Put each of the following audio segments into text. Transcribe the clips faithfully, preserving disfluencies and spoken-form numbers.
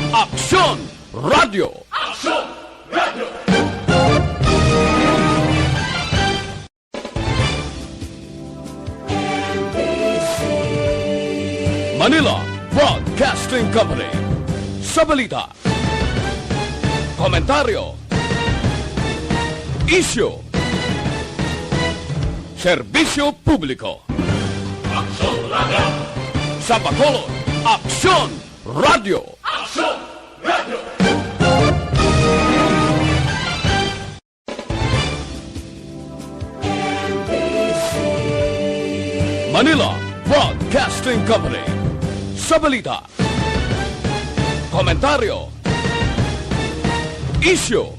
Aksyon Radio. Aksyon Radio. Manila Broadcasting Company. Sa balita, komentaryo, isyu, serbisyo publiko. Aksyon Radio. Sa Bacolod, Aksyon Radio. Aksyon Radio. Manila Broadcasting Company. Sa balita, komentaryo, isyu,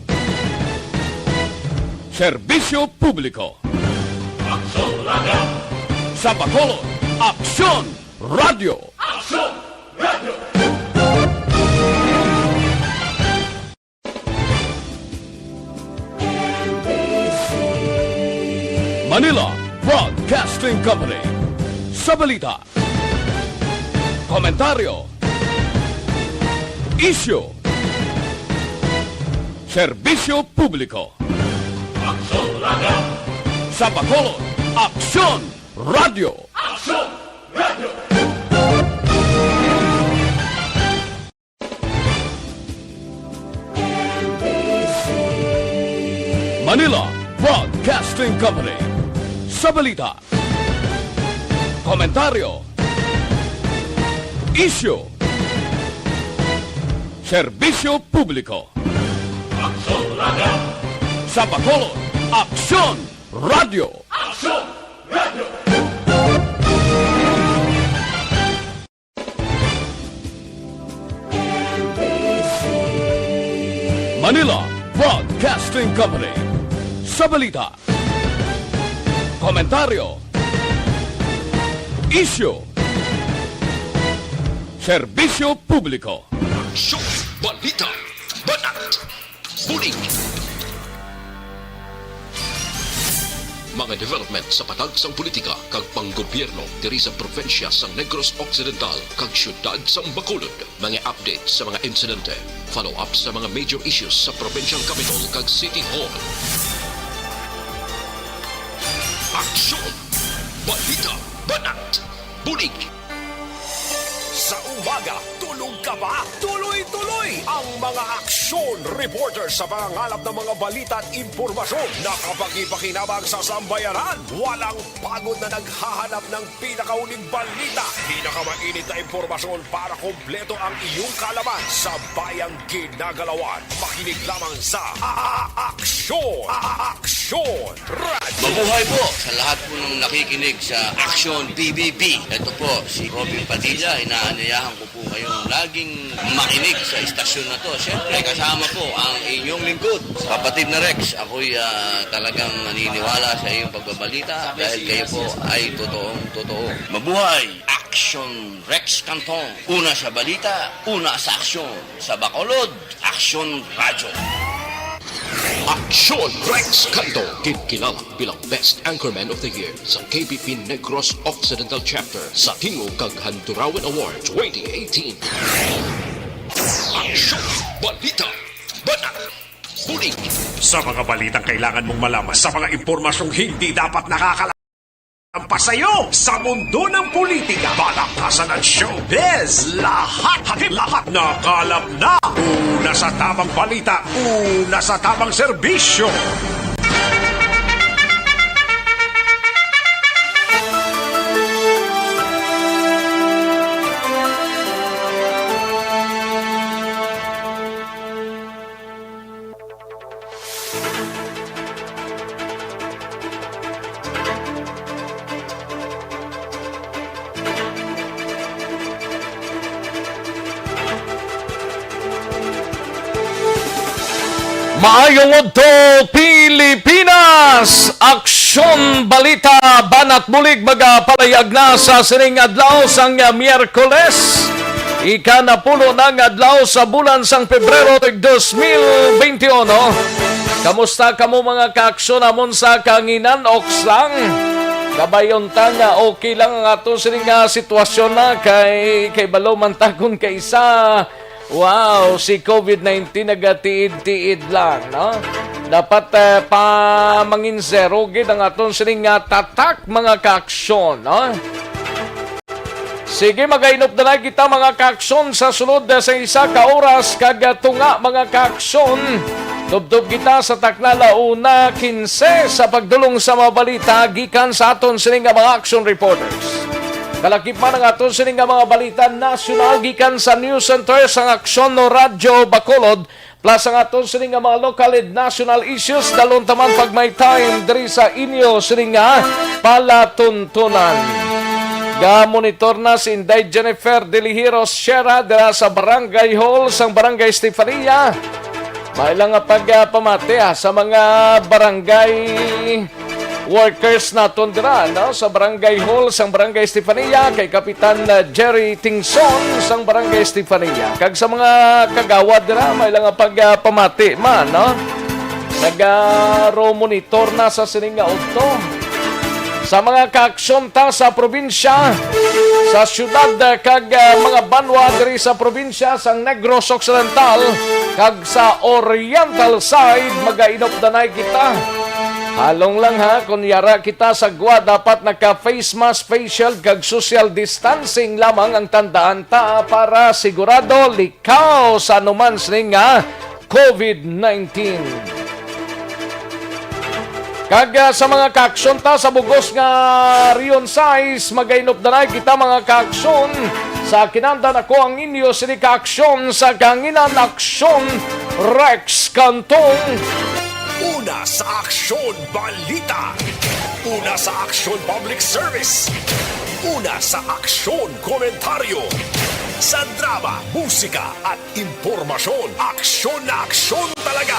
serbisyo publiko. Aksyon Radio. Sa Bacolod, Aksyon Radio. Aksyon Radio. Manila Broadcasting Company. Sa balita, komentaryo, isyu, serbisyo publiko. Aksyon Radio. Sa Bacolod, Aksyon Radio. Aksyon Radio. Manila Broadcasting Company. Sa balita, komentaryo, isyu, serbisyo publiko. Aksyon Radio. Sa Bacolod, Aksyon Radio. Aksyon Radio. Manila Broadcasting Company. Sa balita, komentaryo, isyu, serbisyo publiko. Aksyon, balita, banat, bulig. Mga development sa patag sang politika kag panggobyerno diri sa probinsya sang Negros Occidental kag siyudad sang Bacolod. Mga update sa mga insidente, follow-up sa mga major issues sa provincial capitol kag city hall. Aksyon! Balita! Banat! Bulig! Sa umaga, tulog ka ba? Tuloy-tuloy ang mga aksyon reporter sa pangangalap ng mga balita at impormasyon na kapakipakinabang sa sambayanan. Walang pagod na naghahanap ng pinakauling balita, pinakamainit na impormasyon para kompleto ang iyong kaalaman sa bayang ginagalawan. Makinig lamang sa A-, A-, Aksyon! A-, A-, Aksyon! Radyo. Mabuhay po sa lahat po ng nakikinig sa Aksyon P B B. Ito po si Robin Padilla. Inaanyayahan ko po kayong laging makinig sa istasyon na to. Siyempre, kasama po ang inyong lingkod, kapatid na Rex. Ako'y, ah, talagang naniniwala sa iyong pagbabalita dahil kayo po ay totoong totoo. Mabuhay! Aksyon Rex Canton. Una sa balita, una sa aksyon. Sa Bacolod, Aksyon Radyo. Aksyon Rex Canto, ginkilala bilang Best Anchorman of the Year sa K B P Negros Occidental Chapter sa Tingog kag Handurawan Award twenty eighteen. Aksyon, balita, banat, bulig. Sa mga balitang kailangan mong malaman, sa mga impormasyong hindi dapat nakakala- Ang pasayo sa mundo ng politika, balakasan at showbiz, lahat, hatid lahat, nakalap na. Una sa tamang balita, una sa tamang serbisyo. Maayong udto, Pilipinas! Aksyon, balita, banat bulig magapalayag na sa sining adlaw sang Miyerkules. Ika-napulo na nga adlaw sa bulan sang Pebrero, tuig dos mil benti uno. Kamusta kamo, mga kaaksyon namon sa kahanginan? Oks lang. Kabay unta nga okay lang ang ato sini nga sitwasyon na kay, kay balo man ta kon kaisa Wow, si covid nineteen nagatiid-tiid lang, no? Dapat, eh, pa mangin zero gid ang aton sining nga tatak, mga kaaksyon, no? Sige, magainop na lang kita, mga kaaksyon, sa sulod sa isa ka oras kag tunga, mga kaaksyon. Tubtob kita sa takna la una quince sa pagdulong sa mga balita gikan sa aton sini nga mga action reporters. Kalakip man ang aton sini nga mga balita nasyonal gikan sa News Center sang Aksyon no Radyo Bacolod, plus ang aton sini nga mga local and national issues, dalon taman pag may time diri sa inyo sini nga palatuntunan. Ga-monitor na si Inday Jennifer Delihiros Sierra dira sa Barangay Hall sang Barangay Estefania. May lang nga pagpamati, ah, sa mga barangay workers naton dira, no? Sa Barangay Hall sang Barangay Estefania, kay Kapitan, ah, Jerry Tingson sang Barangay Estefania, kag sa mga kagawad dira, may lang nga pagpamati man, no? Naga-row monitor na sa sining nga udto. Sa mga kaaksyon ta sa probinsya, sa syudad, ah, kag, ah, mga banwa diri sa probinsya sang Negros Occidental kag sa Oriental side, magainop danay kita. Halong lang ha, kung yara kita sa gwa, dapat naka face mask, face shield, kag social distancing lamang ang tandaan ta para sigurado likaw sa anuman sini nga covid nineteen. Kag, ah, sa mga kaaksyon ta sa bugos nga Region sais, magainop danay kita, mga kaaksyon. Sa kinandan ako ang inyo sini kaaksyon sa kahanginan, Aksyon Rex Cantong. Una sa aksyon, balita. Una sa aksyon, public service. Una sa aksyon, komentaryo. Sa drama, musika, at impormasyon, aksyon na aksyon talaga.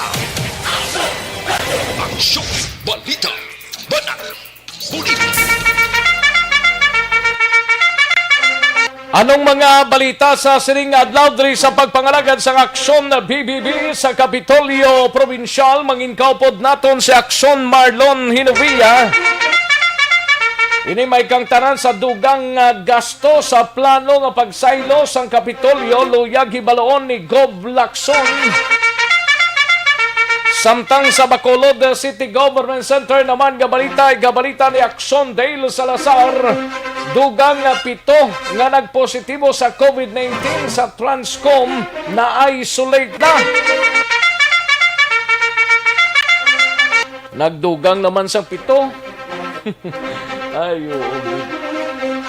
Aksyon, balita, banat, bulilit. Anong mga balita sa sining adlaw diri sa pagpangalagad sang Aksyon B B B sa Kapitolyo Probinsyal? Manginkaupod naton si Aksyon Marlon Hinovia. Ini may kangtanan sa dugang nga gasto sa plano nga pagsaylo sang Kapitolyo, luyag hibaloon ni Gov Lacson. Samtang sa Bacolod City Government Center naman nga balita, igabalita ni Aksyon Dale Salazar, dugang nga pito nga nagpositibo sa covid nineteen sa Transcom na-isolate na. Nagdugang naman sang pito. Ay, oo.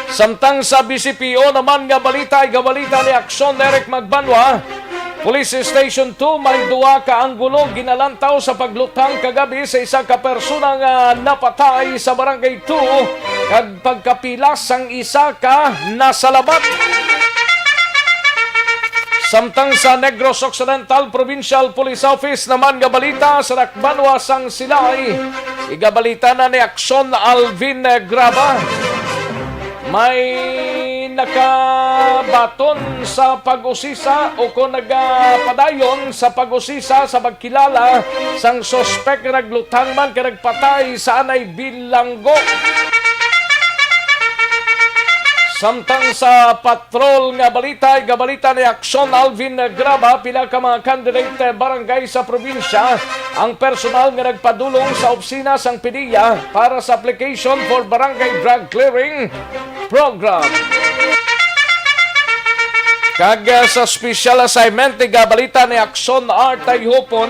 Samtang sa B C P O naman nga balita, igabalita ni Aksyon Eric Magbanwa, Police Station two, may duha ka anggulo ginalantaw sa pagluthang kagabi sa isa ka persona nga napatay sa Barangay two, kag pagkapila sang isa ka nasalabat. Samtang sa Negros Occidental Provincial Police Office naman nga balita, sa Dakbanwa sang Silay, igabalita na ni Aksyon Alvin Graba. May nakabaton sa pag-usisa o kung nagapadayon sa pag-usisa sa pagkilala sang suspek nga nagluthang man kag nagpatay sa anay bilanggo. Samtang sa patrol nga balita, igabalita ni Aksyon Alvin Graba, pila ka mga candidate barangay sa probinsya ang personal nga nagpadulong sa opisina sang PDEA para sa application for Barangay Drug Clearing Program. Kag, ah, sa special assignment, igabalita ni Aksyon Artay Hupon,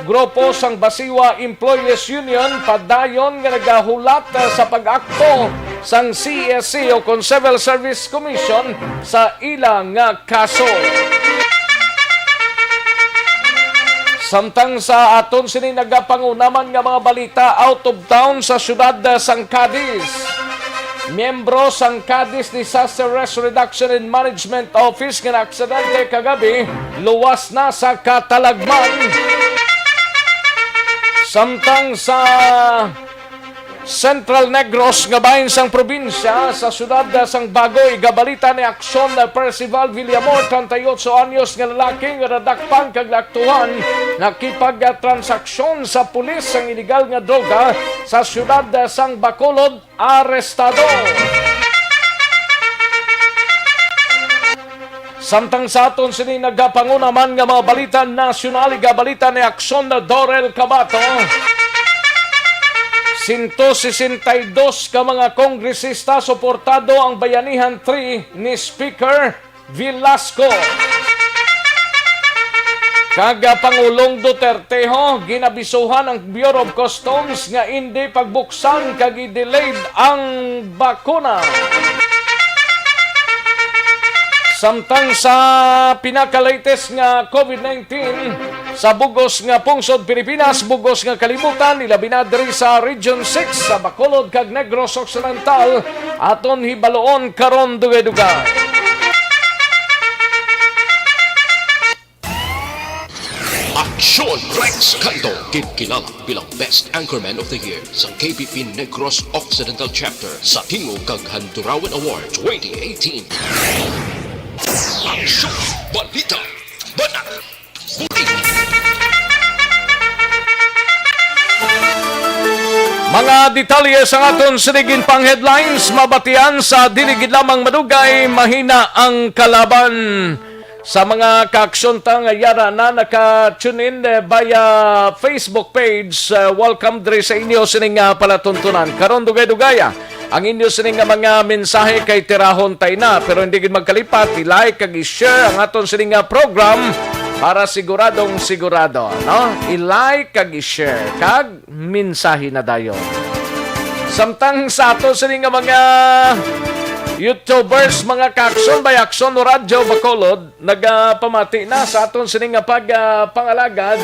grupo sang Basiwa Employees Union, padayon nga nagahulat, ah, sa pag-akto sang CSC o kon Civil Service Commission sa ila nga kaso. Samtang sa aton sini nagapanguna man nga mga balita, out of town, sa siyudad sang Cadiz, miyembro sang Cadiz Disaster Risk Reduction and Management Office nga naaksidente kagabi, luwas na sa katalagman. Samtang sa Central Negros nga bahin sang probinsya, sa siyudad sang Bago, igabalita ni Aksyon Percival Villamor, treinta y ocho anyos nga lalaki nga nadakpan kag naaktuhan nakipagtransaksyon sa pulis sang iligal nga droga sa siyudad sang Bacolod, arestado. Samtang sa aton sini nagapanguna man nga mga balita nasyonal, igabalita ni Aksyon na Dorel Cabato. Sento sesenta y dos ka mga kongresista suportado ang Bayanihan three ni Speaker Velasco. Kag, ah, Pangulong Duterte, ho, ginabisuhan ang Bureau of Customs nga indi pagbuksan kag i-delayed ang bakuna. Samtang sa pinaka-latest nga COVID nineteen, sa bugos nga pungsod Pilipinas, bugos nga kalibutan, ilabi na diri sa Region six, sa Bacolod kag Negros Occidental, aton hibaluon karon dugay-dugay. Aksyon Rex Canto, ginkilala bilang Best Anchorman of the Year sa K P P Negros Occidental Chapter sa Tingog kag Handurawan Award twenty eighteen. Aksyon, balita, banat, bulig. Mga detalye sa aton sining pang headlines, mabatian sa dili gid lamang madugay, mahina ang kalaban. Sa mga kaaksyon ta nga yara na naka-tune in, eh, via Facebook page, eh, welcome diri sa inyo sining, ah, palatuntunan. Karon, dugay-dugaya ang inyo sining nga mga mensahe kay tirahon tay na, pero hindi gid magkalipat, i-like kag i-share ang aton sining nga program para siguradong sigurado, no? I-like kag i-share kag mensahe na dayon. Samtang sa ato sini nga mga YouTubers, mga kaaksyon, by Aksyon Radyo Bacolod, nagapamati na sa aton sini nga pag, ah, pangalagad.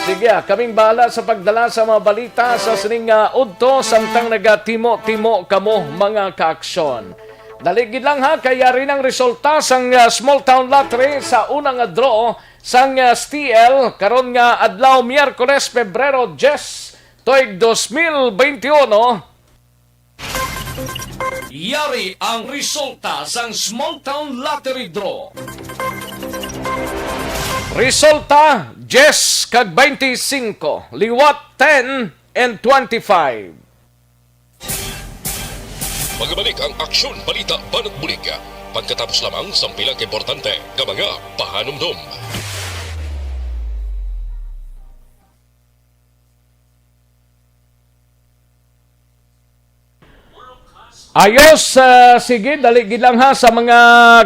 Sige, ah, kaming bahala sa pagdala sa mga balita sa sining, ah, udto, samtang nagatimo-timo kamo, mga kaaksyon. Dali gid lang, ha, kay yari nang resulta sang, ah, Small Town Lottery sa una nga draw sang, ah, S T L karon nga adlaw, Miyerkules, Pebrero diyes, tuig dos mil benti uno. Yari ang resulta sang Small Town Lottery Draw. Resulta, diyes kag twenty-five, liwat ten and twenty-five. Magbalik ang Aksyon Balita Banat Bulig pagkatapos lamang sang pila ka importante nga mga pahanumdom. Ayos, ah, sige, dali gid lang, ha, sa mga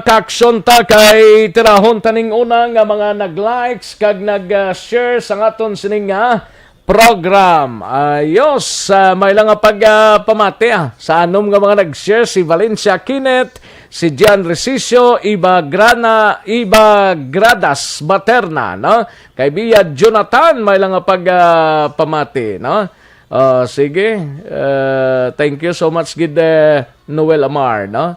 kaaksyon ta, kay tirahon taning una nga mga nag-likes kag nag-share sa aton sining nga program. Ayos, ah, may lang nga pag, ah, pamati, ah, sa anom nga mga nag-share, si Valencia Kinet, si Gian Resicio, Iba Grana, Iba Gradas Baterna, no? Kay Bia Jonathan, may lang nga pag, ah, pamati, no? Ah, sige. Ah, thank you so much gid, eh, Noel Amar, no?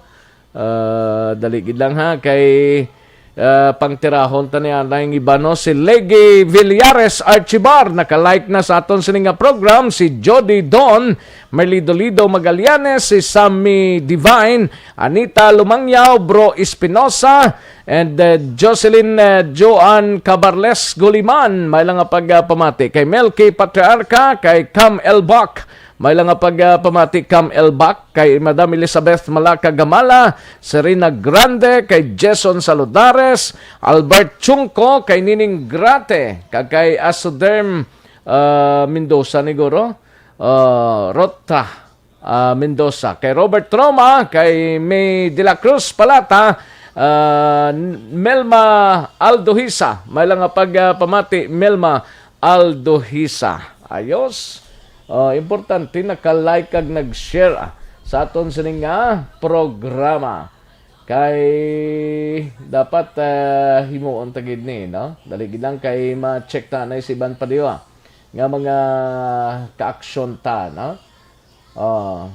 Ah, dali gid lang, ha, kay, ah, pangtirahon ta niya na yung iba, no? Si Legi Villares Archibar, naka-like na sa aton sini nga program. Si Jody Don, Merlido Lido Magallanes, si Sammy Divine, Anita Lumangyaw, Bro Espinosa, and, uh, Jocelyn, uh, Joan Cabarles Guliman, may lang nga pag, uh, pamati. Kay Melky Patriarca, kay Cam Elbak, may lang nga pag, uh, pamati, Cam Elbak, kay Madam Elizabeth Malaka Gamala, Serena Grande, kay Jason Saludares, Albert Chungco, kay Nining Grate, kag kay Asoderm, uh, Mendoza, niguro, uh, Rota, ah, Mendoza, kay Robert Roma, kay May de la Cruz Palata, ah, Melma Aldohisa. May lang nga pag, ah, pamati, Melma Aldohisa. Ayos. Ah, importante, naka-like kag nag-share, ah, sa aton sining nga programa. Kay dapat, ah, himuon ta gid ni, no? Dali gid lang kay ma-check ta na si Iban Padiwa nga mga kaaksyon ta, no? Ah,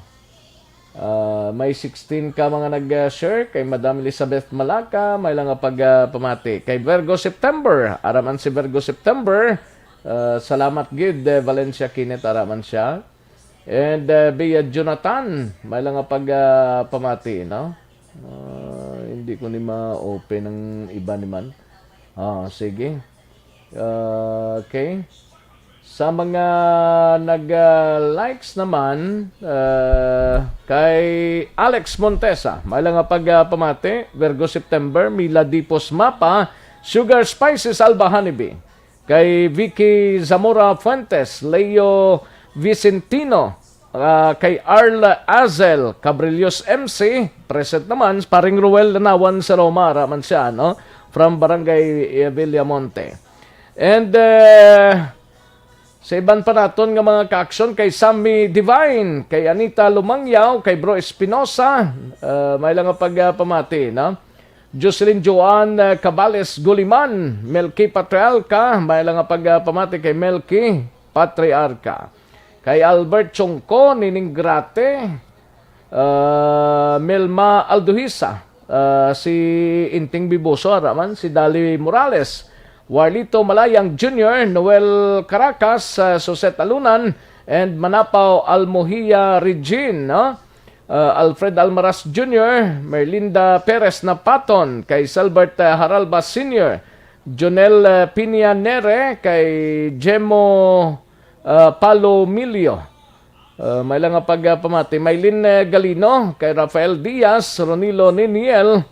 ah, may sixteen ka mga nag-share. Kay Madam Elizabeth Malaka, may lang nga pag, ah, pamati. Kay Virgo September, araman si Virgo September. Ah, salamat gid, eh, Valencia Kinet, araman siya. And, ah, Bea Jonathan, may lang nga pag, ah, pamati, no? Ah, hindi ko ni ma-open ang iba ni man. Ah, sige. Ah, okay. Sa mga nag-likes naman, ah, kay Alex Montesa, may lang nga pagpamati, Virgo September, Mila Dipos Mapa, Sugar Spices Alba Honeybee, kay Vicky Zamora Fuentes, Leo Vicentino, ah, kay Arla Azel, Cabrillos M C, present naman, paring Ruel Lanawan sa Roma, ara man siya, no? From Barangay, eh, Villamonte. And, eh, sa iban pa naton nga mga ka-aksyon, kay Sammy Divine, kay Anita Lumangyaw, kay Bro Espinosa, ah, may lang nga pagpamati, no? Jocelyn Joan, ah, Cabales Guliman, Melky Patriarca, may lang nga pagpamati kay Melky Patriarca. Kay Albert Chongco, Nining Grate, ah, Melma Alduhisa, ah, si Inting Biboso, ara man, si Dali Morales, Warlito Malayang Junior, Noel Caracas, ah, Suset Alunan, and Manapaw Almohia Regine, no? Ah, Alfred Almaraz Junior, Merlinda Perez Napaton, kay Selbert, ah, Haralba Senior, Jonel, ah, Piña Nere, kay Jemo, ah, Palomilio. Ah, may lang nga pagpamati. Maylin, eh, Galino, kay Rafael Diaz, Ronilo Niniel,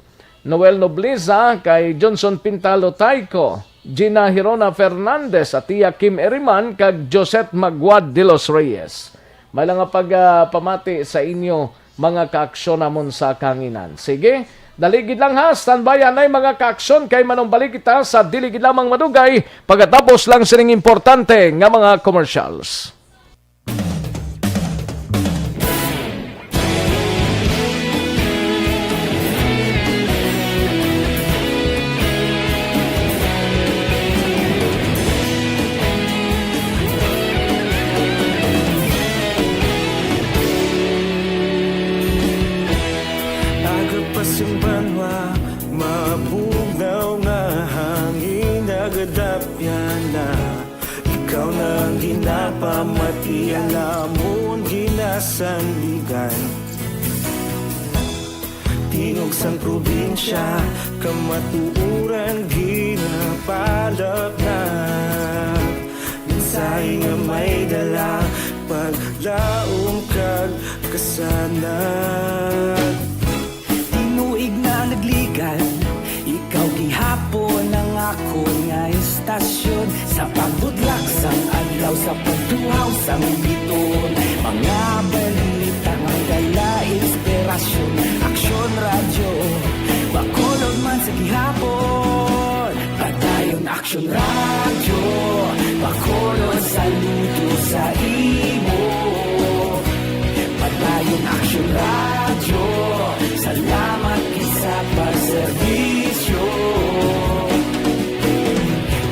Noel Nobleza, kay Johnson Pintalo Taico, Gina Hirona Fernandez, Atia Kim Eriman, kag Josette Maguad de los Reyes. May lang nga pagpamati sa inyo, mga kaaksyon namon sa kahanginan. Sige, dali gid lang ha, standby anay mga kaaksyon kay manumbalik kita sa dili gid lamang madugay pagkatapos lang sining importante nga mga commercials. Aga pa sing banwa, mabugnaw nga hangin nagadapyan na. Ikaw na ang ginapamati, ang amon ginasandigan. Tingog sang probinsya, kamatuoran ginapalapnag. Mensahe nga may dala, paglaom kag kasanag. Tinuig na nagligan, ikaw gihapon ang akon nga istasyon. Sa pagbutlak sang adlaw, sa pagtuhaw sang biton, mga balita nga may dala inspirasyon. Aksyon Radyo, Bacolod man sa gihapon. Padayon Aksyon Radyo, Bacolod, saludo sa imo. Padayon Aksyon Radyo, salamat gid sa pagserbisyo.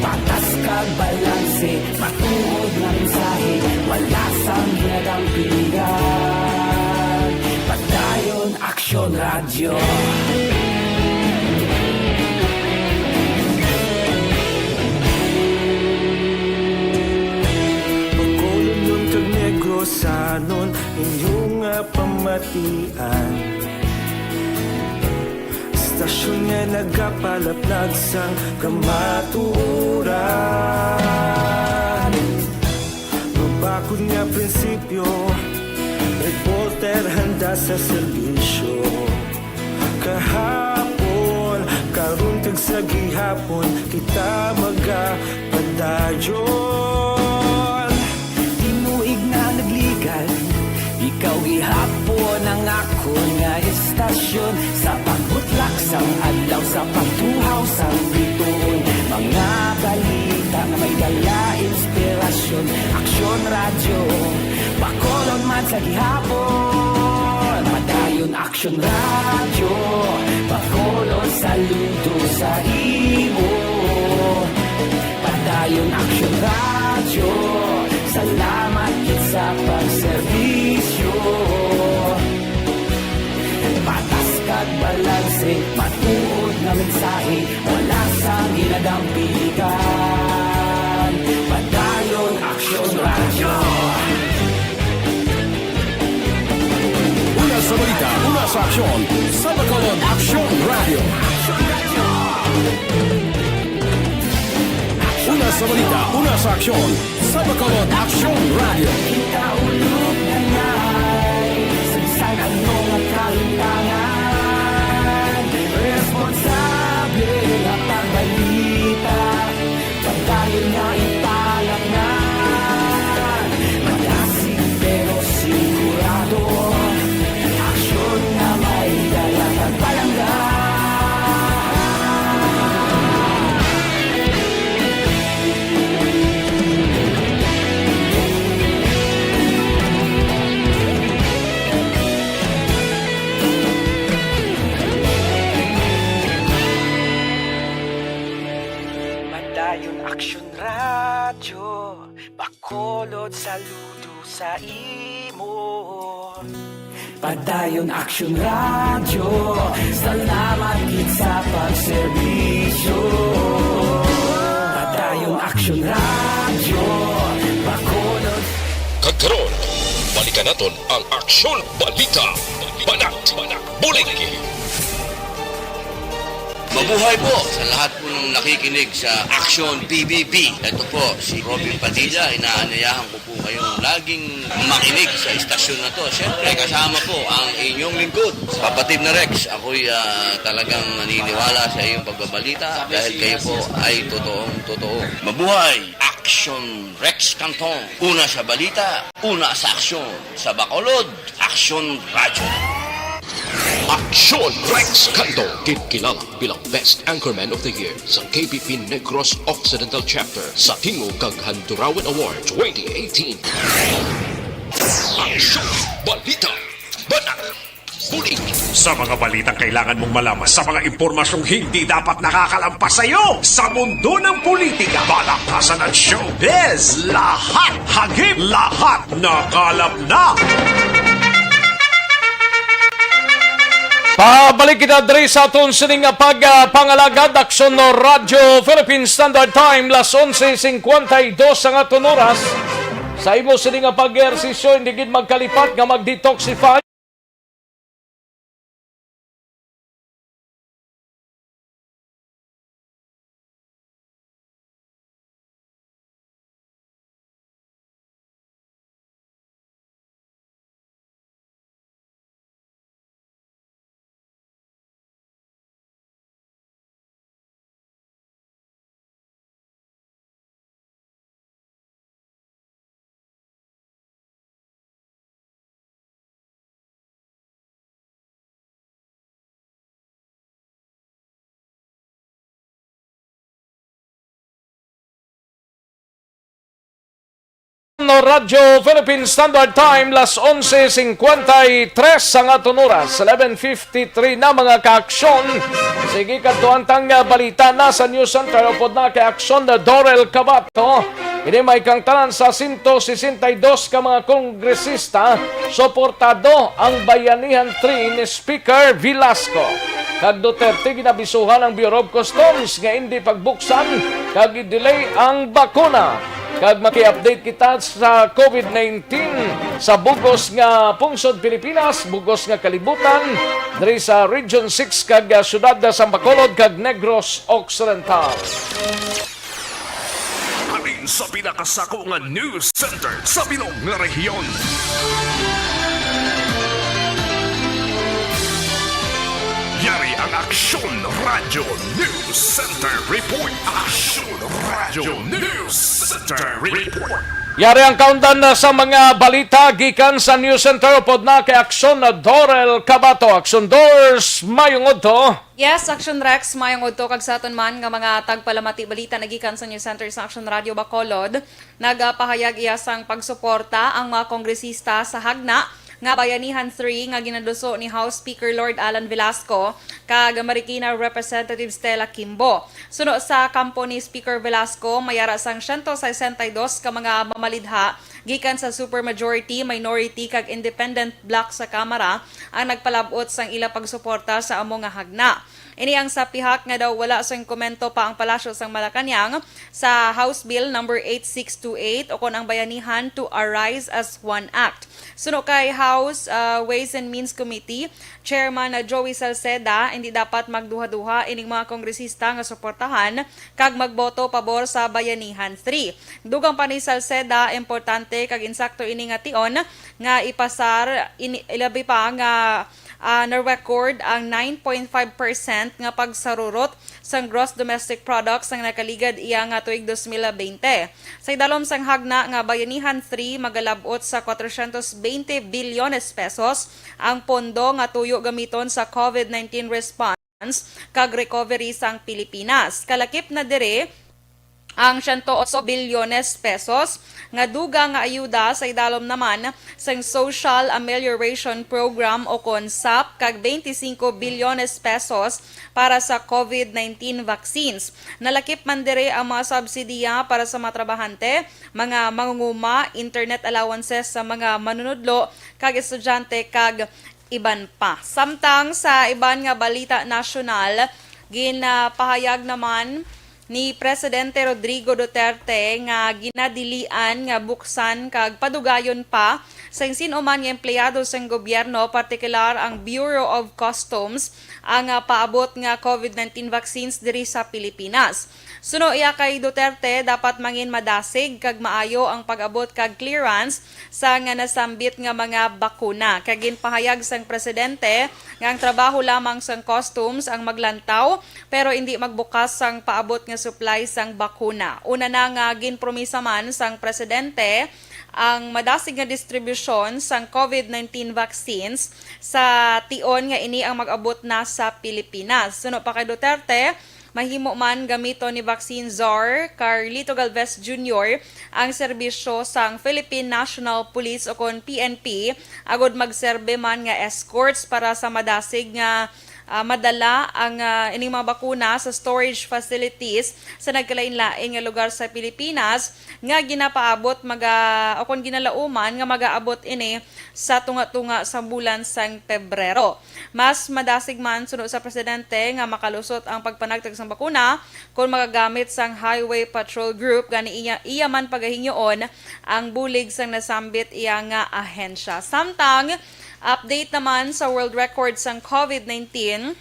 Patas kag balanse, matuod nga mensahe, wala sang ginadampigan. Padayon Aksyon Radyo. Bacolodnon kag Negrosanon, inyo nga pamatian. Istasyon nga nagapalaplag sang kamatuoran. Mabakod nga prinsipyo, reporter handa sa serbisyo. Kahapon, karon, kag sa gihapon, kita magapadayon. Tinuig na nagligan, ikaw gihapon ang akon nga istasyon. Sa pagbutlak sang adlaw, sa pagtuhaw sang bituon, mga balita nga may dala inspirasyon. Aksyon Radyo, Bacolod man sa gihapon. Padayon Aksyon Radyo, Bacolod, saludo sa imo. Padayon Aksyon Radyo, salamat gid sa pagserbisyo. Patas kag balanse, matuod nga mensahe, wala sang ginadampigan. Padayon Aksyon Radyo. Una sa balita, una sa aksyon, sa Bacolod, Aksyon Radyo. Una Sa balita, una sa aksyon, sa Bacolod Aksyon Radio. Kita ulog na ngay, sa bisan ano nga kahimtangan, responsable nga pagbalita, pagdayon nga ipalaknan, malasig pero sigurado. Aksyon nga may dala kag palangga. Padayon Aksyon Radyo. Bacolod, saludo sa imo. Padayon Aksyon Radyo, salamat gid sa pagserbisyo. Padayon Aksyon Radyo, Bacolod. Kag karon, balikan naton ang Aksyon Balita. Banat, Bulig. Mabuhay po sa lahat po ng nakikinig sa Aksyon P B B. Ito po si Robin Padilla. Inaanyayahan ko po kayong laging makinig sa istasyon na to. Siyempre, kasama po ang inyong lingkod, Kapatid na Rex. Ako'y, ah, talagang naniniwala sa iyong pagbabalita dahil kayo po ay totoong totoo. Mabuhay! Aksyon Rex Canton. Una sa balita, una sa aksyon. Sa Bacolod, Aksyon Radyo. Aksyon Rex Canto, ginkilala bilang Best Anchorman of the Year sa K P P Negros Occidental Chapter sa Tingog kag Handurawan Award twenty eighteen. Aksyon, balita, banat, bulig. Sa mga balitang kailangan mong malaman, sa mga impormasyong hindi dapat nakakalampas sa iyo, sa mundo ng politika, balakhasan at showbiz, lahat hagip, lahat nakalap na. Pabalik kita diri sa aton sini nga pag, ah, pangalagad, Aksyon Radyo Philippine Standard Time, las onse cincuenta y dos ang aton oras. Sa imo sini nga pag-ehersisyo, hindi gid magkalipat nga mag-detoxify. No, Radyo Philippine Standard Time, las onse cincuenta y tres ang aton oras, eleven fifty-three na, mga kaaksyon. Sige, kadtuan tang, ah, balita na sa News Center, upod na kay Aksyon Dorel Cabato. Ini may kang tanan sa sento sesenta y dos ka mga kongresista, suportado ang Bayanihan three ni Speaker Velasco. Kag Duterte, ginabisuhan ang Bureau of Customs nga indi pagbuksan kag i-delay ang bakuna. Kag maki-update kita sa COVID nineteen sa bugos nga pungsod Pilipinas, bugos nga kalibutan, diri sa Region six kag, ah, siyudad sa Bacolod kag Negros Occidental. Halin sa pinakasako nga news center sa bilog nga rehiyon. Yari ang Aksyon Radyo News Center Report. Aksyon Radyo News Center Report. Yari ang kaundan na sa mga balita gikan sa News Center, upod na kay Aksyon Dorel Cabato. Aksyon Dors, mayong udto. Yes, Aksyon Rex, mayong udto kag sa aton man nga mga tagpalamati balita nagikan sa News Center sa Aksyon Radyo Bacolod. Nagapahayag iya sang pagsuporta ang mga kongresista sa Hagna nga Bayanihan three nga ginaduso ni House Speaker Lourd Alan Velasco kag Marikina Representative Stella Kimbo. Suno sa kampo ni Speaker Velasco, may ara sang siyento sesenta y dos ka mga mamalidha gikan sa supermajority, minority kag independent bloc sa Kamara ang nagpalab-ot sang ila pagsuporta sa amo nga hagna. Ini ang sa pihak nga daw wala sang komento pa ang Palasyo sang Malacañang sa House Bill number eight six two eight, o kon ang Bayanihan to Arise as One Act. Suno kay House, ah, Ways and Means Committee Chairman na Joey Salceda, hindi dapat magduha-duha ining mga kongresista nga suportahan kag magboto pabor sa Bayanihan three. Dugang pa ni Salceda, importante kag insakto ini nga tion nga ipasar, ini, ilabi pa nga, ah, na-record ang nine point five percent nga pagsarurot sang gross domestic product sang nakaligad iya nga tuig dos mil bente. Sa idalom sang hagna nga Bayanihan three magalab-ot sa kwatrocientos veinte bilyones pesos ang pondo nga tuyo gamiton sa COVID nineteen response kag recovery sang Pilipinas. Kalakip na diri ang siyento otso bilyones pesos nga dugang nga ayuda sa idalom naman sang Social Amelioration Program o kon sap kag twenty-five bilyones pesos para sa COVID nineteen vaccines. Nalakip man diri ang mga subsidiya para sa mga trabahante, mga mangunguma, internet allowances sa mga manunudlo, kag estudyante, kag iban pa. Samtang sa iban nga balita nasyonal, ginapahayag naman ni Presidente Rodrigo Duterte nga ginadilian nga buksan kag padugayon pa sang sin-o man nga empleyado sang gobyerno, partikular ang Bureau of Customs, ang, ah, paabot nga COVID nineteen vaccines diri sa Pilipinas. Suno iya kay Duterte, dapat mangin madasig kag maayo ang pag-abot kag clearance sa nga nasambit nga mga bakuna. Kag ginpahayag sang presidente nga ang trabaho lamang sang customs ang maglantaw, pero indi magbukas sang paabot nga supply sang bakuna. Una na nga ginpromisa man sang presidente ang madasig nga distribusyon sang COVID nineteen vaccines sa tion nga ini ang mag-abot na sa Pilipinas. Suno pa kay Duterte, mahimo man gamiton ni Vaccine Czar Carlito Galvez Junior ang serbisyo sang Philippine National Police o kon P N P agud magserbe man nga escorts para sa madasig nga, ah, madala ang, ah, ining mga bakuna sa storage facilities sa nagkalain-lain nga lugar sa Pilipinas nga ginapaabot maga-, o kon ginalauman nga magaabot ini sa tunga-tunga sa bulan sang Pebrero. Mas madasig man, suno sa presidente, nga makalusot ang pagpanagtag sang bakuna kon magagamit sang Highway Patrol Group, gani iya, iya man pagahingyoon ang bulig sang nasambit iya nga ahensya. Samtang, update naman sa world record sang COVID nineteen.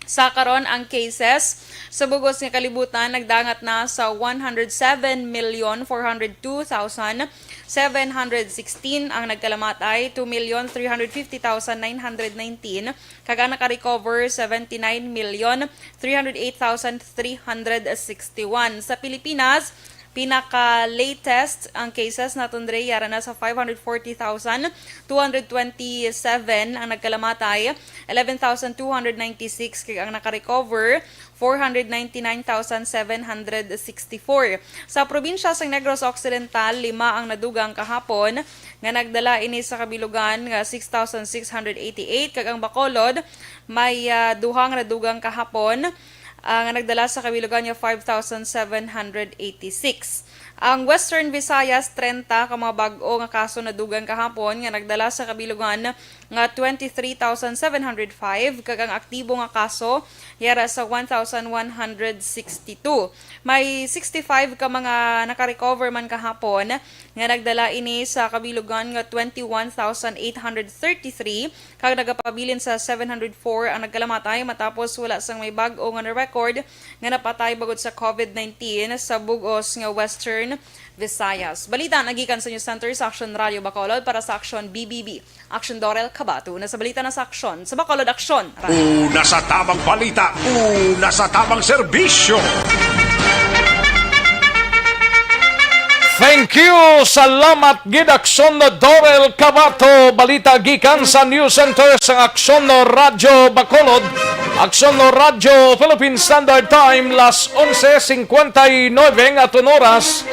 Sa karon, ang cases sa bug-os nga kalibutan nagdangat na sa one hundred seven million four hundred two thousand seven hundred sixteen, ang nagkalamatay two million three hundred fifty thousand nine hundred nineteen, kag ang nakarecover seventy-nine million three hundred eight thousand three hundred sixty-one. Sa Pilipinas, pinaka-latest ang cases naton diri, yara na sa five hundred forty thousand two hundred twenty-seven ang nagkalamatay, eleven thousand two hundred ninety-six kag ang nakarecover, four hundred ninety-nine thousand seven hundred sixty-four. Sa probinsya sang Negros Occidental, lima ang nadugang kahapon nga nagdala ini sa kabilugan nga six thousand six hundred eighty-eight, kag ang Bacolod may, ah, duha nga nadugang kahapon, ah, nga nagdala sa kabilugan nga five thousand seven hundred eighty-six. Ang Western Visayas, treinta ka mga bag-o nga kaso nadugang kahapon nga nagdala sa kabilugan nga twenty-three thousand seven hundred five, kag ang aktibo nga kaso yara sa one thousand one hundred sixty-two. May sixty-five ka mga nakarecover man kahapon nga nagdala ini sa kabilugan nga twenty-one thousand eight hundred thirty-three, kag nagapabilin sa seven hundred four ang nagkalamatay matapos wala sang may bag-o nga na-record nga napatay bangod sa COVID nineteen sa bug-os nga Western Visayas. Balita nagikan sa News Center sa Aksyon Radio Bacolod para sa Aksyon B B B. Aksyon Dorel Kabato na sa balita na sa Aksyon. Sa Bacolod, Aksyon. Una sa tamang balita, una sa tamang serbisyo. Thank you. Salamat gid, Aksyon Dorel Kabato. Balita gikan sa News Center sang Aksyon Radyo Bacolod. Aksyon Radyo Philippine Standard Time, las onse cincuenta y nueve nga aton oras.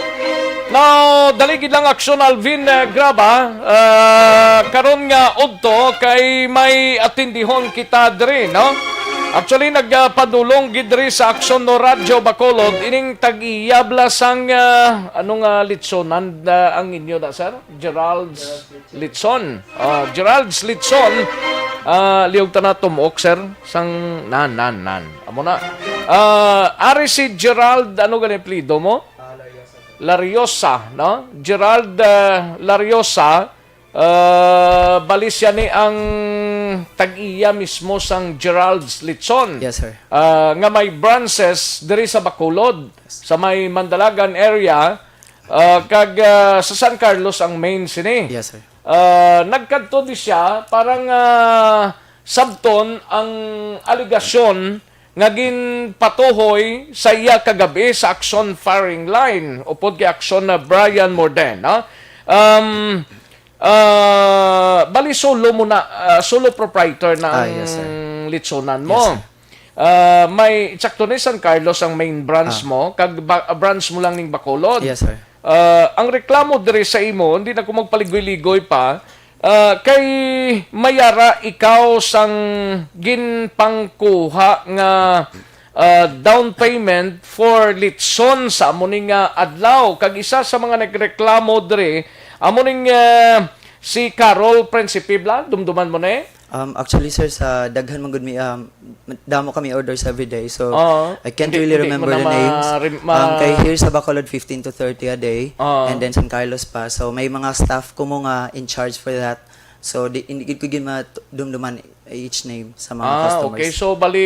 Now, dali gid lang, Aksyon Alvin, eh, Graba. Ah, karon nga udto kay may atindihon kita diri, no? Actually, nagpadulong gid diri sa Aksyon no Radyo Bacolod ining tag-iya bala sang, ah, ano nga litsonan, ah, ang inyo na, sir? Gerald's Litson. Ah, Gerald's Litson. Ah, liog ta na tumok, sir. Sang nan, nan, nan. Amo na. Ah, ari si Gerald, ano gani apelyido mo? Lariosa, no? Gerald, ah, Lariosa. Ah, bali siya ni ang tag-iya mismo sang Gerald's Litson. Yes, sir. Ah, nga may branches diri sa Bacolod, sa may Mandalagan area, ah, kag, ah, sa San Carlos ang main sini. Yes, sir. Ah, nagkadto di siya para nga sabton ang alegasyon nga ginpatuhoy sa iya kagabi sa Aksyon Firing Line, upod kay Aksyon na Brian Morden, no? Um, ah, bali, solo mo na, ah, solo proprietor na Ah, ang yes, sir. Litsonan mo. Yes, sir. Ah, may, sakto ni San Carlos ang main branch Ah. mo, kag ba-, branch mo lang ning Bacolod. Yes, sir. Ah, ang reklamo diri sa imo, hindi na ko magpaligoy-ligoy pa, ah, kay mayara ikaw sang ginpangkuha nga, ah, down payment for litson sa amo ning, ah, adlaw. Kag isa sa mga nagreklamo diri, amo ning, ah, si Carol Principe bala, dumduman mo ni? Um, actually, sir, sa daghan man gud mi, um, damo kami orders every day. So, Oo. I can't Hindi, really hindi mo remember na the names. ma-, rem-, ma- Um, kay here sa Bacolod, fifteen to thirty a day. Oo. And then San Carlos pa. So, may mga staff ko mo nga in charge for that. So, di, hindi gid ko gid madumduman each name sa mga Ah, customers. okay. So, bali,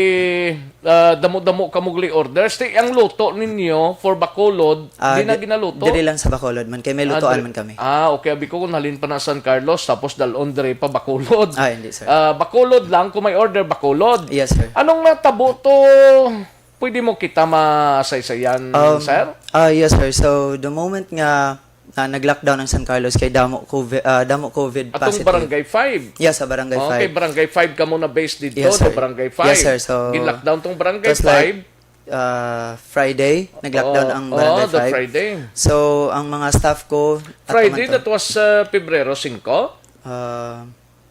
ah, damo-damo ka mugli orders. Ti, ang luto ninyo for Bacolod, Ah, di na di-, ginaluto? diri lang sa Bacolod man. Kay may Ah, lutoan diri-, man kami. ah, okay. Abi ko kung halin pa na San Carlos, tapos dalon diri pa Bacolod. Ah, hindi, sir. Ah, Bacolod lang. Kung may order, Bacolod. Yes, sir. Anong natabo to? Pwede mo kita masaysayan, Um, sir? ah, yes, sir. So, the moment nga, ah, nag-lockdown ang San Carlos kay damo COVID, ah, damo COVID Atong positive. Barangay five? Yeah, sa Barangay Okay, five. Barangay five ka muna based dito, Yes, the sir. Barangay Yes, five. sir. So, Gin-lockdown tong Barangay it was like, five? ah, Friday, nag-lockdown Oo, ang oo, Barangay the five. Friday. So, ang mga staff ko at Friday, kamanto- that was, uh, Pebrero singko? Ah,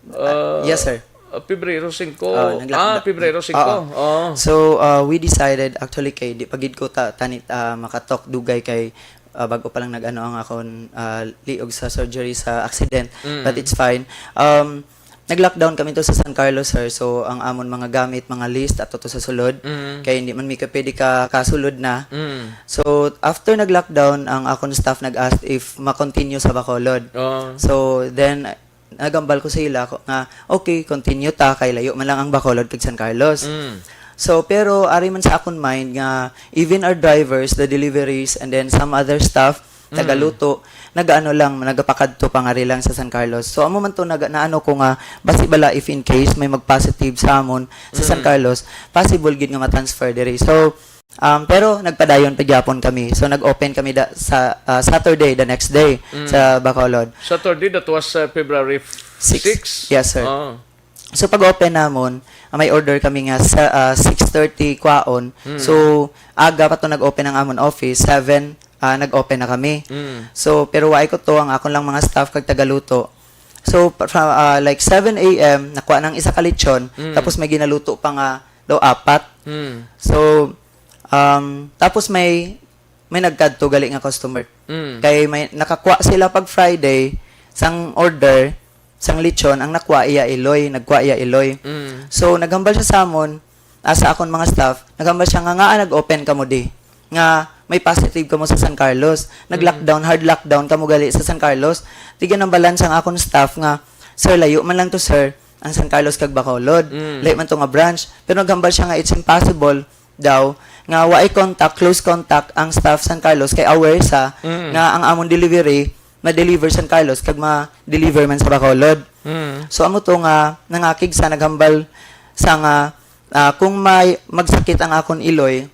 Uh, yes, sir. uh, Pebrero singko. Oh, nag-lockdown. Ah, Pebrero singko. Oo. Oh. So, uh, we decided, actually, kay di pa gid ko ta-, tani, ah, makatalk dugay kay, ah, bag-o pa lang nag-ano ang akon, ah, liog sa surgery sa accident. Mm. But it's fine. Um, nag-lockdown kami to sa San Carlos, sir. So, ang amon mga gamit, mga list, ato to sa sulod. Mm. Kay hindi man mi ka pwede ka kasulod na. Mm. So, after nag-lockdown, ang akon staff nag-ask if ma-continue sa Bacolod. Oh. So, then, nagambal ko sa ila ko nga, "Okay, continue ta, kay layo man lang ang Bacolod kag San Carlos." Mm. So, pero ari man sa akon mind nga even our drivers, the deliveries, and then some other staff, Mm. tagaluto, nagaano lang, nagapakadto pa nga rin lang sa San Carlos. So, amo man to, naga-, naano ko nga, basi bala if in case may mag-positive sa amon sa San Mm. Carlos, possible gid nga ma-transfer diri. So, Um, pero nagpadayon pa gyapon kami. So, nag-open kami da, sa, ah, Saturday, the next day, Mm. sa Bacolod. Saturday, that was, uh, February f-, Six. six? Yes, sir. Ah. So, pag-open namon, ah, may order kami nga sa, ah, six thirty kwaon. Mm. So, aga pa to nag-open ang amon office, seven, ah, nag-open na kami. Mm. So, pero waay ko to, ang akon lang mga staff kag tagaluto. So, pa-, from, ah, like, seven a m, nakuha ng isa ka lechon, Mm. tapos may ginaluto pa nga daw apat. Mm. So, um, tapos may, may nagkadto gali nga customer. Mm. Kay may nakakuha sila pag Friday, sang order, sang lechon, ang nakuha iya iloy, nagkuha iya iloy. Mm. So, naghambal siya sa amon, ah, sa akon mga staff, naghambal siya nga, "Ngaa nag-open kamo di? Nga may positive kamo sa San Carlos. Nag-lockdown, Mm. hard lockdown kamo gali sa San Carlos." Tiga ng balance ang akon staff nga, "Sir, layo man lang to, sir. Ang San Carlos kag Bacolod. Mm. Layo man to nga branch." Pero naghambal siya nga it's impossible daw nga waay contact, close contact ang staff San Carlos kay aware sa Mm. nga ang amon delivery ma-deliver San Carlos kag ma-deliver man sa Bacolod. Mm. So, amo to nga nangakig sa naghambal sa nga, ah, kung may magsakit ang akon iloy,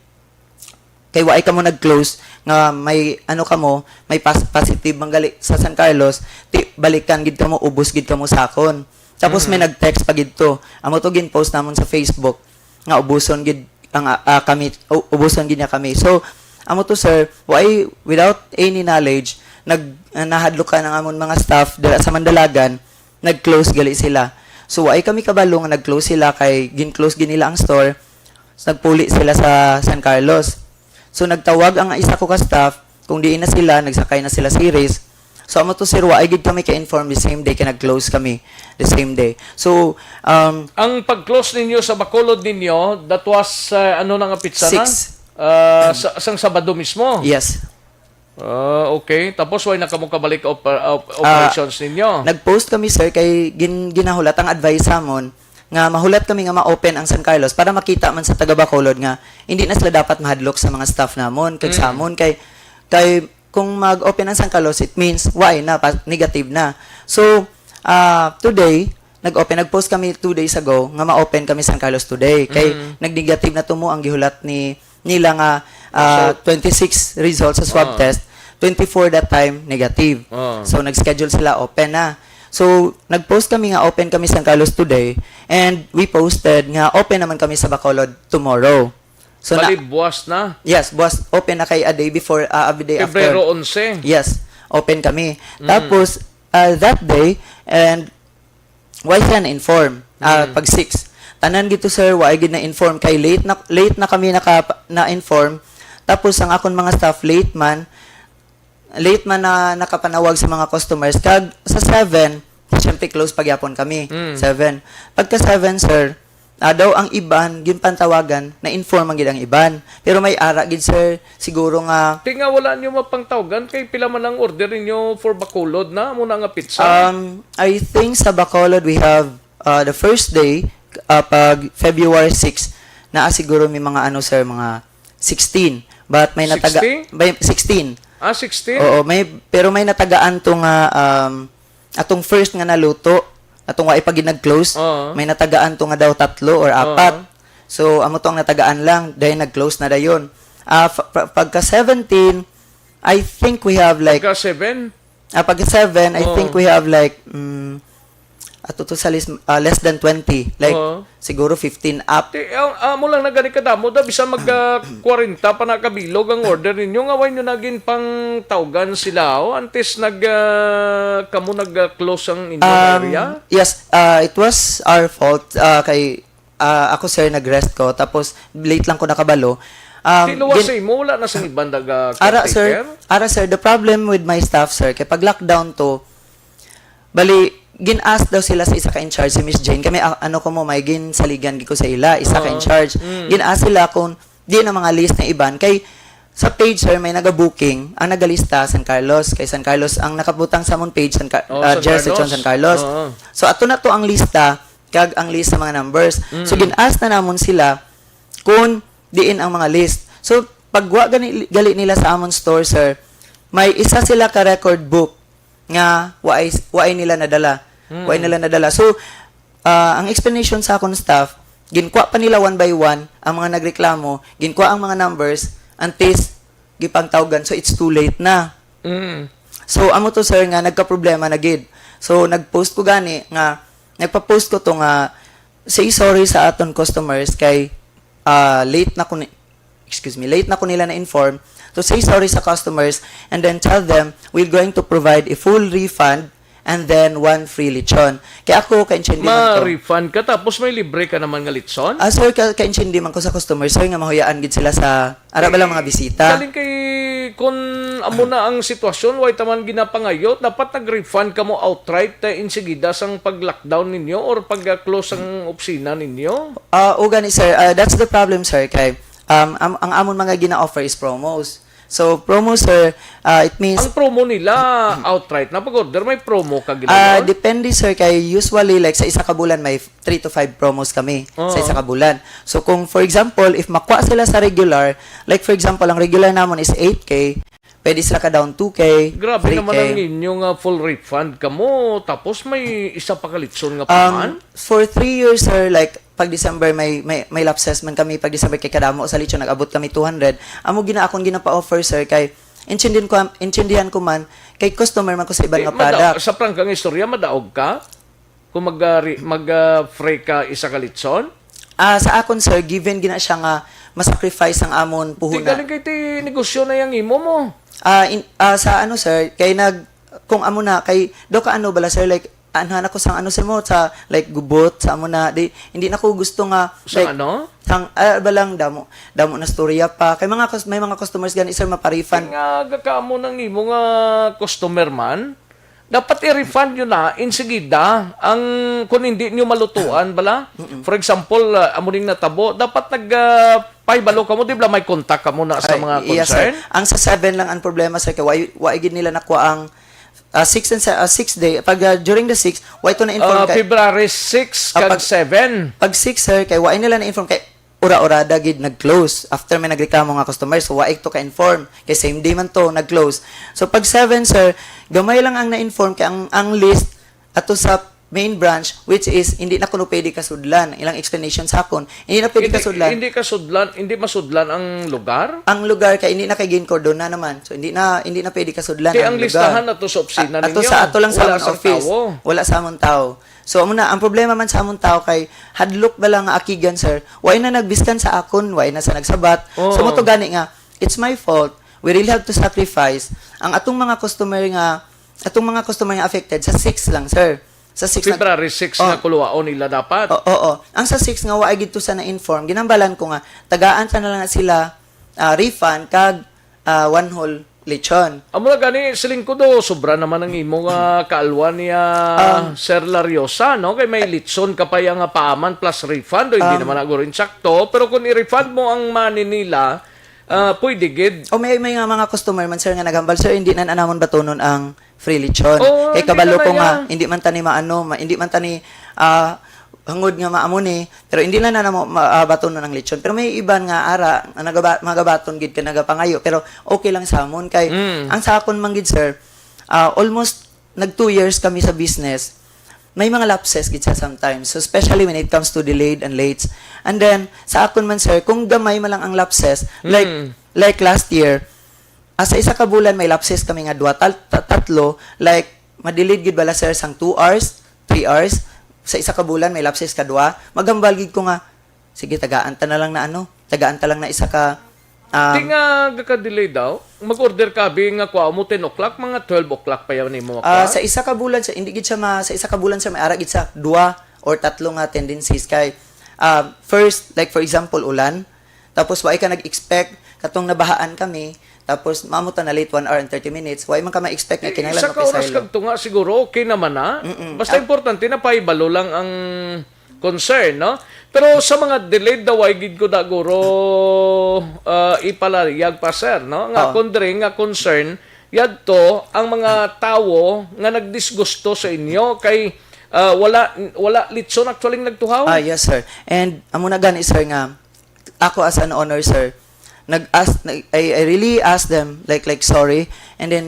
kay waay kamo nag-close nga may ano kamo, may pas-, positive man gali sa San Carlos, ti balikan gid kamo, ubos gid kamo sa akon. Tapos may Mm. nag-text pa gid to. Amo to gin-post namon sa Facebook nga ubuson gid ang, ah, ah, kami, u-, ubuson gid niya kami. So, amo to, sir, waay, without any knowledge, nag-, ah, nahadlokan ang amon mga staff dira sa Mandalagan, nag-close gali sila. So, waay kami kabalo nga nag-close sila kay gin-close gid nila ang store. So, nagpuli sila sa San Carlos. So, nagtawag ang isa ko ka staff, kung diin na sila, nagsakay na sila series. So, amo to, sir, wa ay gid kami ka-inform the same day kay nag-close kami the same day. So, um, Ang pag-close ninyo sa Bacolod ninyo, that was, uh, ano na nga petsa na? Six. Uh, sa, sang Sabado mismo? Yes. Ah, okay. Tapos, why na kamo kabalik op- op- operations ninyo? Nag-post kami, sir, kay gin ginahulat ang advice sa amon nga mahulat kami nga ma-open ang San Carlos para makita man sa taga Bacolod nga hindi na sila dapat mahadlok sa mga staff namon kag sa amon kay kay kung mag-open ang San Carlos, it means why na pa, negative na. So, ah, today, nag-open, nag-post kami two days ago nga ma-open kami San Carlos today. Kay nag-negative na tumo ang gihulat ni nila nga ah, twenty-six results sa swab test, twenty-four that time negative. Ah. So nag-schedule sila open na. So nag-post kami nga open kami San Carlos today and we posted nga open naman kami sa Bacolod tomorrow. So na, Bali, buwas na. Yes, buwas open na kay a day before, ah, a day after. Pebrero onse. Yes, open kami. Tapos uh, that day and why siya na-inform? Ah, pag six. Tanan gito, sir, wa gid na-inform kay late na late na kami naka na-inform. Tapos ang akon mga staff late man, late man na nakapanawag sa mga customers kag sa seven, syempre close pagyapon kami. Seven. Pagka seven, sir, ah, daw ang iban ginpantawagan, na-inform man gid ang iban. Pero may ara gid, sir, siguro nga Ti nga wala nyo mapangtawgan kay pila man ang order ninyo for Bacolod na mo na nga pizza? Um, I think sa Bacolod we have uh, the first day uh, pag February six na siguro may mga ano, sir, mga sixteen. But may nataga Sixty? may sixteen. Ah, sixteen? Oo, may pero may natagaan to nga um, atong first nga naluto, atong wa pa gid nag-close, Oo. may natagaan to nga daw tatlo or apat. So amo to ang natagaan lang, dahil nag-close na dayon. Ah, fa- pa- pagka seventeen, I think we have like Pagka seven? Ah, pag seven, I Oo. think we have like mm, ato to sa list, ah, less than twenty, like Oo. siguro fifteen up. Ti, ang, amo lang na gani kadamo da bisan mag ah, kwarenta pa na kabilog ang order ninyo nga why nyo nagin pang tawgan sila o antes nag ah, kamo nag ah, close ang inyong Um, area? Yes, uh, it was our fault. Uh, kay uh, ako, sir, nag-rest ko. Tapos late lang ko nakabalo. Um, Tiluwas gin- sa imo, wala na sa iban daga Ara, sir, caretaker? Ara, sir, the problem with my staff, sir, kay pag lockdown to, bali, gin-ask daw sila sa isa ka in charge, si Miss Jane. Kami, ah, ano ko mo, may ginsaligan gid ko sa ila, isa ka in charge. Gin-ask sila kung di na mga list na iban. Kay sa page, sir, may naga-booking, ang nagalista, San Carlos. Kay San Carlos, ang nakabutang sa amon page, San Car- Oh, ah, San jurisdiction, Carlos. San Carlos. Oo. So, ato na to ang lista, kag ang list sa mga numbers. So, gin-ask na namon sila kung diin ang mga list. So, pag wa gani, gali nila sa amon store, sir, may isa sila ka record book nga waay, waay nila nadala. Waay nila nadala. So, ah, ang explanation sa akon staff, ginkuha pa nila one by one ang mga nagreklamo, ginkuha ang mga numbers, antes gipangtawgan. So, it's too late na. Mm. So, amo to, sir, nga nagkaproblema na gid. So, nag-post ko gani nga, nagpa-post ko to nga, say sorry sa aton customers kay ah, late na ko ni, excuse me, late na ko nila na-inform. So, say sorry sa customers and then tell them we're going to provide a full refund and then one free lechon. Kaya ako, kaintindi man ko. Ma-refund ka tapos may libre ka naman nga litson? Ah, sir, ka kaintindi man ko sa customer, sir, nga mahuyaan gid sila sa ara ba lang mga bisita. Galing kay kun amo na ang sitwasyon, way taman ginapangayot, dapat nag-refund ka mo outright eh, insigida sang pag-lockdown ninyo or pag-close ang opisina ninyo? Ah, o gani, sir, ah, that's the problem, sir, kay um, am- ang amon mga gina-offer is promos. So, promo, sir, ah, it means Ang promo nila outright na pag-order, may promo ka Ah, ginagawa? Depende, sir, kay usually, like, sa isa ka bulan may three to five promos kami sa Oo. isa ka bulan. So kung, for example, if makuha sila sa regular, like, for example, ang regular namon is eight K, pwede sila ka down two K, Grabe three K. Naman ang inyo nga full refund kamo, tapos may isa pa ka litson nga Um, paman? For three years, sir, like, pag December, may, may, may lapses man kami, pag December, kay kadamo sa litson, nag-abot kami two hundred. Amo gina akong ginapa-offer, sir, kay intindihan ko, intindihan ko man, kay customer man ko sa iban Eh, nga mada- product. Sa prangkang istorya, madaog ka? Kung mag, ah, re- mag ah, free ka isa ka litson? Ah, sa akon, sir, given gina siya nga ma-sacrifice ang amon Ti puhunan. galing kay ti negosyo na yang imo mo. Ah, in, ah, sa ano, sir, kay nag, kung amo na, kay, do ka ano bala, sir, like, anhan ako sang ano, sir, mo, sa, like, gubot, sa amo na, di, hindi na ko gusto nga, Sang like, ano? sang, ah, ba lang, damo, damo na storya pa. Kay mga cus-, may mga customers gani, sir, mapa-refund. Nga, gakaamo nang imo nga customer man, dapat i-refund nyo na, insigida, ang, kung hindi nyo malutuan, bala. For example, ah, amo ning natabo, dapat nag, ah, pahibalo kamo, di ba may contact kamo na sa Ay, mga yes, sir. concern? Ang sa seven lang ang problema, sir, kay wa, wa gid nila nakuha ang, ah, six and se-, ah, six day. Pag, ah, during the six, wa ito na-inform Ah, kay February six Ah, kag pag seven. Pag six, sir, kay wa nila na-inform kay ura-urada gid nag-close after may nagreklamo nga customer, so wa ito ka-inform kay same day man to nag-close. So pag seven, sir, gamay lang ang na-inform kay ang, ang list ato sa main branch, which is hindi na kuno pwede kasudlan. Ilang explanation sa akon, hindi na pwede Hindi, kasudlan. hindi kasudlan, hindi masudlan ang lugar? Ang lugar kay hindi na kay ginkordon na naman. So hindi na, hindi na pwede kasudlan Kay ang ang lugar. listahan ato sa opisina A-, ato ninyo, sa ato lang sa wala amon sang office. tawo. Wala sa amon tawo. So amo na, ang problema man sa amon tawo kay hadlok ba lang nga akigan, sir. Why na nagbiskan sa akon? Why na sa nagsabat? Oo. So mo to gani nga, it's my fault. We really have to sacrifice ang atong mga customer nga, atong mga customer nga affected sa six lang, sir. Sa six na February six Oh. na kuluwaon nila dapat. Oo, oo. Ang sa six nga wa gid to sa na-inform, ginambalan ko nga tagaan ta na lang na sila, ah, refund kag, ah, one whole lechon. Amo na gani, siling ko do, sobra naman ang imo nga kaalwan niya, Ah. Sir Lariosa, no? Kay may lechon ka pa yang nga paaman plus refund, o hindi Ah. naman na guro insakto. Pero kung i-refund mo ang money nila, ah, pwede gid. O may, may nga mga customer man, sir, nga naghambal, "Sir, hindi na, na namon batunon ang free lechon." Oo, Kay hindi kabalo na ko na nga, yan. hindi man tani maano, ma-, hindi man tani, ah, hangod nga maamo ni, pero hindi na na namo ma-, ah, batunon ang lechon. Pero may iban nga ara, nga nagaba-, magabaton gid ka nagapangayo, pero okay lang sa amon. Kay Mm. ang sa akon man gid, sir, ah, almost nag two years kami sa business. May mga lapses gid siya sometimes. So, especially when it comes to delayed and late. And then, sa akon man, sir, kung gamay man lang ang lapses, like, Mm. like last year, ah, sa isa ka bulan, may lapses kami nga dua, tal-, ta-, tatlo, like, madelayed gid bala, sir, sang two hours, three hours. Sa isa ka bulan, may lapses ka dua. Maghambal gid ko nga, sige, tagaan ta na lang na ano, tagaan ta lang na isa ka, um, Di nga gaka-delay daw. Mag-order ka, bi, nga kuha mo ten o'clock, mga twelve o'clock pa yan nimo Ah, makuha. sa isa ka bulan, sir, hindi gid siya ma-, sa isa ka bulan, sir, may ara gid sa dua or tatlo nga tendencies kay, ah, first, like, for example, ulan, tapos wa ka nag-expect, katong nabahaan kami, tapos maamo ta na late one hour and thirty minutes, wa man ka ma-expect nga Eh, kinahanglan isa ka oras makisaylo. kag tunga, siguro, okay naman na. Mm-mm. Basta Ah. importante na pahibalo lang ang concern, no? Pero sa mga delayed daw, ay gid ko da guro, ah, ipalayag pa, sir, no? Nga Oo. kung diri nga concern, yadto ang mga tawo nga nagdisgusto sa inyo kay, ah, wala, wala litson actually nagtuhaw. Ah, yes, sir. And amo na gani, sir, nga ako as an owner, sir, nag-ask, nag-, I, I really asked them, like, like, sorry. And then,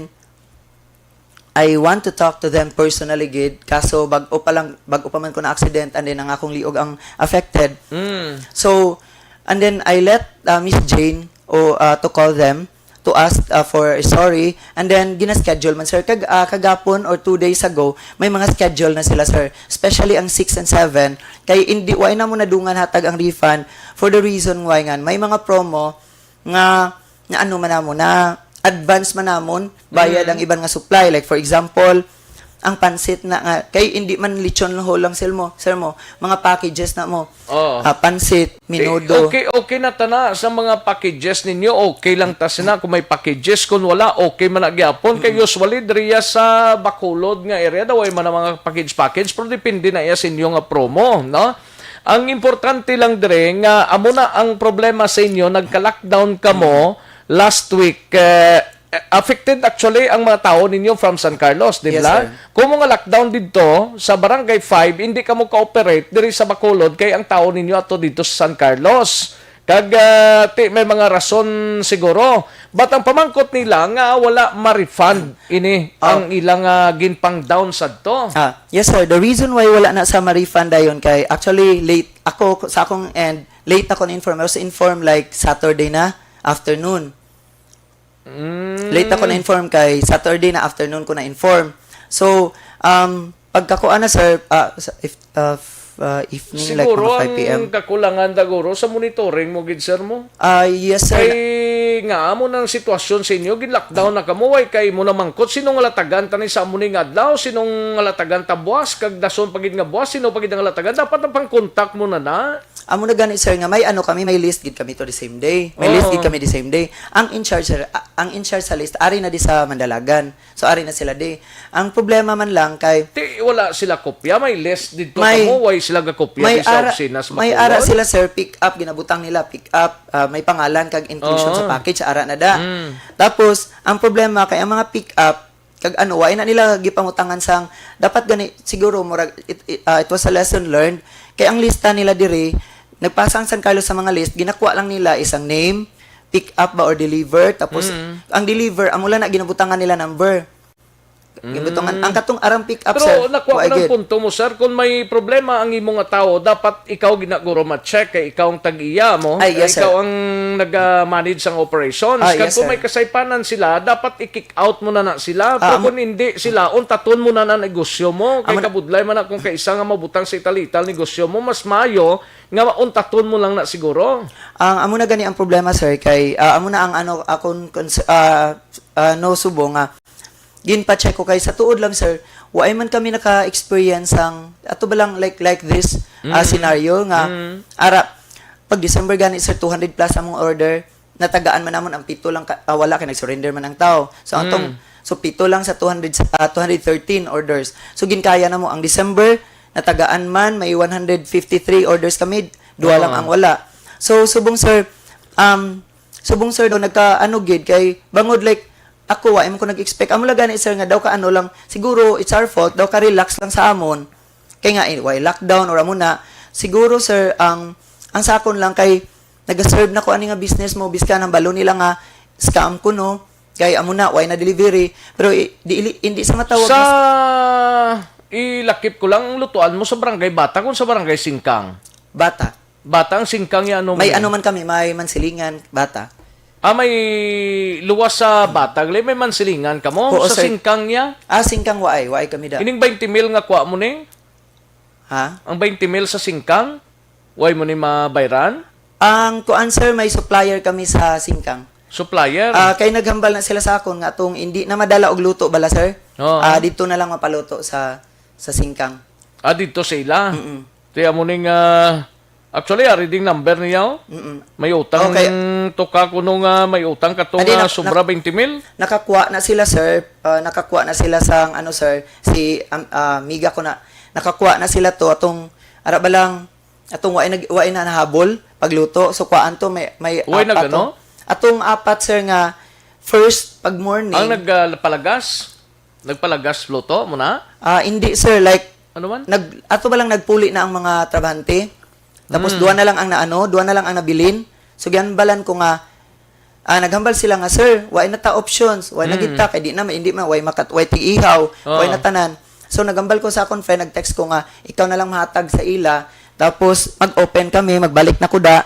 I want to talk to them personally gid, kaso bag-o pa lang, bag-o pa man ko na accident, and then ang akong liog ang affected. Mm. So, and then I let, uh, Miss Jane o, uh, to call them to ask, uh, for sorry, and then gina-schedule man, sir, kag, uh, kagapon or two days ago, may mga schedule na sila, sir, especially ang six and seven, kay hindi, wa na mo nadungan hatag ang refund for the reason why nga may mga promo nga, nga ano man namo, na advance man namon bayad Mm. ang iban nga supply. Like, for example, ang pansit na nga, kay hindi man lechon whole lang, sir, mo, sir, mo, mga packages na mo. Oo. Ah, pansit, Eh, minudo. okay, okay na tana sa mga packages ninyo, okay lang ta sina kung may packages, kung wala, okay man na gyapon. Kay Mm. usually, diriya sa Bacolod nga area, daw ay man ang mga package-package, pero depende na iya sa inyo nga promo, no? Ang importante lang dire nga amo na ang problema sa inyo, nagka-lockdown kamo last week. Eh, affected actually ang mga tawo ninyo from San Carlos, di Yes, ba? sir. Kung mga lockdown dito sa Barangay five, hindi kamo ka-operate diri sa Bacolod kay ang tawo ninyo ato dito sa San Carlos. Kag, ah, ti, may mga rason siguro. But ang pamangkot nila nga wala ma-refund ini Ah. ang ilang, ah, ginpang-down sadto. Ah, yes, sir. The reason why wala na sa ma-refund dayon kay actually late ako sa akong end, late ako na-inform. I was informed, like, Saturday na afternoon. Mm. Late ako na-inform kay Saturday na afternoon ko na-inform. So, um, pagkakuan na, sir, ah, sa, if, ah, f-, uh, evening, like Siguro mga five p m. Ang kakulangan, daguro, sa monitoring mo gid, sir, mo? Ah, yes, sir. Kay nga amo nang sitwasyon sa inyo, gin-lockdown na kamo, way kay mo namangkot, sinong halatagan ta ni sa amo ning adlaw, sinong halatagan ta buwas, kag dason pa gid nga buwas, sino pa gid ang halatagan, dapat napang-contact mo na na. Amo na gani, sir, nga may ano kami, may list gid kami to the same day. May list Oo. gid kami the same day. Ang in charge, sir, a-, ang in charge sa list, ari na di sa Mandalagan. So, ari na sila di. Ang problema man lang kay Ti, wala sila kopya, may list dito May, kamo, way sila gakopya may di sa ara, opisina sa may ara Bacolod? Sila, sir, pick up, ginabutang nila, pick up, ah, may pangalan kag inclusion sa Oo. package, ara na da. Mm. Tapos, ang problema kay ang mga pick up, kag ano, wa na nila gipangutangan sang, dapat gani, siguro, murag, it, it, ah, it was a lesson learned. Kay ang lista nila diri, nagpasa ang San Carlos sa mga list, ginakuha lang nila isang name, pick up ba or deliver, tapos Mm. ang deliver, amo lang na ginabutangan nila number. Gibutangan, Mm. ang katong arang pick up, Pero sir, nakuha wa ko ng gid. punto mo, sir. Kung may problema ang imo nga tawo, dapat ikaw ginaguro ma-check, kay ikaw ang tag-iya mo, Ay, yes, ikaw sir. ang nag-manage sang operations. Ah, Kag yes, kung may sir. kasaypanan sila, dapat i-kick out mo na na sila. Ah, Pero amo kung hindi sila, untaton mo na na negosyo mo. Kay Amo na kabudlay man na kung kaisa nga mabutang sa italital negosyo mo, mas maayo nga untaton mo lang na siguro. Ang amo na gani ang problema, sir, kay, ah, amo na ang ano, akon cons-, ah, ah, no, subo nga ginpa-check ko kay sa tuod lang, sir, wa man kami naka-experience sang ato ba lang like, like this, ah, Mm. scenario nga Mm. ara pag December gani, sir, two hundred plus among order, natagaan man namon ang pito lang ka, ah, wala kay nag-surrender man ang tao. So, atong, Mm. so, pito lang sa two hundred, ah, two hundred thirteen orders. So, ginkaya namo ang December, natagaan man, may one hundred fifty-three orders kami, duha lang Oo. ang wala. So, subong, sir, um, subong, sir, daw nagka, ano gid, kay bangod, like, ako, wa man ko nag-expect. Amo lang gani, sir, nga daw ka, ano lang, siguro, it's our fault, daw ka relax lang sa amon. Kay nga, eh, way lockdown or amo na. Siguro, sir, ang, ang sa akon lang kay, nag-serve na ko ani nga business mo, bisan ang balo nila nga scam ko, no? Kay amo na, way na delivery. Pero, i-, di, ili-, hindi sa matawag Sa na ilakip ko lang, ang lutuan mo sa Barangay Bata kung sa Barangay Singkang? Bata. Bata ang Singkang ya, ano May man eh? ano man kami, may Mansilingan, Bata. Ah, may luwas sa Bata, gali, may Mansilingan kamo? Oo, Sa sir. Singkang ya? Ah, Singkang waay, waay kami da. Ining twenty mil nga kuha mo ni? Ha? Ang twenty mil sa Singkang? Way mo ni mabayran? Ang kuan, sir, may supplier kami sa Singkang. Supplier? Ah, kay naghambal na sila sa akon nga atong hindi na madala og luto bala, sir. Oo. Ah, dito na lang mapaluto sa, sa Singkang. Ah, dito sa ila? Mm-mm. Tiya mo ning, ah, actually, ari ding number niya, oh. Mm-mm. May utang Okay. to ka kuno nga, may utang ka to Adi, nga nak-, sobra nak-, twenty mil? Nakakuha na sila, sir. Ah, nakakuha na sila sa, ano, sir, si, am-, ah, miga ko na. Nakakuha na sila to atong, ara ba lang, atong wa na, wa na nahabol pagluto. So, kuhaan to, may, may Way apat nagano? to. Atong apat, sir, nga first pag morning. Ang nag, ah, palagas? Nagpalagas luto mo na? Ah, hindi, sir. Like, Ano man? nag-, ato ba lang nagpuli na ang mga trabahante? Tapos Mm. duha na lang ang naano, duha na lang ang nabilin. So, gihambalan ko nga, ah, naghambal sila nga, "Sir, wa na ta options, wa na Mm. gid ta, kay di na, hindi man, way makat-, way tig-ihaw, Oo. way na tanan." So, naghambal ko sa akon friend, nag-text ko nga, "Ikaw na lang mahatag sa ila, tapos mag-open kami, magbalik na ko da,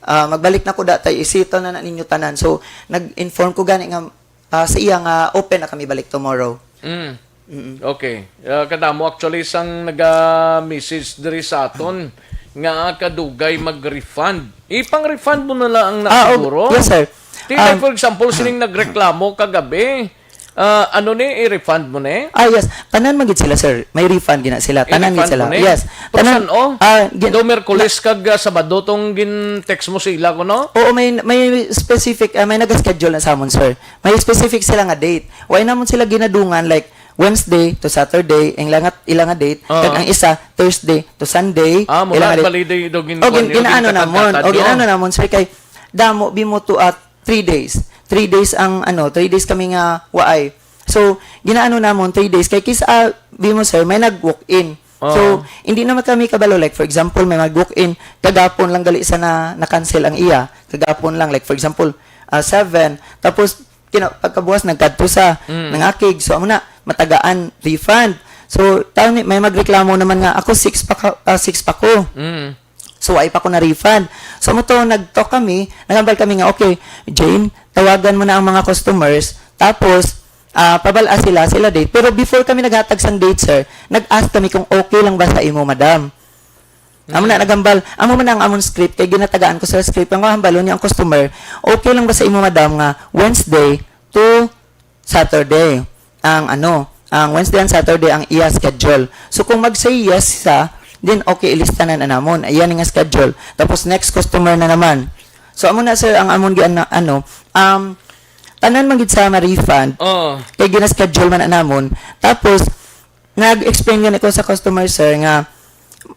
ah, magbalik na ko da, tay isita na, na ninyo tanan." So, nag-inform ko gani nga, ah, sa iya nga open na kami balik tomorrow. Mm. Mm-mm. Okay. Ah, kadamo actually sang naga-message diri sa aton nga kadugay mag-refund. Ipang-refund mo na lang na Ah, og-, siguro. yes, sir. Di, like, Um, for example, sining nagreklamo kagabi, ah, ano ni, i-refund mo ni? Ah, yes. Tanan man gid sila, sir. May refund gina sila. Tanan gid I-refund sila. mo ni? Yes. Pero Tanan, san, oh? ah, gin-, Do Miyerkules na- kag, ah, Sabado tong gin-text mo sa ila ko, no? Oo, may, may specific, ah, may nag-schedule na sa amon, sir. May specific sila nga date. Wa namon sila ginadungan, like, Wednesday to Saturday, ang ila nga, ila nga date, Oo. kag ang isa, Thursday to Sunday, Ah, mula ila nga date. bali day do gin-, Oh, gin-, kuwan nyo, ginaano namon. gin-katagkatag Oh, nyo. ginaano namon, sir, kay damo, bimo to at three days. Three days ang, ano, three days kami nga waay. So, ginaano namon, three days. Kay kis-, ah, bimo, sir, may nag-walk-in. Oo. So, hindi naman kami kabalo. Like, for example, may mag-walk-in, kagapon lang gali sa na, na-cancel ang iya. Kagapon lang, like, for example, ah, seven. Tapos, kina-, pagkabuwas, nagkadto sa, Mm. nangakig. So, amo na, matagaan, refund. So, tawon ni, may magreklamo naman nga, "Ako, six pa ka, ah, six pa ko." Mm. So, wa pa ko na-refund. So, mo to, nag-talk kami, naghambal kami nga, "Okay, Jane, tawagan mo na ang mga customers, tapos, ah, pabal-a sila, sila date." Pero before kami naghatag sang date, sir, nag-ask kami kung okay lang ba sa imo, madam. Amo na, naghambal. Amo man ang amon script, kay ginatagaan ko sa script. Ang kahambalon niya ang customer, "Okay lang ba sa imo, madam, nga Wednesday to Saturday ang ano, ang Wednesday and Saturday ang iya schedule." So, kung mag-say yes siya, then okay, ilista na, na namon. Ayan nga schedule. Tapos, next customer na naman. So, amo na, sir, ang amon gi-, ano, ano, um, tanan man gid sa ma-refund. Oh. Kay gina-schedule man na namon. Tapos, nag-explain gani ko sa customer, sir, nga,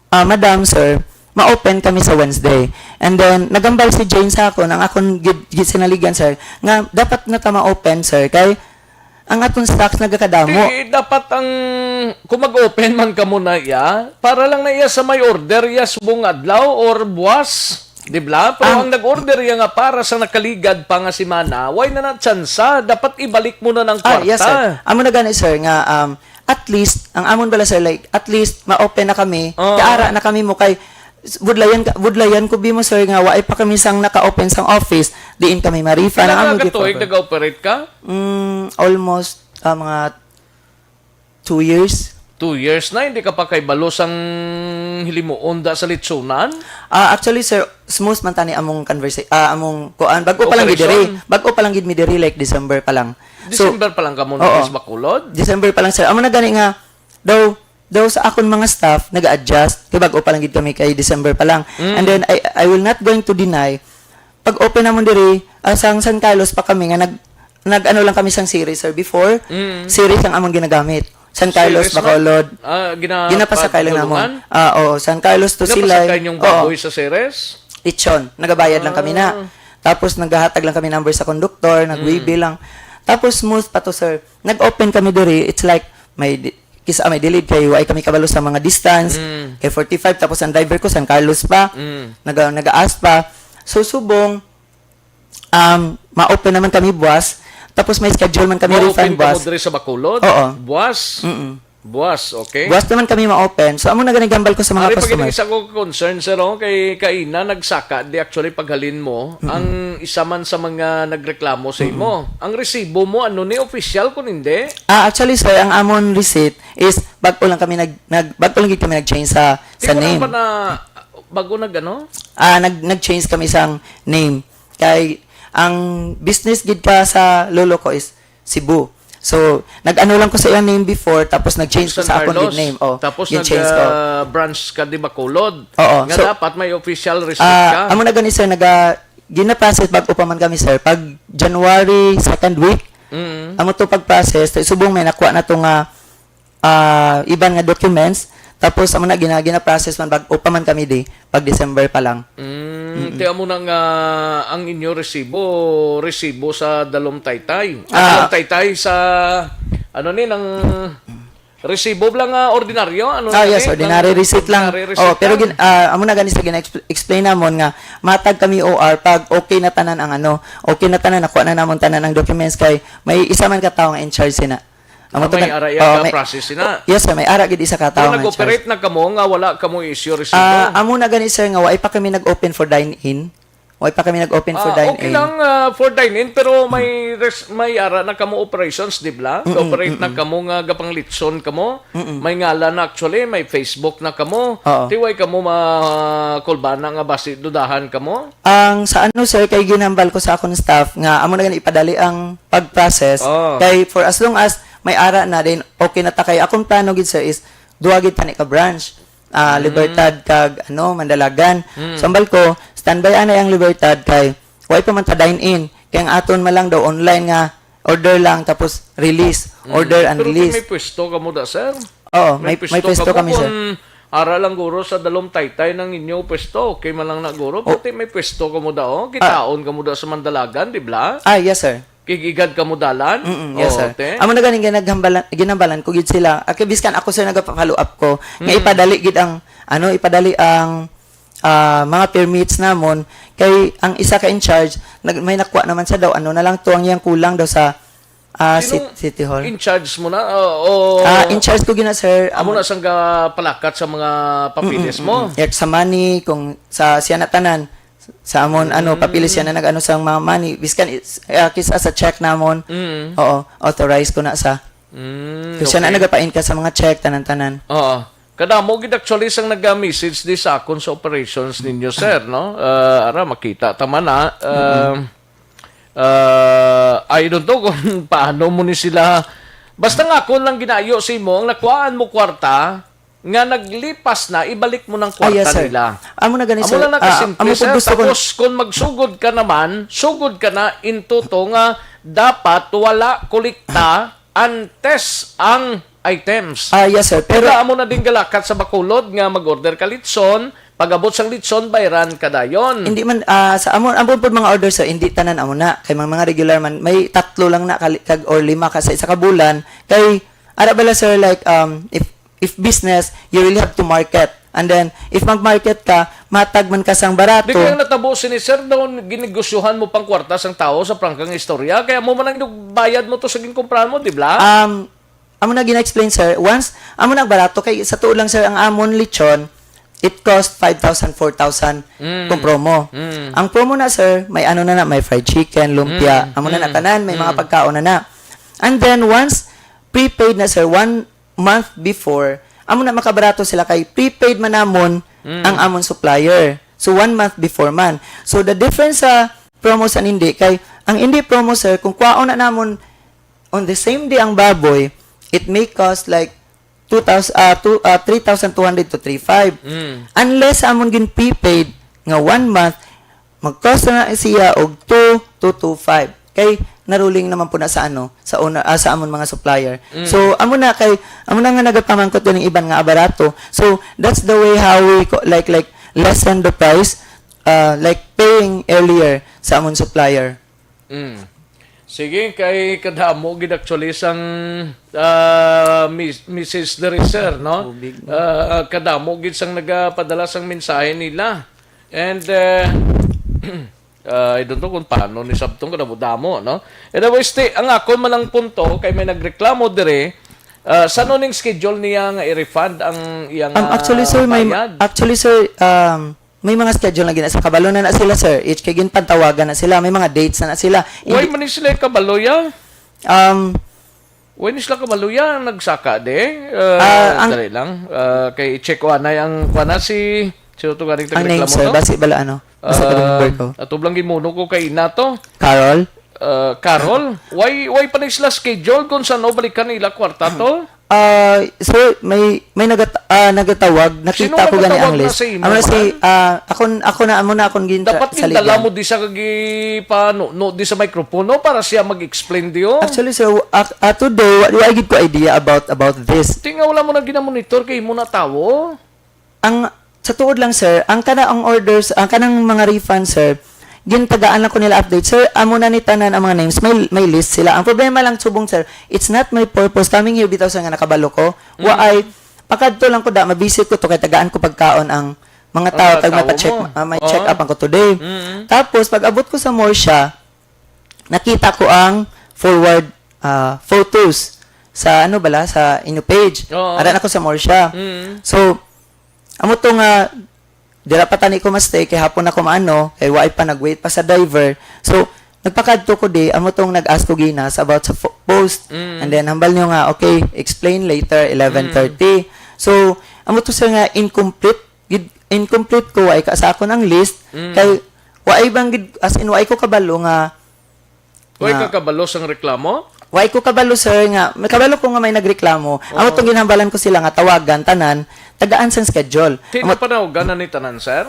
"Ah, madam, sir, ma-open kami sa Wednesday." And then, nagambal si Jane sa akon, ang akon gid, gid sinaligan, sir, nga dapat na ta ma-open, sir, kay ang aton stocks nagakadamo. Di, dapat ang, kung mag-open man kamo na iya, para lang na iya sa may order, iya subong adlaw or buwas, di ba? Pero ang, ang nag-order iya nga para sa nakaligad pa nga semana, way na na tsansa, dapat ibalik mo na ng kwarta. Ah, yes, sir. Amo na gani, sir, nga, um, at least, ang amon bala, sir, like, at least, ma-open na kami, Oo. Kaara na kami mo kay, budlayan ka, budlayan ko bi mo, sir, nga waay pa kami sang naka-open sang office, diin kami ma-refund. Pila Ang ka amon katuig gipa-, nag-operate ka? Mm, almost, ah, mga two years. Two years na, hindi ka pa kay balo sang hilimuon da sa litsunan? Ah, actually, sir, smooth man tani among conversa-, ah, among kuan, bag-o pa lang gid diri. Operasyon? Bag-o pa lang gid mi diri, like, December pa lang. So, December pa lang ka mo oo. Nag-Bacolod? December pa lang, sir. Amo na gani nga, daw, daw sa akon mga staff, nag-a-adjust. Kay bag-o pa lang gid kami kay December pa lang. Mm. And then, I, I will not going to deny, pag-open namon diri, ah, sang San Carlos pa kami nga nag-, nag-ano lang kami sang series, sir, before. Mm. Series ang among ginagamit. San Carlos, Series na? Bacolod. Ah, gina-, Ginapasakay lang namon. Padulungan? Ah, oo. San Carlos to Silay. Napasakay niyong Oo. Baboy sa series? Lechon. Nagabayad lang kami na. Ah. Tapos naghahatag lang kami number sa konduktor, nag-waybill Mm. lang. Tapos smooth pa to, sir. Nag-open kami diri, it's like may di-, kisa may delayed kay way kami kabalo sa mga distance. Mm. Kay forty-five, tapos ang driver ko, San Carlos pa. Mm. Naga-, nagaas pa. So, subong, um, ma-open naman kami buwas. Tapos may schedule man kami refund buwas. Ma-open ka mo diri sa Bacolod? Oo. Buwas? Mm-mm. Buwas, okay. Buwas naman kami ma-open. So, amo na gani gambal ko sa mga Ari pa gid ang customer. Isa ko concern, sir, oh, kay kaina nagsaka, di actually paghalin mo, Mm-mm. ang isa man sa mga nagreklamo sa imo. Mm-mm. Ang resibo mo, ano ni, official kung hindi? Ah, actually, sir, ang amon receipt is bag-o lang kami nag-, nag-, bag-o lang gid kami nag-change sa, Di sa ko lang name. pa na, bago nag-ano? Ah, nag-, nag-change kami sang name. Kay ang business gid ka sa lolo ko is Cebu. So, nag-ano lang ko sa iyang name before, tapos nag-change ko San sa akon Carlos. Gid name. Oh, Tapos gin-change ko. nag, ah, branch ka di Bacolod. Oo, Nga so, dapat may official receipt ah, ka. Amo na gani, sir, naga-, gina-process bag-o pa man kami, sir. Pag January second week, Mm. amo to pag-process. So, subong may nakuha na to nga ah, iban nga documents. Tapos, amo na, gina-, gina-process man, bag-o pa man kami di, pag December pa lang. Mm, Mm-mm. Ti amo na nga ang inyo resibo, resibo sa Dalom Taytay. Ah, Ah. Dalom Taytay sa, ano ni, nang resibo lang nga ordinaryo? Ano Ah, na yes, ni? Ordinary Nang receipt lang. ordinary receipt Oh, pero lang. Gin-, ah, amo na gani sa gina-expl-, explain namon nga matag kami O R pag okay na tanan ang ano, okay na tanan, nakuha na namon tanan ang documents kay may isa man ka tawo nga in charge sina. Amo Ah, to may kan-, ara iya oo, ka may, process na. Yes, sir. May ara gid isa ka Pero tawo nga in charge. Nag-operate na kamo nga wala kamo issue resibo? Ah, amo na gani, sir, nga wa pa kami nag-open for dine-in. Wa pa kami nag-open for Ah, dine-in. Okay lang, ah, for dine-in, pero may res-, may ara na kamo operations, di ba? Mm-mm, Operate na mm-mm. kamo nga gapanglitson kamo. Mm-mm. May ngalan na actually, may Facebook na kamo. Oo. Ti way kamo makulbana nga basi dudahan kamo? Ang sa ano, sir, kay ginambal ko sa akong staff nga amo na gani ipadali ang pag-process. Oh. Kay for as long as may ara na, then okay na ta. Kay akong plano gid, sir, is duha gid tani ka branch. Ah, Mm. Libertad kag, ano, Mandalagan. Mm. So, ambal ko, standby anay ang Libertad kay way pa man ta dine-in. Kay ang aton man lang daw online nga order lang, tapos release, Mm. order and Pero release. May pwesto kamo da, sir? Oo, may, may pwesto kamo kami, sir. Kung ara lang guro sa Dalom Taytay nang inyo pwesto, okay man lang na guro, Oh. Pati may pwesto kamo da, oh. Ah. Kitaon kamo da sa Mandalagan, di ba? Ah, yes, sir. Kig-igad kamo dalan? Mm-mm, yes, Oh, sir. te? Amo na ganing ginaghambalan, ginambalan ko gid sila. Ah, kay biskan ako, sir, nagapa-follow up ko. Nga Mm. ipadali gid ang, ano, ipadali ang, ah, mga permits namon. Kay ang isa ka in charge, nag-, may nakuha naman siya daw, ano na lang to, ang iyang kulang daw sa, ah, Sinong sit-, City Hall. In charge mo na? O, o Ah, in charge ko gina, sir. Amo Amo na sang gapalakat sa mga papilis Mm-mm, mo? mm-mm. Yak sa money, kung sa siya na tanan, sa amon, ano, Mm. papilis siya na nag-ano sa mga money. Biskan, is-, ah, kis-a sa check namon. Mm. Oo, authorize ko na sa. Mm, So, siya na okay. nagapain ka sa mga check, tanan-tanan. Oo. Kadamo gid actually sang naga-message di sa akon sa operations ninyo, sir, no? Ah, ara, makita ta man, ah. Ah, ah, I don't know kung paano mo ni sila. Basta nga akon lang ginayo sa imo, ang nakuhaan mo kwarta, nga naglipas na, ibalik mo ng Ah, yes, kwarta sir. nila. Amo na gani, Amo sir. lang na Ah, kasimple, amo po sir. gusto ko Tapos, kung magsugod ka naman, sugod ka na into to nga dapat wala kolekta antes ang items. Ah, yes, sir. Pero Pero amo na din galakat sa Bacolod nga mag-order ka litson, pag-abot sang litson, bayran ka dayon. Hindi man, ah, sa amo, amo pud mga order, sir, hindi tanan amo na. Kay mga, mga regular man, may tatlo lang na kali-, kag or lima ka sa isa ka bulan. Kay, ara bala, sir, like, um, if, if business, you really have to market. And then, if mag-market ka, matag man ka sang barato. Di kaya natabo sini, sir, daw ginegosyohan mo pang kwarta sang tao sa prangkang istorya. Kaya mo man ang bayad mo to sa ginkumprahan mo, di ba? Um, amo na gina-explain, sir. Once, amo na barato kay sa tuod lang, sir, ang amon lechon, it cost five thousand, four thousand Mm. kung promo. Mm. Ang promo na, sir, may ano na na, may fried chicken, lumpia, Mm. amo na na Mm. tanan, may mga Mm. pagkaon na na. And then once prepaid na, sir, one month before, amo na makabarato sila kay prepaid man namon Mm. ang amon supplier. So one month before man. So the difference sa promo sa hindi kay ang hindi promo, sir, kung kwaon na namon on the same day ang baboy, it may cost like two thousand, ah, two, ah, three thousand two hundred to three five. Mm. Unless sa amon gin prepaid nga one month, mag-cost na siya og two two two five. Kay naruling naman po na sa ano, sa owner, ah, sa amon mga supplier. Mm. So amo na kay amo na nga nagapamangkot ganing iban nga abarato. So that's the way how we co-, like, like, lessen the price, uh, like paying earlier sa amon supplier. Mm. Sige, kay kadamo gid actually sang, ah, mis-, message diri, sir, no? Tubig. Ah, kadamo gid sang nagapadala sang mensahe nila. And, eh, ah, I don't know kung paano ni sabtong kadamo-damo, no? Anyways, ti, ang akon man lang punto, kay may nagreklamo diri, ah, sano ning schedule niya nga i-refund ang iyang, Um, actually, ah, sir, may, bayad? actually, sir, um, may mga schedule na gina-, sa kabalo na na sila, sir. Each kay ginpantawagan na sila, may mga dates na na sila. Why Hindi man ni sila kabalo ya? Um, Why ni sila kabalo ya? Nagsaka de? Ah, Ah, ang dali lang. Ah, kay i-check ko anay ang kuan na si, sino to galing Ang name, nagreklamo sir, to? Basi bala ano? Basta ka number ko. Ah, ato lang gimuno ko kay ina to. Carol? Ah, Carol? Why, why pa na sila schedule kung saan balikan nila kwarta to? Ah, sir, may, may nagat-, ah, nagatawag. Sino Nakita ko gani ang nagatawag na list. sa imo, Amo na si, man? ah, ako, ako na, amo na akong gin-, Dapat saligi. Gindala mo di sa kagi pa, no, no, di sa microphone, no, para siya mag-explain diyo. Actually, sir, wa-, ak-, ah, today, wa, wa gid ko idea about, about this. Tinga wala mo na ginamonitor kay mo na tawo. Ang, sa tuod lang, sir, ang kana ang orders, ang kanang mga refund, sir, gintagaan lang ko nila update. Sir, amo na ni tanan ang mga names. May, may list sila. Ang problema lang, subong, sir, it's not my purpose. Coming here, bitaw, sir, nga nakabalo ko. Mm. Waay, pakadto lang ko da, mabisit ko to, kay tagaan ko pagkaon ang mga Ang tao, mga tag may tao pa-check, mo. ah, may Oo. check up ang ko today. Mm. Tapos, pag abot ko sa Morsha, nakita ko ang forward, ah, photos sa, ano bala, sa inyo page. Oo. Ara na ko sa Morsha. Mm. So, amo to nga, dira pa tani ko ma-stay, kay hapon ako maano, kay waay pa, nag-wait pa sa driver. So, nagpakadto ko di, amo tong nag-ask ko gina sa about sa fo-, post. Mm. And then, hambal niyo nga, "Okay, explain later, eleven thirty." Mm. So, amo to, sir, nga incomplete, gid, incomplete ko, waay ka sa akon ang list, Mm. kay waay bang gid, as in, waay ko kabalo nga Way nga ka kabalo sang reklamo? Way ko kabalo, sir, nga, may kabalo ko nga may nagreklamo. Amo Oo. tong ginhambalan ko sila nga tawagan tanan, tagaan sang schedule. Ti Amo napanawagan na ni tanan, sir?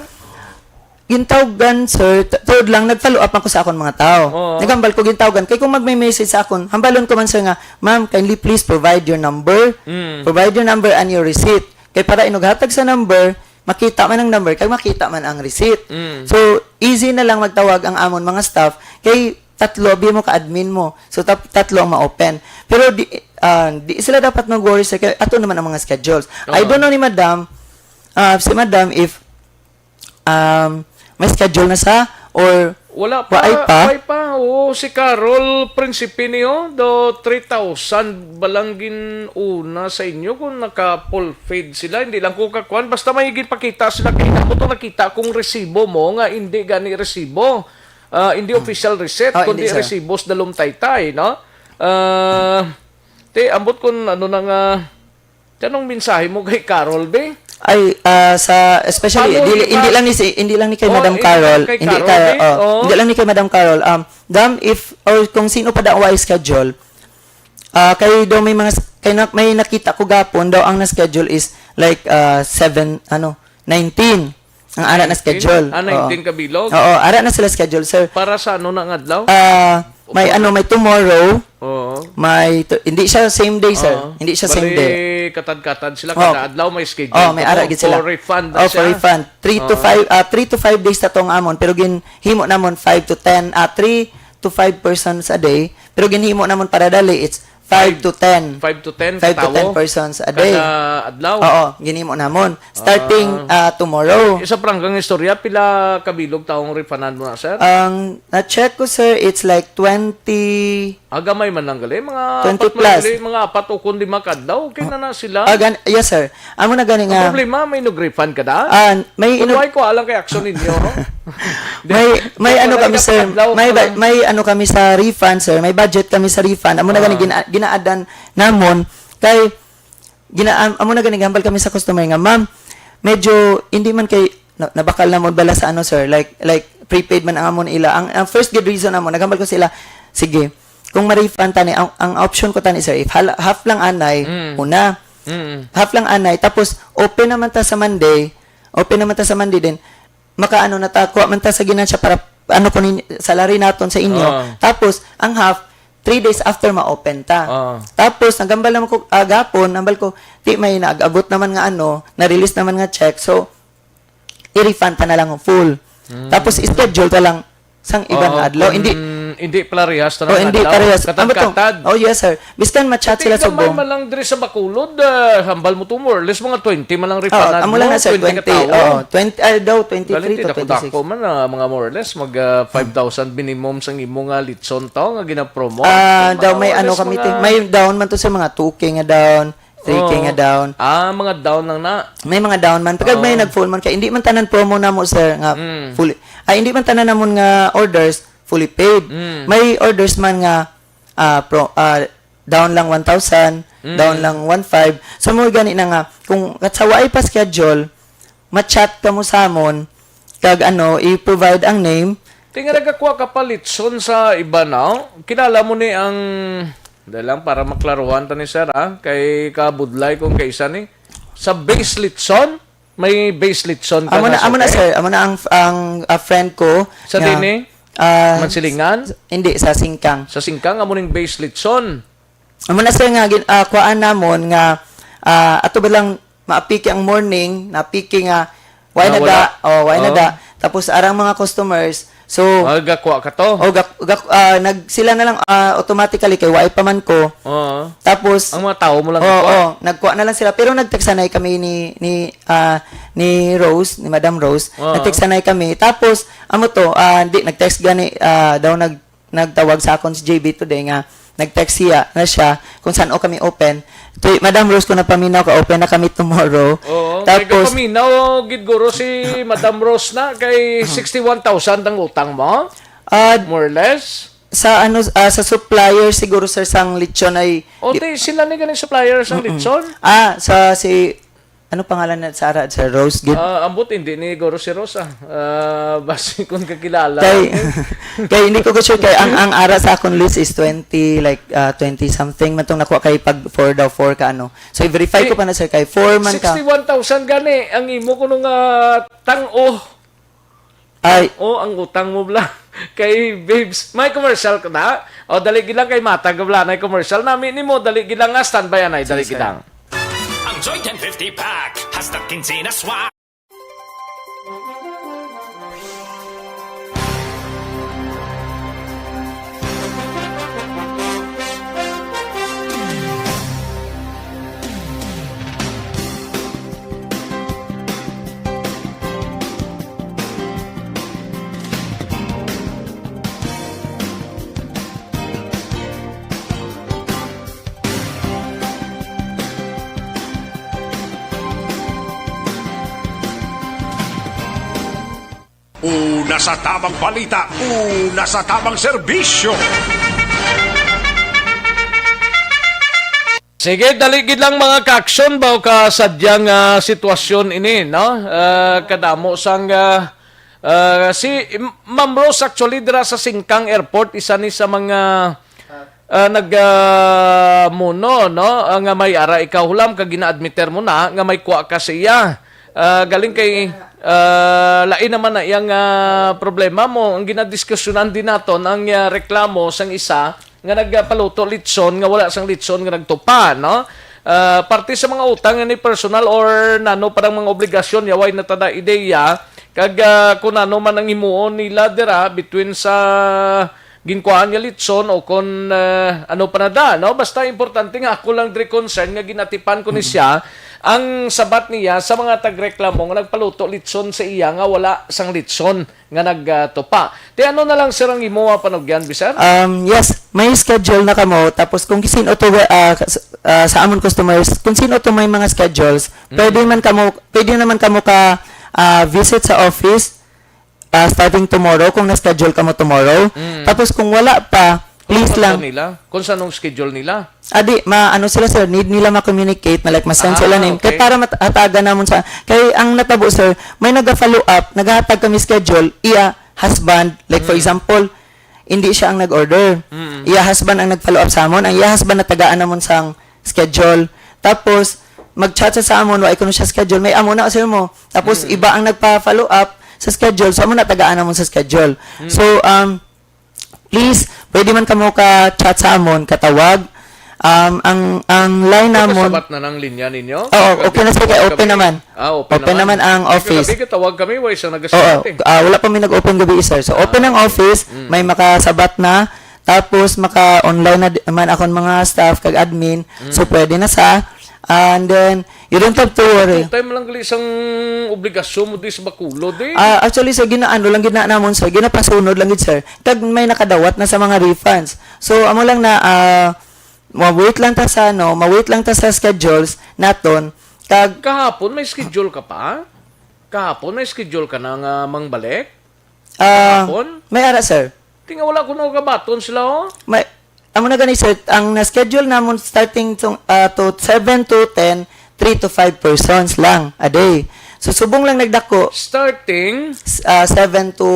Gintawgan, sir, t-, tuod lang, nag-follow up ako sa akon mga tao. Oo. Naghambal ko, gintawgan. Kay kung magmay-message sa akon, hambalon ko man, sir, nga, "Ma'am, kindly please provide your number. Mm. Provide your number and your receipt." Kay para inughatag sa number, makita man ang number, kay makita man ang receipt. Mm. So, easy na lang magtawag ang amon mga staff, kay tatlo, abi mo ka admin mo. So, tap-, tatlo ang ma-open. Pero di, ah, di sila dapat mag-worry, sir, kay ato naman ang mga schedules. I Oo. don't know ni Madam, ah, si Madam, if, um, may schedule na sa, or Wala pa, waay pa? Waay pa. Oo, si Carol Principe niyo, do three thousand ba lang gin-una sa inyo kung naka-full paid sila? Hindi lang ko kakuan. Basta may ginpakita sila kay amo to nakita kong resibo mo nga hindi gani resibo. Ah, hindi Hmm. official receipt, Ah, kundi hindi, sir. resibo sa dalom taytay, no? Ah, ti, ambot kung ano na nga, Anong mensahe mo kay Carol, be? Ay, ah, sa, especially, Paano dili, iba? Hindi lang ni si, hindi lang ni kay Oh, Madam hindi Carol, lang kay hindi Carol, ka, be? Oh. Oh, hindi lang ni kay Madam Carol. Um, dam, if, or kung sino pa daw ang schedule, ah, kay daw may mga s-, kay na, may nakita ko gapon daw ang na-schedule is like, ah, seven, ano, nineteen. Ang ara na Nineteen? Schedule. Ah, Oo. Nineteen ka bilog? Oo, ara na sila schedule, sir. Para sa ano na nga adlaw? Ah, may Opo. Ano, may tomorrow. Oo. May to-, hindi siya same day, sir. Oo. Hindi siya same Bali, day. Katad-katad sila. Oo. Kada adlaw may schedule. Oo, may ara gid sila. For refund na Oh, for siya. Refund. Three to Oo. five, ah, three to five days na tong amon, pero ginhimo namon five to ten, ah, three to five persons a day, pero ginhimo namon para dali, it's five Five. To ten. Five to ten Five to katawo? Ten persons a day. Kada adlaw? Oo, ginhimo namon. Starting, Ah. Ah, tomorrow. Isa pranggang istorya, pila kabilog taong refundan mo na, sir? Ang na-check ko, sir, it's like twenty. Ah, gamay man lang gali. Mga Twenty apat man plus. Gali, mga apat o kung lima ka adlaw, okay na na sila. Ah, gan-, yes, sir. Amo na gani Ang nga. Problema, may nag-refund ka da? Ah, may Kung inu- why ko alang kay action ninyo, no? May, may Wala ano ka kami, sir. May ba-, may ano kami sa refund, sir. May budget kami sa refund. Amo na gani Ah. gina-, ginaadan namon kay gina-, am-, amo na gani gambal kami sa customer nga, "Ma'am, medyo hindi man kay na-, nabakal namon bala sa ano, sir, like, like prepaid man ang amon ila." Ang, ang first good reason namon, nagambal ko sila, "Sige, kung ma-refund tani, ang, ang option ko tani, sir, if hal-, half lang anay, Mm. una. Mm. Half lang anay, tapos open naman ta sa Monday, open naman ta sa Monday din, makaano na ta, kuha man ta sa ginansya para ano ko nin-, salary naton sa inyo. Oo. Tapos, ang half, three days after ma-open ta." Oo. Tapos, nagambal naman ko, ah, gapon, nambal ko, "Di may nag-abot naman nga ano, na-release naman nga check. So, i-refund ta na lang ang full. Mm. Tapos, schedule ta lang sang iban Oo, nga adlaw." kung Hindi, hindi parehas ta oh, ng hindi adlaw. Parehas. Ano ba to? Katad-katad. Oh, yes, sir. Biskan ma-chat Pati sila gamay subong. Man lang diri sa Bacolod, ah, hambal mo to, more or less, mga twenty man lang Oh, refundan amo lang mo, na, sir, twenty twenty. Katawo. Oh, twenty, ah, daw, twenty-three Galing to ti dako-dako twenty-six. Man, ah, mga more or less, mag, ah, five thousand minimum sang imo nga litson to nga ginapromo. Ah, Mga daw may more or ano less, kami, mga ti-, may down man to, sir, mga two K nga down, three K Oo. Nga down. Ah, mga down lang na. May mga down man. Pagka may Oo. Nag-phone man kay, hindi man tanan promo na mo, sir, nga Mm. fully, ay, hindi man tanan namon nga orders fully paid. Mm. May orders man nga, ah, pro-, ah, down lang one thousand, Mm. down lang one five. So, mo gani na nga, kung katsawaay pa schedule, ma-chat ka mo sa amon, kag ano, i-provide ang name. Ti nga nagakuha ka pa litson sa iba na, kilala mo ni ang, dali lang, para maklaruhan ta ni sir, ah, kay kabudlay kung kaisa ni. Sa base litson, may base litson ka Amo na, na, amo na, okay? Sir. Amo na ang, ang, ah, friend ko Sa nga, din eh? Ah, Mansilingan? S-, hindi, sa Singkang. Sa Singkang, amo ning base litson. Amo na, sir, nga gin-, ah, kuhaan namon nga, ah, ato ba lang maapiki ang morning, naapiki nga, why na Nawala. Da? Oh, why na Oh. Da? Tapos arang mga customers, so, Ah, gakuha ka to? Oh, gak-, gak-, ah, nag-, sila na lang, ah, automatically kay why pa man ko. Oo. Tapos, Ang mga tao mo lang oh, gakuha? Oh, nagkuha na lang sila. Pero nagtagsanay kami ni, ni, ah, ni Rose, ni Madam Rose. Oo. Nagtagsanay kami. Tapos, amo to, ah, di, nag-text gani, ah, daw nag-, nagtawag sa akon si J B today nga nag-text siya na siya kung saan o kami open. Tuy, Madam Rose, kung napaminaw ka, open na kami tomorrow. Oo, Tapos, may kapaminaw, gid guro si Madam Rose na kay sixty-one thousand ang utang mo? Ah, more or less? Sa ano, ah, sa supplier siguro, sir, sang lechon ay O, di, sila ni ganing supplier sang Mm-mm. Lechon? Ah, sa si Ano pangalan na sa ara, Sir Rose? Gid? Ah, ambot, hindi ni Goro si Rose, ah. Ah, basi kung kakilala. Kay, kay hindi ko sure kay ang, ang ara sa akong list is twenty, like, ah, twenty something man tong nakuha kay pag four daw, four ka ano. So, i-verify ko pa na, sir, kay four man ka. Sixty-one thousand gani ang imo kuno nga tang-o. Ay. Oh, ang utang mo bala. Kay babes, may commercial ka na? O, dali gid lang kay matag bala na commercial nami nimo. Dali gid lang nga standby anay, dali gid lang. Ang Joy ten fifty pack, hasta quince na swak. Una sa tamang balita, una sa tamang serbisyo. Sige, dali gid lang, mga ka-aksyon, ba, ka sadyang, ah, sitwasyon ini, no? Ah, kadamo sang, ah, ah, si M-, Ma'am Rose, actually, dira sa Singkang Airport, isa ni sa mga, ah, nag, ah, muno, no? Ah, nga may ara ikaw, Hulam, kag gina-admiter mo na nga may kuha ka sa iya. Ah, galing kay, ah, lain naman na iyang, ah, problema mo. Ang ginadiskusyonan din naton ang, ah, reklamo sang isa nga nagpaluto litson nga wala sang litson nga nagtupa, no? Ah, parte sa mga utang ni personal or nano parang mga obligasyon, yaway na tada ideya, kag, ah, kung ano man ang himuon nila dira between sa ginkuhaan nga litson o kon, ah, ano pa na da, no? Basta importante nga ako lang diri concern nga ginatipan ko ni siya ang sabat niya sa mga tagreklamo nga nagpaluto litson sa iya nga wala sang litson nga nagtupa. Ti ano na lang, sir, ang imo panugyan, bi, sir? Um, yes, may schedule na kamo. Tapos kung sino to, ah, kas-, ah, sa amon customers, kung sino to may mga schedules, Mm. pwede man kamo, pwede naman kamo ka, ah, visit sa office, ah, starting tomorrow, kung na-schedule kamo tomorrow. Mm. Tapos kung wala pa, please Ano lang. Nila? Kung sa anong schedule nila? Adi, ma-, ano sila, sir, need nila ma-communicate na, like, ma-send Ah, sila name. Kay okay. Para mat-, hatagan namon sa, kay ang natabo, sir, may naga-follow up, naghatag kami schedule, iya husband, like, for Mm. example, hindi siya ang nag-order. Mm. Iya husband ang nag-follow up sa amon, ang iya husband natagaan namon sang schedule. Tapos, mag-chat sa, sa amon, wa kuno siya schedule, may amo na, sir, mo. Tapos, Mm. iba ang nagpa-follow up sa schedule, so amo na tagaan namon sa schedule. Mm. So, um, please, pwede man kamo ka-chat sa amon, katawag. Um, ang, ang line Ano, namon, kasabat na ng linya ninyo? Oo, okay na, sir, kay Kami? Open naman. Ah, open Open naman. Naman ang office. Kagabi, katawag kami, wa isang Oo, nagasabat eh. Ah, wala pa may nag-open gabi, sir. So, open Ah, ang okay. Office, Mm. may makasabat na. Tapos, maka-online na di-, man akong mga staff kag admin. So, Mm. pwede na sa. And then, you don't have to worry. Two time lang gali sang obligasyon mo di sa Bacolod eh. Ah, actually, sir, ginaano lang gid na namon, sir. Ginapasunod lang gid, sir. Kag may nakadawat na sa mga refunds. So, amo lang na, ah, ma-wait lang ta sa, ano, ma-wait lang ta sa schedules naton. Kag Kahapon, may schedule ka pa? Kahapon, may schedule ka na nga mangbalik? Ah, Kahapon? May ara, sir. Tinga wala ko nakabaton sila, oh. May, amo na gani, sir. Ang na-schedule namon starting to, ah, to seven to ten, three to five persons lang a day. So, subong lang nagdako. Starting? S-, ah, seven to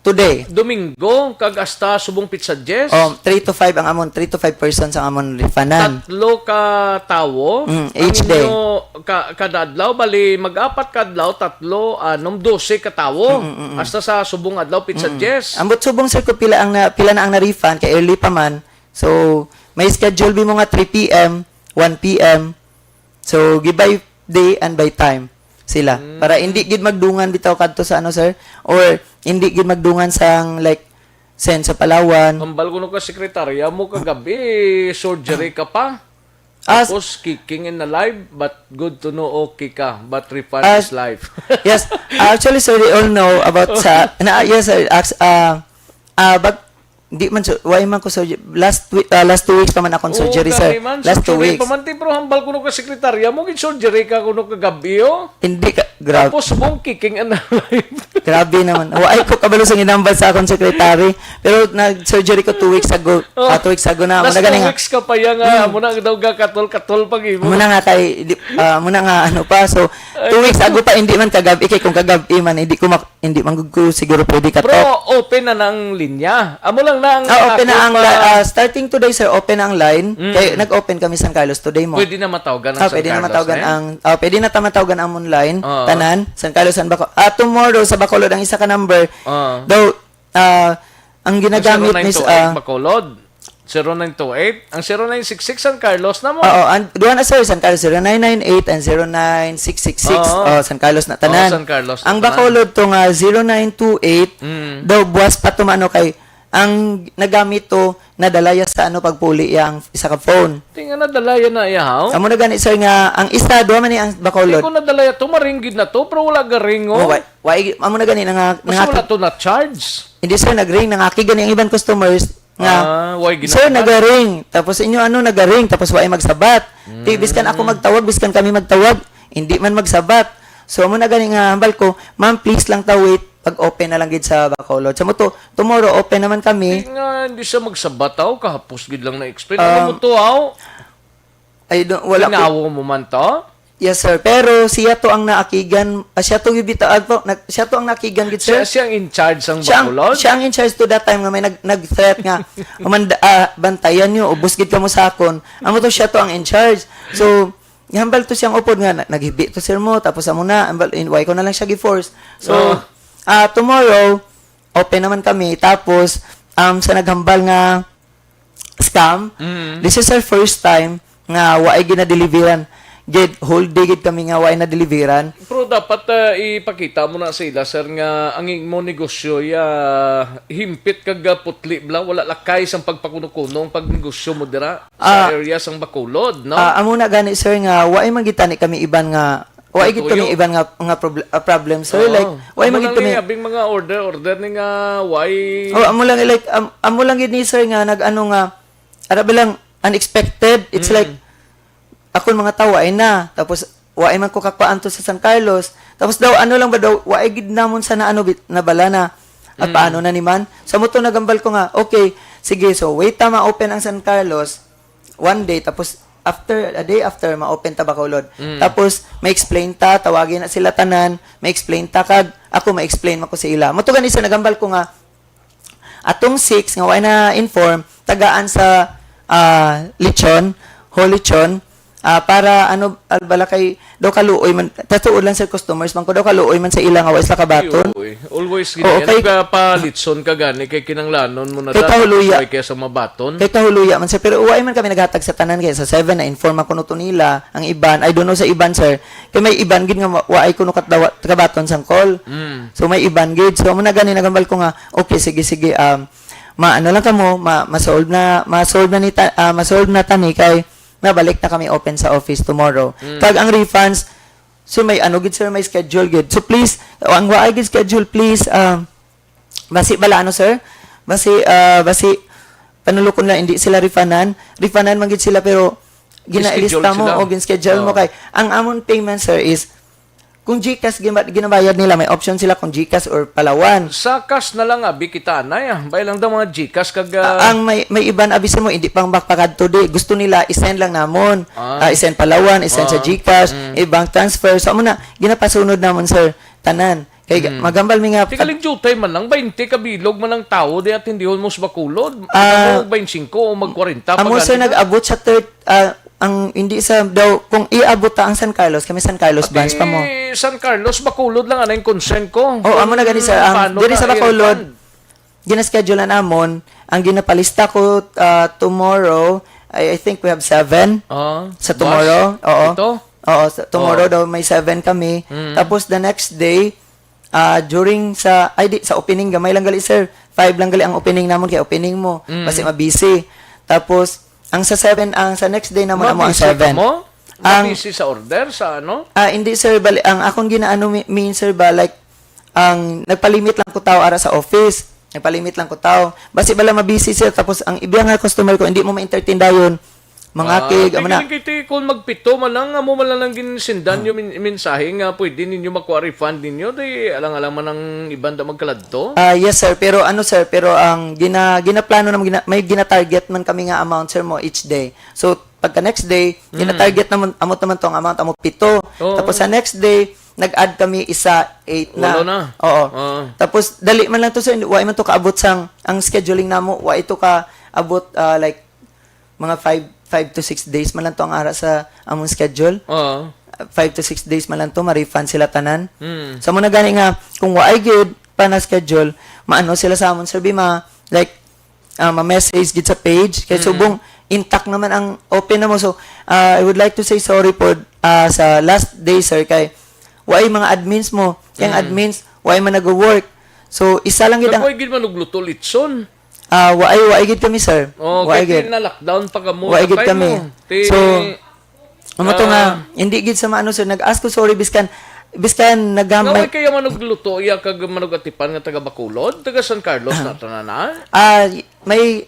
today. Domingo, kag hasta subong pitsa diyes? Oh, three to five ang amon, three to five persons ang amon refundan. Tatlo ka tawo? Mm, ang each day. Inyo ka-, kada adlaw, bali, mag-apat ka adlaw, tatlo, anom, dose ka tawo. Mm, mm, mm. Hasta sa subong adlaw, pitsa Mm. diyes. Ambot subong, sir, kung pila ang na, pila na ang na-refund, kay early pa man. So, may schedule bi mo nga three P M, one P M. So, give by day and by time sila. Mm. Para hindi gid magdungan bitaw kadto sa ano, sir? Or hindi gid magdungan sang, like, send sa Palawan. Hambal ko no ka sekretarya mo kagabi, surgery ka pa. As Tapos, kicking in alive, but good to know, okay ka, but refund As is life. Yes, actually, sir, they all know about sa, na, yes, sir, ax-, ah, ah, bag-, di man, sir, why man ko surgery? Last week, ah, last two weeks pa man akong Oo, surgery, sir. Kami man, Last two surgery weeks. Pa man, ti, pero hambal ko no ka sekretarya mo, gin surgery ka kuno kagabi, oh. Hindi ka, grabe. Tapos, mong kicking in alive. Grabe naman. Wa ay ko kabalo sa ginambal sa akong secretary. Pero nag-surgery ko two weeks ago. Oh. Ah, two weeks ago na. Amo Last na gani two nga. Weeks ka pa yan nga. Hmm. Amo na daw ga katol-katol pag imo. Amo na nga kay, di, ah, amo na nga ano pa. So, Ay. Two weeks ago pa, hindi man kagab-, ikay kung kagab-, man, hindi ko mak-, hindi man gud ko siguro pwede ka Pero talk. Open na ng linya. Amo lang na ang Ah, open na ako ang pa- li-, ah, starting today, sir, open na ang line. Mm. Kay nag-open kami San Carlos today mo. Pwede na matawagan ang Ah, San pwede na Carlos matawagan na yan? Ang, ah, pwede na ta matawagan ang amon line. Oo. Tanan, San Carlos, San Baco-, ah, tomorrow sa Bacolod ang isa ka number. Oo. Daw, ah, ang Ang ginagamit ni, zero nine two eight ah, Bacolod. Zero nine two eight. Ang zero nine six six San Carlos na mo. Oo, ang duha na, sir, San Carlos, zero nine nine eight and zero nine six six six. Oo. Oh, San Carlos na tanan. Oo, San Carlos na Ang tanan. Bacolod to nga zero nine two eight, Mm. daw buwas pa to mano kay ang nagamit to, nadala ya sa ano, pagpuli ya ang isa ka phone. Di nga nadala yan na iya, haw? Amo na gani, sir, nga ang isa, duha man ni ang Bacolod. Di ko nadala ya to, maringgid na to, pero wala garing, oh. Oh, wa-, wa-, amo na gani na nga, Mas nangakig-, wala to na charge. Hindi, sir, nagring, nangakig gani ang iban customers nga, Ah, why "Sir, ginasabat? Nagaring." Tapos inyo ano, "Nagaring," tapos wa ay magsabat. Ti, biskan ako Mm. magtawag, biskan kami magtawag, hindi man magsabat. So, amo na gani nga hambal ko, "Ma'am, please lang ta wait, pag open na lang gid sa Bacolod." Sa mo to, tomorrow open naman kami. Di nga, hindi siya magsabat, aw, kahapos gid lang na-explain. Um, Ano mo to, aw? I don't, wala ko. Tinawo mo man to? Yes, sir. Pero siya to ang naakigan, ah, siya to gibita-, ah, to, nag-, siya to ang naakigan gid, Siya, sir. Siya ang in charge sang Siya ang, Bacolod? Siya ang in charge to that time nga may nag-, nag-threat nga, "Umanda-, ah, bantayan niyo, ubos gid kamo sa akon." Amo to, siya to ang in charge. So, hambal to siyang upod nga, "Na-, naghibi to, sir, mo." Tapos amo na, hambal, in, why ko na lang siya gi-force? So, Oh. ah, tomorrow, open naman kami. Tapos, um, sa naghambal nga scam, Mm. this is our first time nga waay ginadeliveran. Gid, whole day gid kami nga waay nadeliveran. Pero dapat, ah, ipakita mo na sa ila, sir, nga ang imo negosyo ya himpit kag, ah, putli bala, wala lakay sang pagpakuno-kuno ang pagnegosyo mo dira sa Ah, area sang Bacolod, no? Ah, amo na gani, sir, nga waay man gid tani kami iban nga, waay gid kami Tuyo. iban nga, nga proble-, ah, problem, sir. Oo. Like, waay Amo man gid lang kami ni, abing mga order, order ni nga waay Oh, amo lang, like, am-, amo lang gid ni, sir, nga nag-ano nga, ara ba lang, unexpected. It's Mm. like, akon mga tao, waay na. Tapos, waay man ko kakuhaan to sa San Carlos. Tapos daw, ano lang ba daw, waay gid namon sa naano bit-, nabala na. At Mm. paano na ni man? Sa mo to nagambal ko nga, okay, sige, so wait ta ma-open ang San Carlos one day, tapos after, a day after, ma-open ta Bacolod. Mm. Tapos, ma-explain ta, tawagin na sila tanan, ma-explain ta, kag ako ma-explain man ko sa ila. Mo to gani sa nagambal ko nga, atong six nga way na inform, tagaan sa, ah, lechon, whole lechon, ah, para ano, al-, bala kay daw kaluoy man, tatuod lang sa customers man ko, daw kaluoy man sa ila nga way sila kabaton. Ay, oo, eh. Always Oo, gina-, kay nagpapalitson ka gani kay kinanglanon mo na Kay dapat kahuluya. way kaya sa mabaton. Kay kahuluya man, sir, pero way man kami naghatag sa tanan, kay sa seven na-inform ako no to nila, ang iban, I don't know sa iban, sir, kay may iban gid nga wa-, waay kuno katdawa-, kabaton sang call. Mm. So, may iban gid. So, amo na gani nagambal ko nga, "Okay, sige, sige, um, ma-, ano lang kamo, ma-, ma-solve na, ma-solve na ni ta-, ah, ma-solve na tani kay mabalik na kami open sa office tomorrow." Mm. Kag ang refunds, so may ano gid, sir, may schedule gid. So, please, ang waay gid schedule, please, um, basi bala, ano, sir? Basi, ah, basi, panulukon lang, hindi sila refundan. Refundan man gid sila, pero Gi-schedule ginailista mo sila. o gin-schedule mo Oo. kay ang amon payment, sir, is kung GCash gina-, ginabayad nila, may option sila kung GCash or Palawan. Sa cash na lang, abi, kita, anay, ah. Bay lang daw mga GCash kag, ah, Ah, ang may, may iban, abi, sir, mo, hindi pang magpakadto di. Gusto nila, i-send lang namon. Ah. Ah, i-send Palawan, i-send sa Ah. GCash, Mm. i-bank transfer. So, amo na, ginapasunod namon, sir, tanan. Kay Mm. magambal mi nga Di pag- kaling jutay man lang, baynte ka bilog man ang tawo, di at hindi almost Bacolod. Ah, Ano, baynte singko o mag kwarenta, amo, pag sir, ano na? nag-abot sa third, ah, ang hindi sa daw, kung iabot ta ang San Carlos, kami San Carlos Ati branch pa mo. San Carlos, Bacolod lang, anay concern ko. Oh, amo na gani, sir. Ang Paano diri ka sa Bacolod, i-refund? gina-schedule na namon, ang ginapalista ko, ah, tomorrow, I, I think we have seven Ah, sa tomorrow. Boss? Oo. Ito? Oo, sa tomorrow Oh. daw may seven kami. Mm. Tapos the next day, ah, during sa, ay di, sa opening, gamay lang gali, sir. Five lang gali ang opening namon, kay opening mo. Mm. Basi mabisi. Tapos, ang sa seven, ang sa next day naman, amo ang Mabisi ka seven. mo? Ang Mabisi sa order, sa ano? Ah, hindi, sir. Bali, ang akong ginaano mi-, mean, sir, ba, like, ang nagpalimit lang ko tao ara sa office. Nagpalimit lang ko tao. Basi bala mabisi, sir. Tapos, ang iba nga customer ko, hindi mo ma-entertain dayon. Mangakig, Ah, amo na. Tingnan kay ti, kung magpito man lang, amo man lang ang ginsindan Ah. nyo min-, mensahe nga pwede ninyo makuha refund ninyo, di alang-alang man ang iban da magkaladto. Ah, yes, sir. Pero ano, sir, pero ang gina-, ginaplano naman, gina-, may gina-target man kami nga amount, sir, mo each day. So, pagka next day, Mm. gina-target naman, amo naman tong amount, amo pito. Oo. Tapos sa next day, nag-add kami isa, eight na. Walo na. Oo. Oo. Tapos, dali man lang to, sir. Wa man to kaabot sang, ang scheduling namo, wa ito kaabot, ah, like, mga five, five to six days man lang to ang ara sa among schedule. Oo. Five to six days man lang to, ma-refund sila tanan. Mm. Sa mo na gani nga, kung waay gyud pa na schedule, maano sila sa amon, Sir Bima, like, ah, ma-message gid sa page. Kay Mm. subong, intact naman ang open na mo. So, ah, I would like to say sorry po, ah, sa last day, sir, kay waay mga admins mo. Kay ang Mm. admins, waay man nag-work. So, isa lang gid ang Kapoy gid man og luto litson. Ah, waay, waay gid kami, sir. Oh, Waay kay gid. na-lockdown pa kamo Waay gid that time kami. mo. Ti-, So, amo to nga, Ah. hindi gid sa maano, sir. Nag-ask ko sorry, biskan, biskan Nga nagamay. way kaya manugluto iya kag manugatipan nga taga Bacolod, taga San Carlos Ah. na tanan, ah? Ah, y-, may,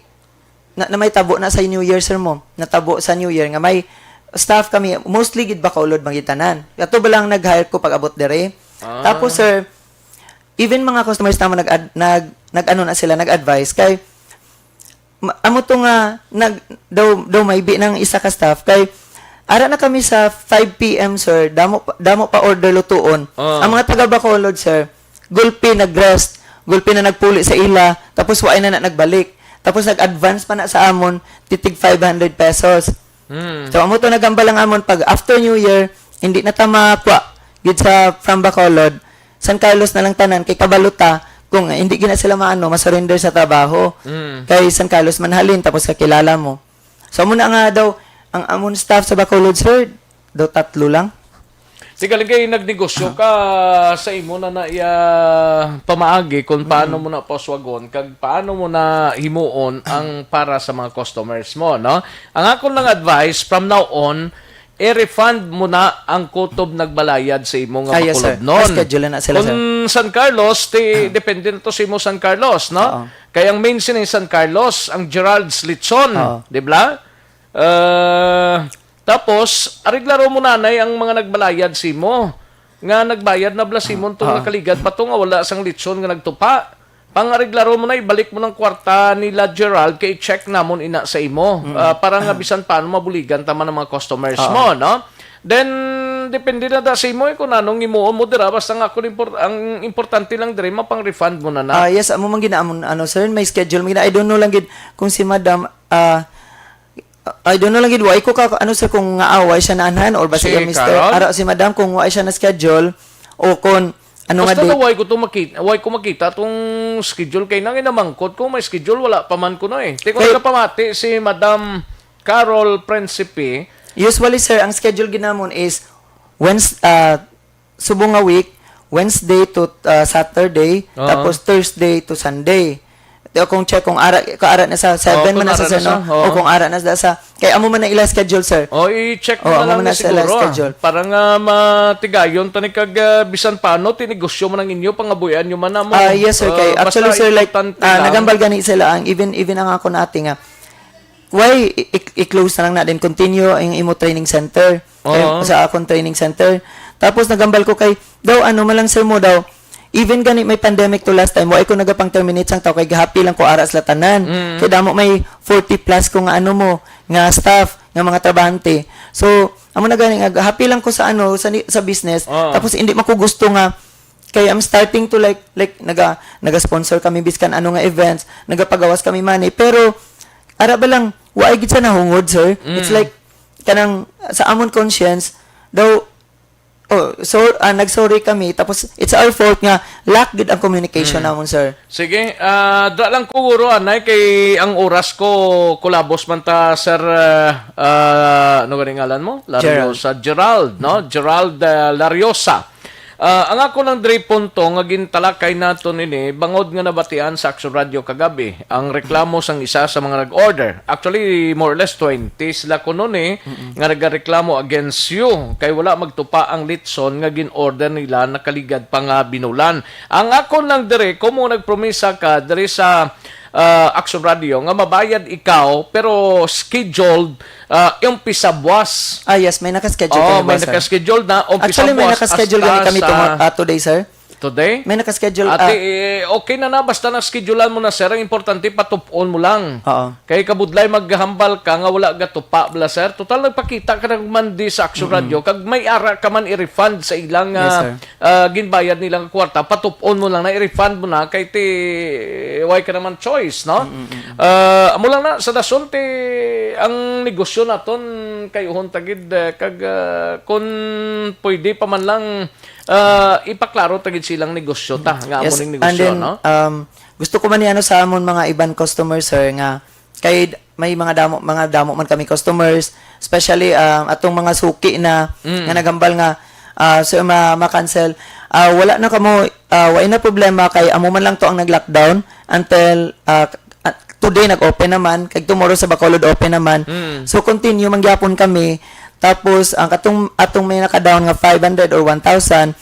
na, na may tabo na sa New Year, sir, mo. Natabo sa New Year nga may staff kami, mostly gid Bacolod, man gid tanan. Kato ba lang nag-hire ko pag-abot dere? Ah. Tapos, sir, even mga customers naman nag-ad-, nag, nag-ano na sila, nag-advise kay ma-, amo to nga nag, daw, daw maybe nang isa ka staff kay ara na kami sa five p m, sir. Damo pa, damo pa order lutuon. Ah. Ang mga taga Bacolod, sir, gulpi nag-rest, gulpi na nagpuli sa ila, tapos wa na na nagbalik. Tapos nag-advance pa na sa amon, titig five hundred pesos. Hmm. So, amo to nagambal ang amon pag after New Year, hindi na ta makuha gid sa from Bacolod. San Carlos na lang tanan kay kabalo ta kung hindi gina sila maano, masurrender sa trabaho. Hmm. Kay San Carlos man halin, tapos kakilala mo. So, amo na nga daw, ang amon staff sa Bacolod, sir, daw tatlo lang. Sige, lagi, nagnegosyo ka sa imo na na iya pamaagi kung paano mo na pauswagon kag paano mo na himuon ang para sa mga customers mo, no? Ang akon lang advice, from now on, i-refund mo na ang kutob nagbalayad sa imo nga Ah, yes, sir. Bacolodnon. Schedule na sila, sir. Kung San Carlos, ti, depende na to sa imo San Carlos, no? Oo. Kay ang main sini San Carlos, ang Gerald's Lechon, Oo. di ba? Ah, tapos, areglaro mo nanay ang mga nagbalayad sa imo. Nga nagbayad na bala sa imo, Ah, tong ah. nakaligad pa to nga wala sang lechon nga nagtupa. Pang-areglaro mo na, ibalik mo ng kwarta nila Gerald kay i-check namon ina sa imo. Mm. Ah, para nga bisan paano mabuligan ta man ang mga customers Oo. mo, no? Then, depende na da sa imo eh, kung anong imuon mo dira. Basta nga ako, impor-, ang importante lang diri, mapang-refund mo na na. Ah, yes, amo man gid na amon, ano, sir, may schedule man gid. I don't know lang gid kung si madam, ah, I don't know lang gid, why ko ka, ano, sir, kung nga, ah, why siya naanhan or ba Si siya, mister? Carol? Ara, si madam, kung why siya na-schedule o kung ano nga Basta date. daw, why ko to makita, why ko makita tong schedule kay nang inamangkot ko, may schedule, wala pa man ko na eh. Di ko Kay nagapamati si Madam Carol Principe. Usually, sir, ang schedule ginamon is Wednes-, ah, subong nga week, Wednesday to, ah, Saturday, Oo. tapos Thursday to Sunday. Di, kung check, kung ara, kung ara na sa seven Oo, man kung na sa ara na sir, no? sa, oo. O kung ara na sa, sa, kay amo man na ila schedule, sir. O, i-check mo Oo, na amo lang man na na sa ila siguro, ah. schedule. Para nga matigayon tani kag, ah, bisan paano, tinegosyo man ang inyo, pangabuhian nyo man na mo. Ah, yes, sir. Kay Ah, basta actually, sir, like, importante ah, lang. nagambal gani sila ang even, even ang ako na ate nga, why i-, i-, i-close na lang na din, continue ang imo training center. Kay Oo. sa akon training center. Tapos nagambal ko kay, daw ano man lang sir mo daw, even gani may pandemic to last time, wa ko nagapang-terminate sang tao kay happy lang ko ara sila tanan. Mm. Kay damo may forty plus ko nga ano mo, nga staff, nga mga trabahante. So, amo na gani nga happy lang ko sa ano, sa ni-, sa business. Oo. Tapos hindi man ko gusto nga kay I'm starting to like, like naga, naga-sponsor kami biskan ano nga events, nagapagawas kami money, pero ara ba lang, wa ay gid sa nahungod, sir. It's Mm. like kanang sa amon conscience daw, oh, so, ah, nag-sorry kami, tapos it's our fault nga lack gid ang communication Mm. namon, sir. Sige, ah, da lang ko guro, anay, kay ang oras ko, kulabos man ta, sir, ah, ah, ano gani ngalan mo? Lariosa, Gerald. Gerald, no? Gerald, ah, Lariosa. Ah, ang ako lang diri punto nga gintalakay naton ini, bangod nga nabatian sa Action Radio kagabi, ang reklamo sang isa sa mga nag-order. Actually, more or less twenty sila kuno ni Mm-mm. nga nagareklamo against you kay wala magtupa ang litson nga gin-order nila, nakaligad pa nga binulan. Ang akon lang diri, kung mo nagpromisa ka diri sa, ah, Action Radio nga mabayad ikaw, pero scheduled, ah, yung pisabwas. Ah, yes, may naka-schedule Oh, kami may ba, sir? naka-schedule na, umpisa Actually, may buwas naka-schedule hasta gani kami sa tumo-, ah, today, sir. Today? May naka-schedule, Ate, ah, eh, okay na na, basta na-schedulean mo na, sir. Ang importante, patupon mo lang. Oo. Kay kabudlay maghambal ka nga wala gatupa, bla, sir. Total, nagpakita ka ng mandi sa Action Mm-mm. Radio. Kag may ara ka man i-refund sa ilang, Yes, ah, sir. ah, ginbayad nilang kwarta, patupon mo lang na, i-refund mo na, kay ti, why ka naman choice, no? Mm-mm-mm. Ah, amo lang na, sa dason, ti, ang negosyo naton, kay uhon tagid, eh, kag, ah, kung pwede pa man lang, ah, ipaklaro tagid silang negosyo ta, nga amo Yes, ning and negosyo, then, no? um, gusto ko man ni ano sa amon mga iban customers, sir, nga kay may mga damo, mga damo man kami customers, especially, um, atong mga suki na, Mm. nga nagambal nga, ah, sir, ma-, ma-cancel. Ah, wala na kamo, ah, wala na problema kay amo man lang to ang nag-lockdown until, ah, ah, today nag-open naman, kay tomorrow sa Bacolod open naman. Mm. So, continue man gyapon kami. Tapos, ang katong, atong may naka-down nga five hundred or one thousand,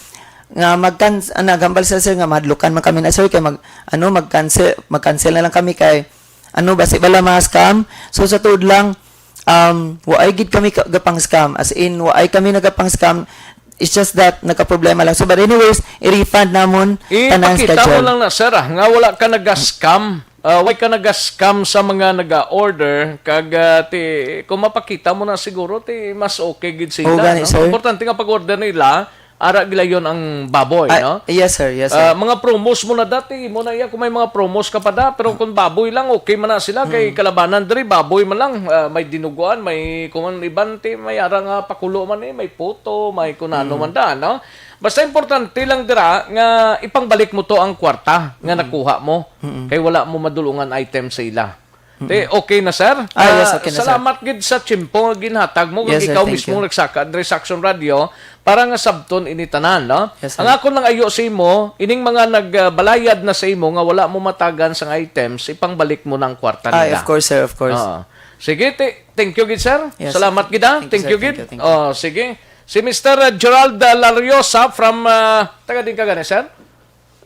nga mag-, ah, naghambal sila, sir, nga mahadlukan man kami na, sir, kay mag-, ano, mag-cancel, mag-cancel na lang kami kay, ano, basi bala ma-scam. So, sa tuod lang, um, waay gid kami ka-, gapang-scam. As in, waay kami nagapang-scam. It's just that, nagka-problema lang. So, but anyways, i-refund namon tanan Ipakita mo schedule. lang na, sir, ah, nga wala ka naga-scam. Ah, way ka naga-scam sa mga naga-order, kag, ah, ti, kung mapakita mo na siguro, ti, mas okay gid sila, Oo, gani, no? Sir. Importante nga pag-order nila, ara gilayon ang baboy, Ah, no? Yes, sir. Yes, sir. Ah, mga promos mo na dati, mo na iya kung may mga promos ka pa da, pero kung baboy lang, okay man na sila, kay Mm. kalabanan diri, baboy man lang, ah, may dinuguan, may kung ano, iban ti, may ara nga pakulo man eh, may puto, may kung ano Mm. man da, no? Basta importante lang dira nga ipangbalik mo to ang kwarta nga Mm. nakuha mo. Mm. Kay wala mo madulungan item sa ila. Mm. Te, okay na, sir? Ah, yes, Ah, okay na, sir. salamat gid sa tiyempo nga ginhatag mo. Yes, sir. Ikaw Thank mismo you. nagsaka diri sa Action Radio para nga sabton ini tanan, no? Yes, sir. Ang akon lang ayo sa imo, ining mga nagbalayad na sa imo nga wala mo matagan sang items, ipangbalik mo na ang kwarta Ah, nila. of course, sir, of course. Oo. Sige, te, thank you gid, sir. Yes, sir. Salamat gid, ah. Thank you, Thank sir. you gid. Thank you, thank you. Oh, sige. Si Mister Gerald, uh, Lariosa from, uh, taga din ka gani, sir?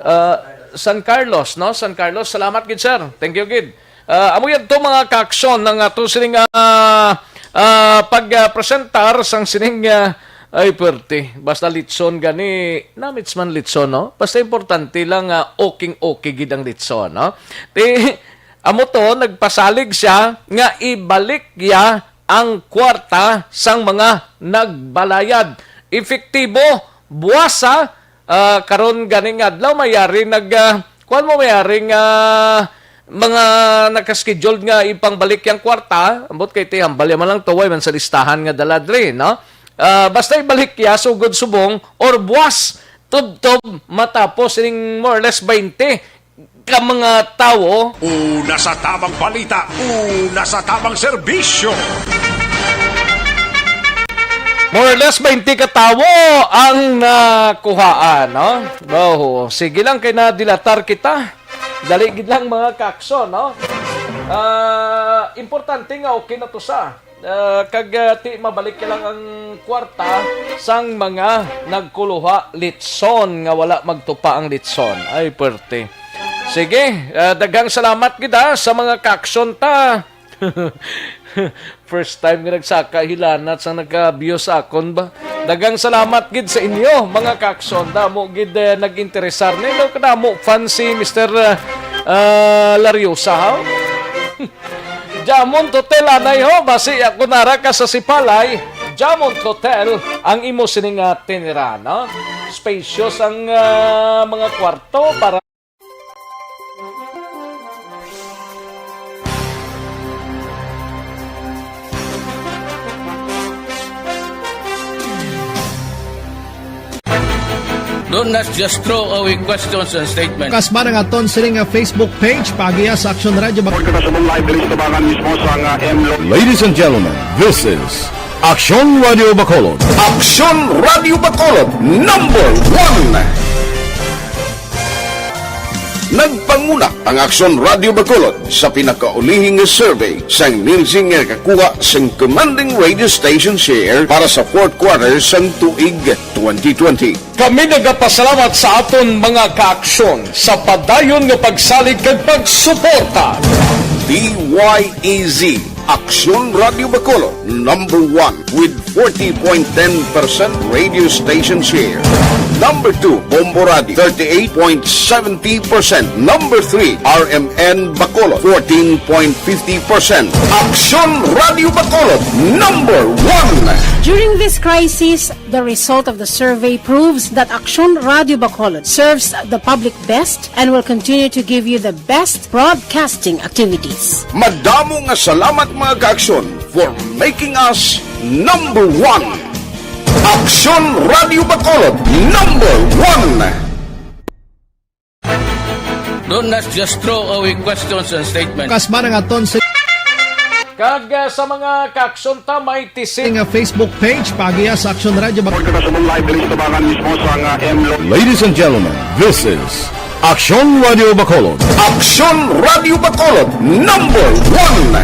Uh, San Carlos, no? San Carlos. Salamat gid, sir. Thank you gid. Uh, amo yan to, mga kaaksyon, ang ato sining, uh, uh, pag-presentar sang sining, uh, ay, pwerte. Basta litson gani, namits man litson, no? Basta importante lang nga okay-okay gid ang litson, no? Ti, amo to, nagpasalig siya nga ibalik ya ang kwarta sang mga nagbalayad. Epektibo, buwas, ah, ah, karon ganing adlaw, mayari nag, ah, kuwan mo, mayari nga mga nakascheduled nga ipangbalik yang kwarta, ambot kay ti hambal ya man lang to, way man sa listahan nga dala diri, no? Ah, basta ibalik ya, sugod subong, or buwas, tubtob, matapos ning more or less twenty ka mga tawo. Una sa tamang balita, una sa tamang serbisyo. More or less twenty ka tawo ang nakuhaan, no? Oh, sige lang kay nadilatar kita. Dali gid lang, mga kaaksyon, no? Ah, importante nga okay na to sa, ah, kag, ah, ti mabalik ka lang ang kwarta sang mga nagkuluha litson nga wala magtupa ang litson. Ay, pwerte. Sige, ah, daghang salamat gid, ah, sa mga kaaksyon ta. First time nga nagsaka hilanat sang nagka-view sa akon ba. Daghang salamat gid sa inyo, mga kaaksyon. Damo gid, eh, nag-interesar. Nilo kadamo fan si Mister, ah, ah, Lariosa, ha? Jamont Hotel, anay ho. Basi ako nara ka sa Sipalay. Jamont Hotel ang imo sini nga tiniran, no? Spacious ang, ah, mga kwarto para Don't not just throw away questions and statements. Kasma na nga ton sini nga Facebook page, pagiya sa Action Radio Bac- Report ko na sa mong live diri sa tabangan mismo sa nga M Lo- Ladies and gentlemen, this is Action Radio Bacolod. Action Radio Bacolod, number one. Nagpanguna ang Action Radio Bacolod sa pinakaulihi nga survey sang Nielsen nga nakakuha sang commanding radio station share para sa fourth quarter sang tuig twenty twenty. Kami nagapasalamat sa aton mga kaaksyon sa padayon nga pagsalig kag pagsuporta. D Y E Z, Aksyon Radio Bacolod, number one with forty point ten percent radio station share. Number two, Bombo Radio, thirty-eight point seventy percent. Number three, R M N Bacolod, fourteen point fifty percent. Aksyon Radio Bacolod, number one. During this crisis, the result of the survey proves that Action Radio Bacolod serves the public best and will continue to give you the best broadcasting activities. Madamo nga salamat, mga kaaksyon, for making us number one. Aksyon Radio Bacolod, number one. Don't not just throw away questions and statements. Kasma na nga ton sa Kag, ah, sa mga kaaksyon ta, may tisi- nga Facebook page, pagiya sa Action Radio Bac- Report ko na sa mong live diri sa tabangan mismo sa nga M Lo- Ladies and gentlemen, this is Action Radio Bacolod. Action Radio Bacolod, number one.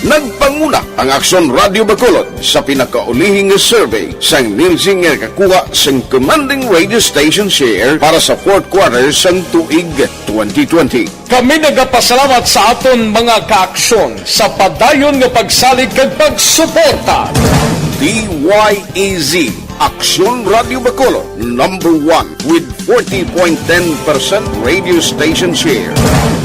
Nagpanguna ang Aksyon Radio Bacolod sa pinakaulihi nga survey sang Nielsen nga nakakuha sang commanding radio station share para sa fourth quarter sang tuig twenty twenty. Kami nagapasalamat sa aton mga kaaksyon sa padayon nga pagsalig kag pagsuporta. D Y E Z, Aksyon Radio Bacolod, number one with forty point ten percent radio station share.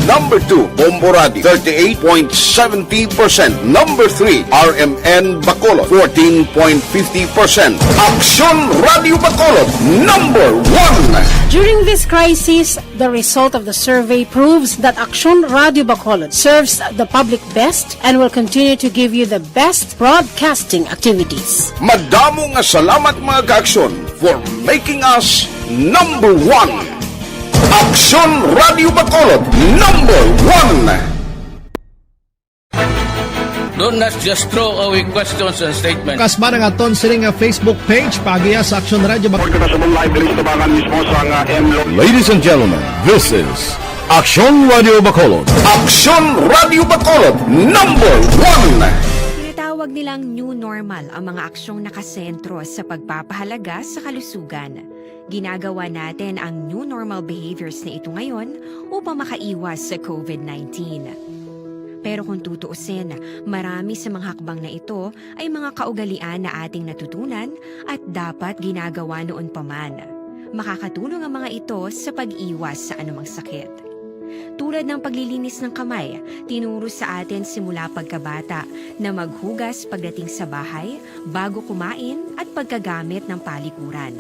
Number two, Bombo Radio, thirty-eight point seventy percent. Number three, R M N Bacolod, fourteen point fifty percent. Aksyon Radio Bacolod, number one. During this crisis, the result of the survey proves that Aksyon Radio Bacolod serves the public best and will continue to give you the best broadcasting activities. Madamo nga salamat, mga kaaksyon, for making us number one. Aksyon Radio Bacolod, number one. Don't just throw away questions and statements. Kasba na nga ton sini nga Facebook page, paagiha sa Aksyon Radio Bacolod. Report ko na sa live, Liz Tabangan mismo sa nga M Lo- Ladies and gentlemen, this is Aksyon Radio Bacolod. Aksyon Radio Bacolod, number one. Tinatawag nilang new normal ang mga aksyong nakasentro sa pagpapahalaga sa kalusugan. Ginagawa natin ang new normal behaviors na ito ngayon upang makaiwas sa covid nineteen. Pero kung tutuusin, marami sa mga hakbang na ito ay mga kaugalian na ating natutunan at dapat ginagawa noon pa man. Makakatulong ang mga ito sa pag-iwas sa anumang sakit. Tulad ng paglilinis ng kamay, tinuro sa atin simula pagkabata na maghugas pagdating sa bahay, bago kumain, at pagkagamit ng palikuran.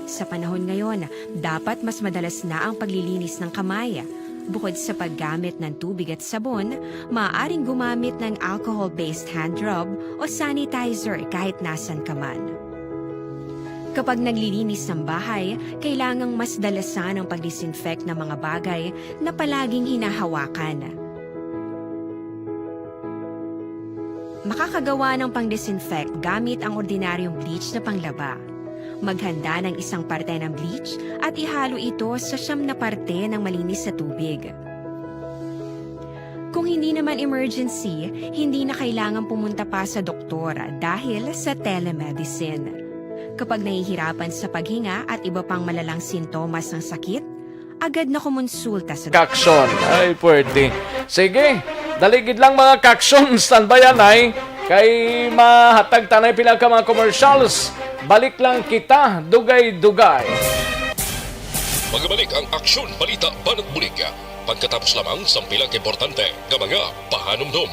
Sa panahon ngayon, dapat mas madalas na ang paglilinis ng kamay. Bukod sa paggamit ng tubig at sabon, maaaring gumamit ng alcohol-based hand rub o sanitizer kahit nasan ka man. Kapag naglilinis ng bahay, kailangang mas dalasan ang pag-disinfect ng mga bagay na palaging hinahawakan. Makakagawa ng pang-disinfect gamit ang ordinaryong bleach na panglaba. Maghanda ng isang parte ng bleach at ihalo ito sa siyam na parte ng malinis na tubig. Kung hindi naman emergency, hindi na kailangan pumunta pa sa doktor dahil sa telemedicine. Kapag nahihirapan sa paghinga at iba pang malalang sintomas ng sakit, agad na kumonsulta sa doktor. Kakson. Ay, pwerte. Sige, dali gid lang, mga kakson, standby anay, kay mahatag tanay pila ka mga commercials. Balik lang kita, dugay-dugay. Magbalik ang Aksyon Balita Banat Bulig, pagkatapos lamang sang pila ka importante nga mga pahanumdom.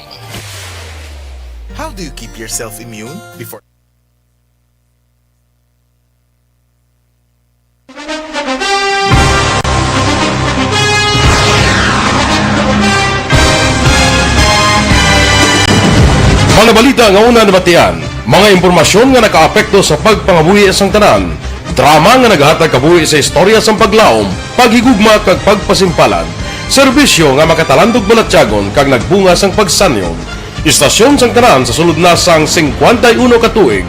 How do you keep yourself immune before Mga balita nga una nabatian, mga impormasyon nga nakaapekto sa pagpangabuhi sang tanan, drama nga naghatag kabuhi sa istorya sang paglaom, paghigugma kag pagpasimpalan, serbisyo nga makatalandog balatyagon kag nagbunga sang pagsanyon. Istasyon sang tanan sa sulod na sang singkwenta y uno ka tuig.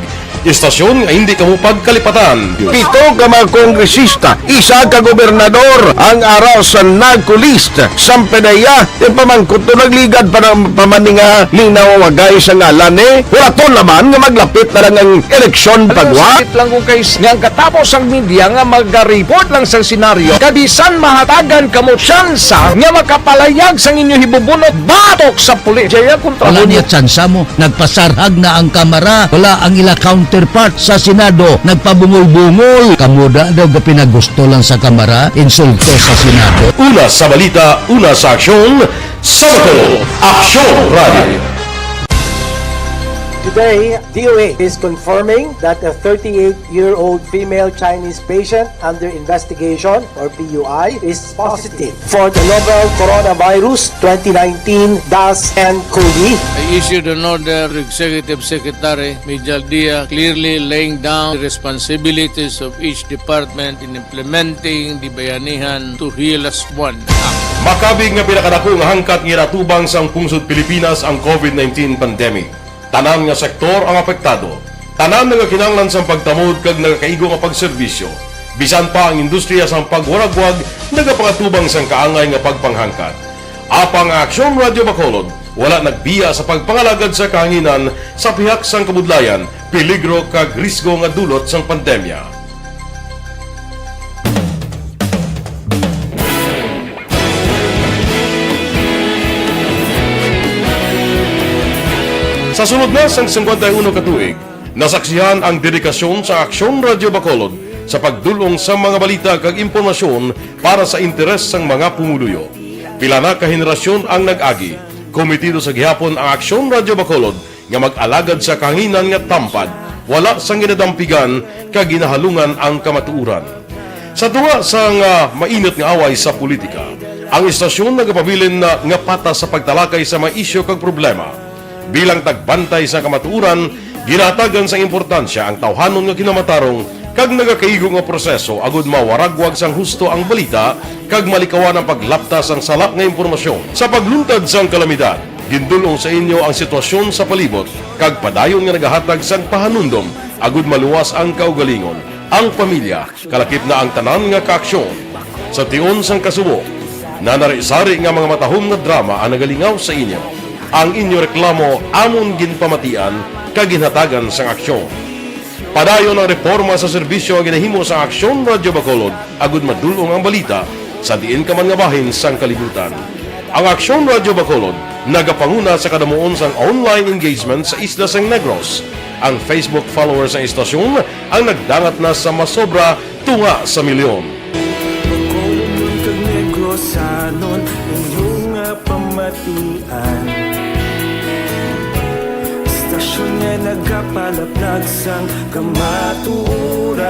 Istasyon nga hindi kamo pagkalipatan. Pito ka mga kongresista, isa ka gobernador ang ara sa NAGCO list. Sang PDEA, ipamangkot to, nagligad pa ng pamaninga, minaw wagay sa ngalan, eh. Wala to naman nga maglapit na lang ang eleksyon pagwa. Sakit lang kung kay s-, nga ang katapos ang media nga magaripot lang sa senaryo. Kabisan mahatagan kamo tsansa nga makapalayag sang inyo hibubunot batok sa pulis. Jaya kontra Wala mo. Niya tsansa mo. Nagpasarhag na ang kamara. Wala ang ila counterpart sa Senado. Nagpabungol-bungol. Kamo da daw gapinagusto lang sa kamara. Insulto sa Senado. Una sa balita, una sa aksyon, sa Bacolod, Aksyon Radio. Today, D O A is confirming that a thirty-eight-year-old female Chinese patient under investigation, or P U I, is positive for the novel coronavirus twenty nineteen dash N COVID. I issued an order to Executive Secretary Mijal Dia, clearly laying down the responsibilities of each department in implementing the Bayanihan to Heal Us One Act. Makabig nga pinakadako nga hangkat nga ginatubang sang pungsod Pilipinas ang COVID nineteen pandemic. Tanan nga sektor ang apektado. Tanan nagakinahanglan sang pagtamod kag nagakaigo nga pagserbisyo. Bisan pa ang industriya sang pagwaragwag nagapangatubang sang kaangay nga pagpanghangkat. Apang ang Aksyon Radio Bacolod wala nagbiya sa pagpangalagad sa kahanginan sa pihak sang kabudlayan, peligro kag risgo nga dulot sang pandemya. Sa sulod na sang singkwenta y uno ka tuig, nasaksihan ang dedikasyon sa Aksyon Radio Bacolod sa pagdul-ong sa mga balita kag impormasyon para sa interes sang mga pumuluyo. Pila na ka henerasyon ang nag-agi, kometido sa gihapon ang Aksyon Radyo Bacolod nga mag-alagad sa kahanginan nga tampad, wala sang ginadampigan kag ginahalungan ang kamatuoran. Sa tunga sang, ah, mainit nga away sa politika, ang istasyon nagapabilin na nga patas sa pagtalakay sa mga isyu kag problema. Bilang tagbantay sa kamatuoran, ginahatagan sang importansya ang tawhanon nga kinamatarong kag nagakaigo nga proseso agud mawaragwag sang husto ang balita kag malikawan ang paglapta sang sala nga impormasyon. Sa pagluntad sang kalamidad, gindul-ong sa inyo ang sitwasyon sa palibot kag padayon nga nagahatag sang pahanumdom agud maluwas ang kaugalingon, ang pamilya, kalakip na ang tanan nga kaaksyon. Sa tion sang kasubo, nanari-sari nga mga matahom nga drama ang nagalingaw sa inyo. Ang inyo reklamo amon ginpamatian kag ginhatagan sang aksyon. Padayon ang reporma sa serbisyo nga ginahimo sa Aksyon Radyo Bacolod agud madul-ong ang balita sa diin ka man nga bahin sang kalibutan. Ang Aksyon Radyo Bacolod nagapanguna sa kadamuon sang online engagement sa isla sang Negros. Ang Facebook followers sang istasyon ang nagdangat na sa masobra tunga sa milyon. Bacolodnon kag Negrosanon, inyo nga pamatian. Istasyon nga nagapalaplag sang kamatuoran.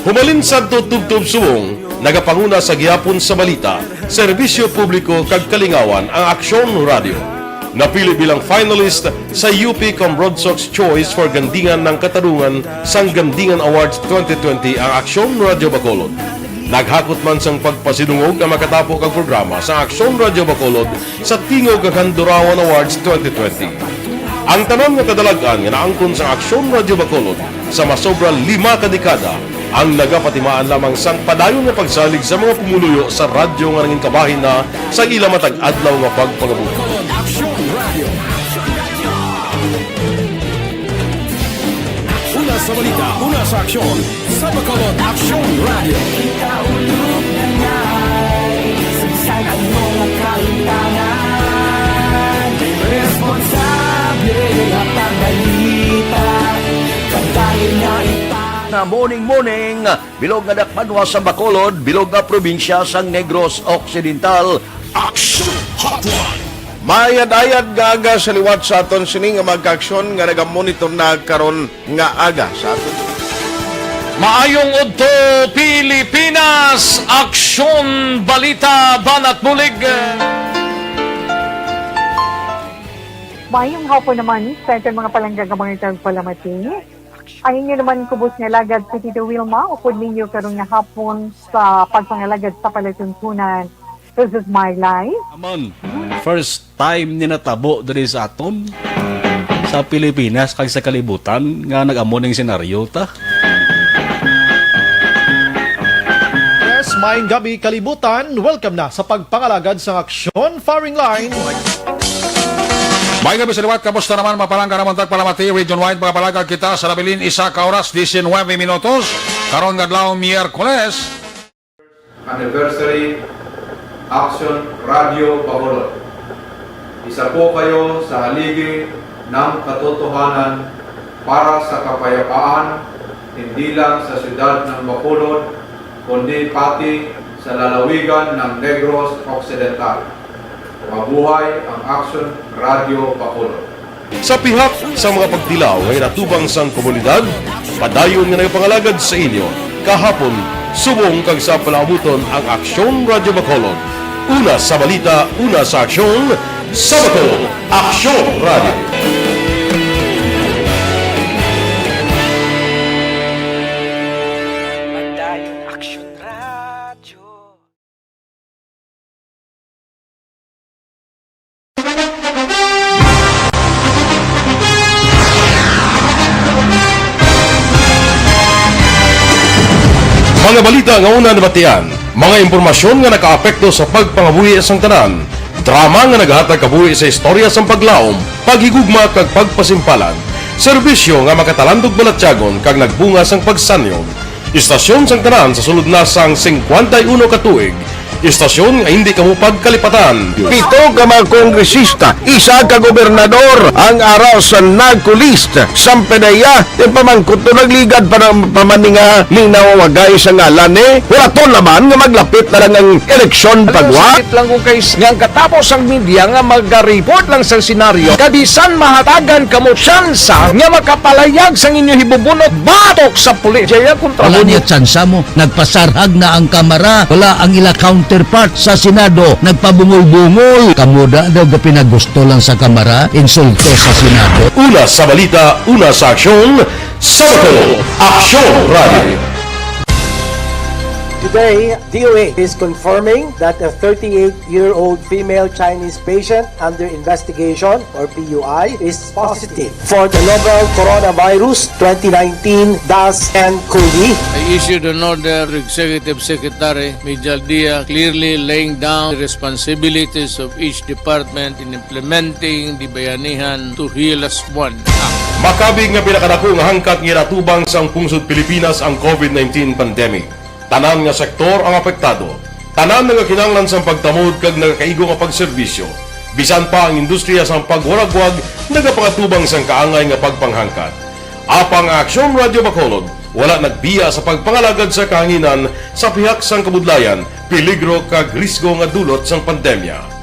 Humalin sadto tubtob subong, nagapanguna sa gihapon sa balita, serbisyo publiko kag kalingawan ang Aksyon Radyo. Napili bilang finalist sa U P Cambrodsoc's Choice for Gandingan ng Katarungan sang Gandingan Awards twenty twenty ang Aksyon Radyo Bacolod. Naghakot man sang pagpasidungog ang makatapo kag programa sa Aksyon Radyo Bacolod sa Tingog kag Handurawan Awards twenty twenty. Ang tanan nga kadalag-an nga naangkon sa Aksyon Radyo Bacolod sa masobra lima ka dekada ang nagapatimaan lamang sang padayon nga pagsalig sa mga pumuluyo sa radyo nga nangin kabahin na sa ila matag adlaw nga pagpangabuhi. Aksyon Radio. Una sa balita, una sa aksyon, sa Bacolod Aksyon Radio. Kita ulog na ngay, sagsag ang mga kahitangan. Responsable nga pagbalita, pagdahil nga ipa- Nga morning, morning. Bilog nga dakbanwa sa Bacolod, bilog nga probinsya sang Negros Occidental. Action Hotline. Maayad-ayad nga aga sa liwat sa aton sini nga mga kaaksyon nga nagamonitor na karon nga aga sa aton. Maayong udto, Pilipinas! Aksyon, balita, banat bulig. Maayong hapon naman sa aton mga palangga nga mga tagpalamati. Ang inyo naman kubos nga alagad si Tito Wilma, upod ninyo karon nga hapon sa pagpangalagad sa palatuntunan. This is my life. Amon, first time ni natabo diri sa aton, sa Pilipinas, kag sa kalibutan, nga nag-amo ning senaryo ta. Yes, maayong gabi, kalibutan. Welcome na sa pagpangalagad sang Aksyon Firing Line. May gabi sa liwat, kamusta naman, mga palangga namon tagpalamati? Region wide, mga palangga, kita sa nabilin isa ka oras, diecinuebe minutos. Karon nga adlaw, Miyerkules. Anniversary, Action Radio Bacolod. Isa po kayo sa haligi ng katotohanan para sa kapayapaan, hindi lang sa siyudad ng Bacolod, kundi pati sa lalawigan ng Negros Occidental. Mabuhay ang Action Radio Bacolod. Sa pihak sa mga pagtilaw nga ginatubang sang komunidad, padayon nga nagapangalagad sa inyo kahapon, subong kag sa palaabuton ang Aksyon Radyo Bacolod. Una sa balita, una sa aksyon, sa Bacolod, Aksyon Radyo. Padayon Aksyon Radyo. Mga balita nga una nabatian, mga impormasyon nga nakaapekto sa pagpangabuhi sang tanan, drama nga nagahatag kabuhi sa istorya sang paglaom, paghigugma kag pagpasimpalan, serbisyo nga makatalandog balatyagon kag nagbunga sang pagsanyon, istasyon sang tanan sa sulod na sang singkwenta y uno ka tuig, Istasyon nga hindi kamo pagkalipatan. Pito ka mga kongresista, isa ka gobernador ang ara sa NAGCO list. Sampedeya, di pamangkot to nagligad pa ng pamaninga ni nawawagay sa ngalan ni. Wala to naman nga maglapit na lang ang eleksyon pagwa. Sakit lang kung kay nga ang katapos ang media nga mag-report lang sa senaryo. Kabisan mahatagan kamo tsansa nga makapalayag sang inyo hibubunot batok sa pulis. Jaya kontra Wala mo. Niya tsansa mo. Nagpasarhag na ang kamara. Wala ang ila counterpart sa Senado. Nagpabungol-bungol. Kamo da daw ga pinagusto lang sa kamara. Insulto sa Senado. Una sa balita, una sa aksyon, sa Bacolod, Aksyon Radio. Today, D O H is confirming that a thirty-eight-year-old female Chinese patient under investigation, or P U I, is positive for the novel Coronavirus twenty nineteen dash N COVID. I issued an order to Executive Secretary Major Dia, clearly laying down the responsibilities of each department in implementing the Bayanihan Tuhilas One Act. Makabig nga pinakadako nga hangkat nga ginatubang sang pungsod Pilipinas ang COVID nineteen pandemic. Tanan nga sektor ang apektado. Tanan nagakinahanglan sang pagtamod kag nagakaigo nga pagserbisyo. Bisan pa ang industriya sang pagwaragwag nagapangatubang sang kaangay nga pagpanghangkat. Apang ang Aksyon Radio Bacolod wala nagbiya sa pagpangalagad sa kahanginan sa pihak sang kabudlayan, peligro kag risgo nga dulot sang pandemya.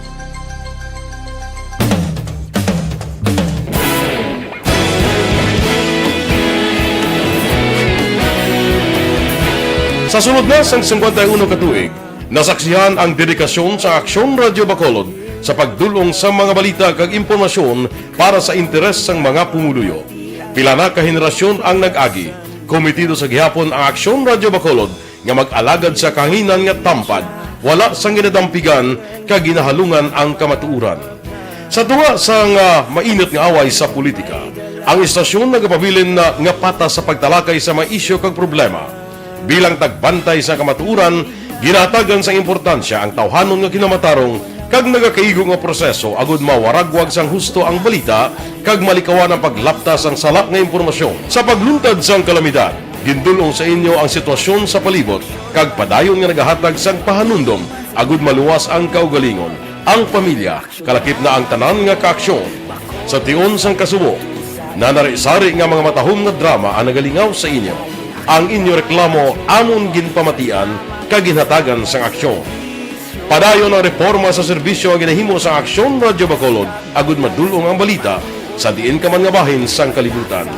Sa sulod na sang singkwenta y uno ka tuig, nasaksihan ang dedikasyon sa Aksyon Radio Bacolod sa pagdul-ong sa mga balita kag impormasyon para sa interes sang mga pumuluyo. Pila na ka henerasyon ang nag-agi. Komitido sa gihapon ang Aksyon Radio Bacolod nga mag-alagad sa kahanginan nga tampad, wala sang ginadampigan kag ginahalungan ang kamatuoran. Sa tunga sang, ah, mainit nga away sa politika, ang istasyon nagapabilin na nga patas sa pagtalakay sa mga isyu kag problema. Bilang tagbantay sa kamatuoran, ginahatagan sang importansya ang tawhanon nga kinamatarong kag nagakaigo nga proseso agud mawaragwag sang husto ang balita kag malikawan ang paglapta sang sala nga impormasyon. Sa pagluntad sang kalamidad, gindul-ong sa inyo ang sitwasyon sa palibot kag padayon nga nagahatag sang pahanumdom agud maluwas ang kaugalingon, ang pamilya, kalakip na ang tanan nga kaaksyon. Sa tion sang kasubo, nanari-sari nga mga matahom nga drama ang nagalingaw sa inyo. Ang inyo reklamo amon ginpamatian kag ginhatagan sang aksyon. Padayon ang reporma sa serbisyo nga ginahimo sang Aksyon Radio Bacolod agud madul-ong ang balita sa diin ka man nga bahin sang kalibutan.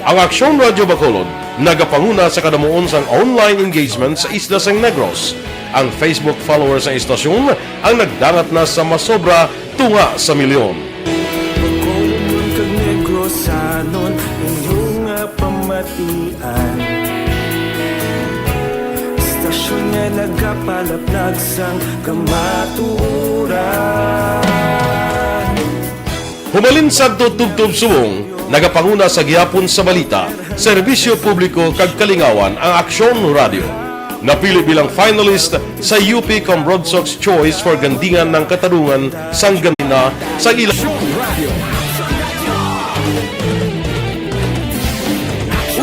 Ang Aksyon Radio Bacolod nagapanguna sa kadamuon sang online engagement sa isla sang Negros. Ang Facebook followers sang istasyon ang nagdangat na sa masobra tunga sa milyon. Bacolod kag Negrosanon, inyo nga pamatian. Istasyon nga nagapalaplag sang kamatuoran. Humalin sadto tubtob subong, nagapanguna sa gihapon sa balita, serbisyo publiko kag kalingawan ang Aksyon Radio. Napili bilang finalist sa U P Cambrodsoc's Choice for Gandingan ng Katarungan sang Gandina sa ila.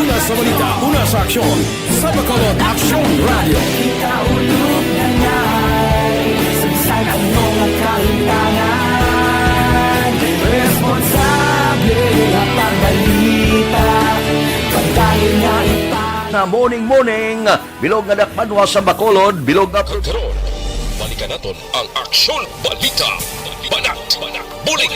Una sa balita, una sa aksyon, sa Bacolod Aksyon Radio. Kita ulog na ngay, sagsag ang mga kahintangan. Responsable nga pagbalita, pagdayon nga ipa- Na morning, morning. Bilog nga dakpanwa sa Bacolod, bilog nga Karon, balikan naton ang Aksyon Balita. Banat, banat, bulig.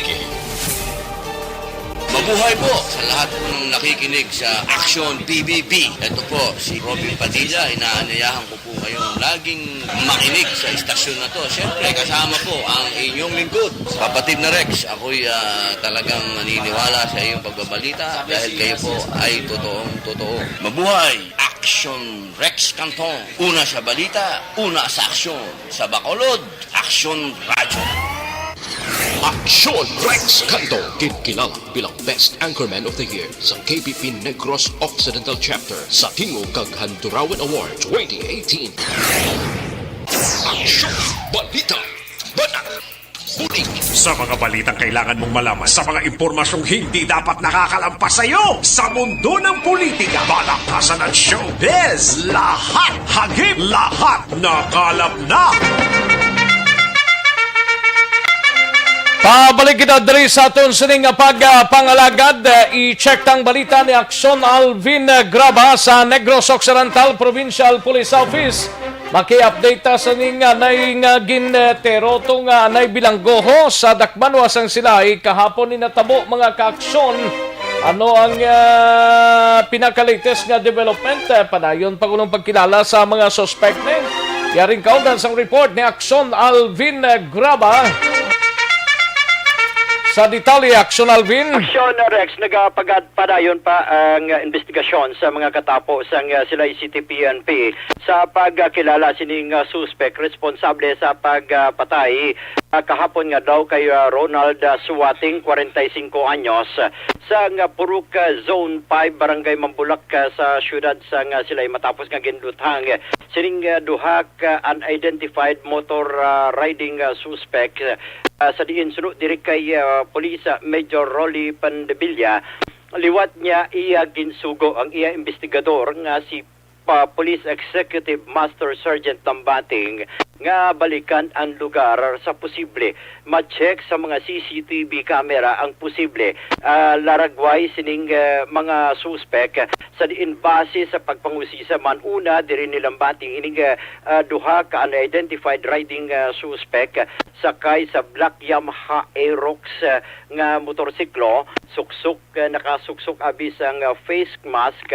Mabuhay po sa lahat po ng nakikinig sa Aksyon P B B. Ito po si Robin Padilla. Inaanyayahan ko po kayong laging makinig sa istasyon na to. Siyempre, kasama po ang inyong lingkod, kapatid na Rex. Ako'y, ah, talagang naniniwala sa iyong pagbabalita dahil kayo po ay totoong totoo. Mabuhay! Aksyon Rex Canton. Una sa balita, una sa aksyon. Sa Bacolod, Aksyon Radyo. Aksyon Rex Canton, kinkilala bilang Best Anchorman of the Year sa K P P Negros Occidental Chapter sa Tingog kag Handurawan Award twenty eighteen. Aksyon Balita. Banat. Bulig. Sa mga balitang kailangan mong malaman, sa mga impormasyong hindi dapat nakakalampas sa iyo, sa mundo ng politika, balakasan at showbiz, lahat hagip, lahat nakalap na. Pabalik kita diri sa aton sining pagpangalagad. I-check tang balita ni Action Alvin Graba sa Negros Occidental Provincial Police Office. Maki-update ta sa ning, ah, nay nga gin, eh, teroto nga anay bilanggoho sa Dakbanwa sang Silay kahapon ni natabo, mga kaaksyon. Ano ang, ah, pinaka-latest nga development? Eh, padayon pa kuno ang pagkilala sa mga suspect ni. Yaring kaundan sang report ni Action Alvin, eh, Graba. Sa detalye, Action Alvin. Action, Rex, nagapagad padayon pa ang, ah, investigasyon sa mga katapo sang, ah, Silay City P N P sa pagkilala sining, ah, suspek responsable sa pagpatay, ah, kahapon nga daw kay, ah, Ronald, ah, Suating, kwarenta y singko anyos, sa nga Purok, ah, Zone five, Barangay Mambulak, ah, sa siyudad sang, ah, Silay, matapos nga ginduthang sining, ah, duha ka unidentified motor, ah, riding, ah, suspect, ah, sa diin suno diri kay, ah, Police, ah, Major Rolly Pandevilla. Liwat niya iya ginsugo ang iya investigador nga si, ah, Police Executive Master Sergeant Tambating nga balikan ang lugar sa posible ma-check sa mga C C T V camera ang posible, ah, laragway sining, ah, mga suspek, sa diin base sa pagpangusisa man una diri ni Lambating ining, ah, ah, duha ka unidentified riding, ah, suspek sakay sa black Yamaha Aerox, ah, nga motorsiklo, suksok, ah, nakasuksok abi sang, ah, face mask,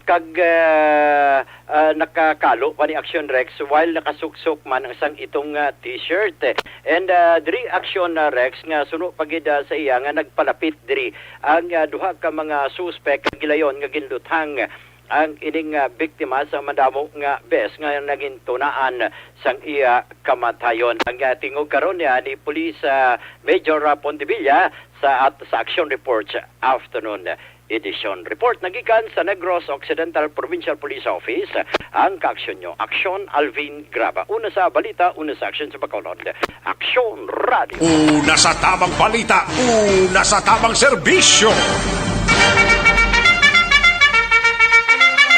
kag, ah, ah, nakakalo pa ni Action Rex while nakasuksok man ang sang itong, ah, t-shirt. And, ah, diri Action, ah, Rex, nga suno pa gid, ah, sa iya nga nagpalapit diri ang, ah, duha ka mga suspek gilayon nga ginduthang ang ining, ah, biktima sa madamo nga bes nga naging tunaan sang iya kamatayon. Ang, ah, tingog karon niya ni Police, ah, Major, ah, Pondevilla sa, at sa Action Reports Afternoon Edition. Report nagikan sa Negros Occidental Provincial Police Office, ang kaaksyon nyo, Aksyon Alvin Graba. Una sa balita, una sa aksyon sa Bacolod. Aksyon Radio. Una sa tamang balita, una sa tamang serbisyo.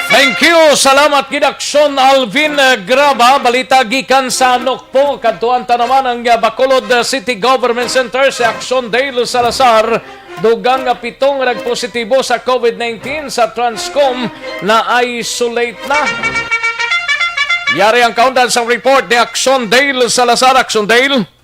Thank you. Salamat gid, Aksyon Alvin, eh, Graba. Balita gikan sa Nokpo. Kadtuan ta naman ang, eh, Bacolod City Government Center, si Aksyon Dale Salazar. Dugang nga pito nga nagpositibo sa covid nineteen sa Transcom na-isolate na. Yari ang kaundan sang report ni Action Dale Salazar. Action Dale.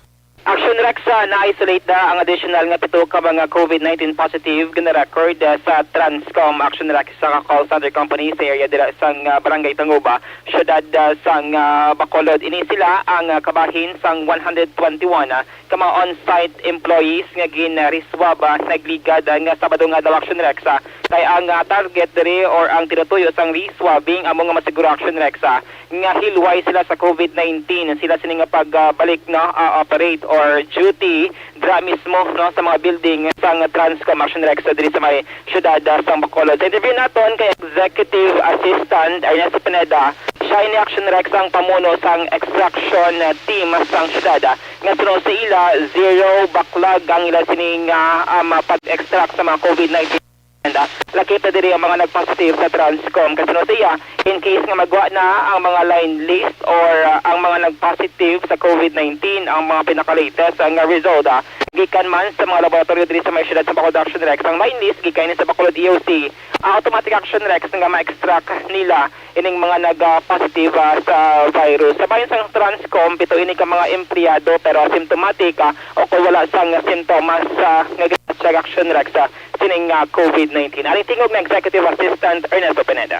Action Rex, ah, na-isolate na ang additional nga pito ka mga covid nineteen positive nga na-record, ah, sa Transcom. Action Rex, sa ka call center company sa area dira sang, ah, Barangay Tanguba, siyudad, ah, sang, ah, Bacolod. Ini sila ang, ah, kabahin sang one hundred twenty-one, ah, ka mga on-site employees nga gin-reswab, ah, nagligad, ah, nga Sabado nga adlaw, Action Rex, ah, kay ang, ah, target diri or ang tinutuyo sang reswabbing amo nga masiguro, Action Rex, ah, nga hilway sila sa covid nineteen. Sila sini nga pagbalik, no, ah, operate or duty dira mismo, no, sa mga building sang Transcom, Action Rex, diri sa may siyudad, ah, sang Bacolod. Sa interview naton kay Executive Assistant Ernesto Pineda, siya ini, Action Rex, ang pamuno sang extraction, ah, team sang siyudad, ah, nga suno sa ila, zero backlog ang ila sining, ah, um, pag-extract sa mga covid nineteen. And, ah, lakip na diri ang mga nag-positive sa Transcom. Kay suno sa iya, in case nga magwa na ang mga line list or, ah, ang mga nag-positive sa covid nineteen, ang mga pinaka-latest, ah, nga result, ah, gikan man sa mga laboratory diri sa may siyudad sa Bacolod, Action Rex, ang line list gikan ni sa Bacolod E O C, ah, automatic, Action Rex, nga ma-extract nila ining mga nag, ah, positive, ah, sa virus. Sa bahin sang Transcom, pito ini ka mga empleyado pero asymptomatic, ah, o kung wala sang sintomas, ah, nga gina-check, Action Rex, ah, sining, ah, covid nineteen. Aring tingog ni Executive Assistant Ernesto Pineda.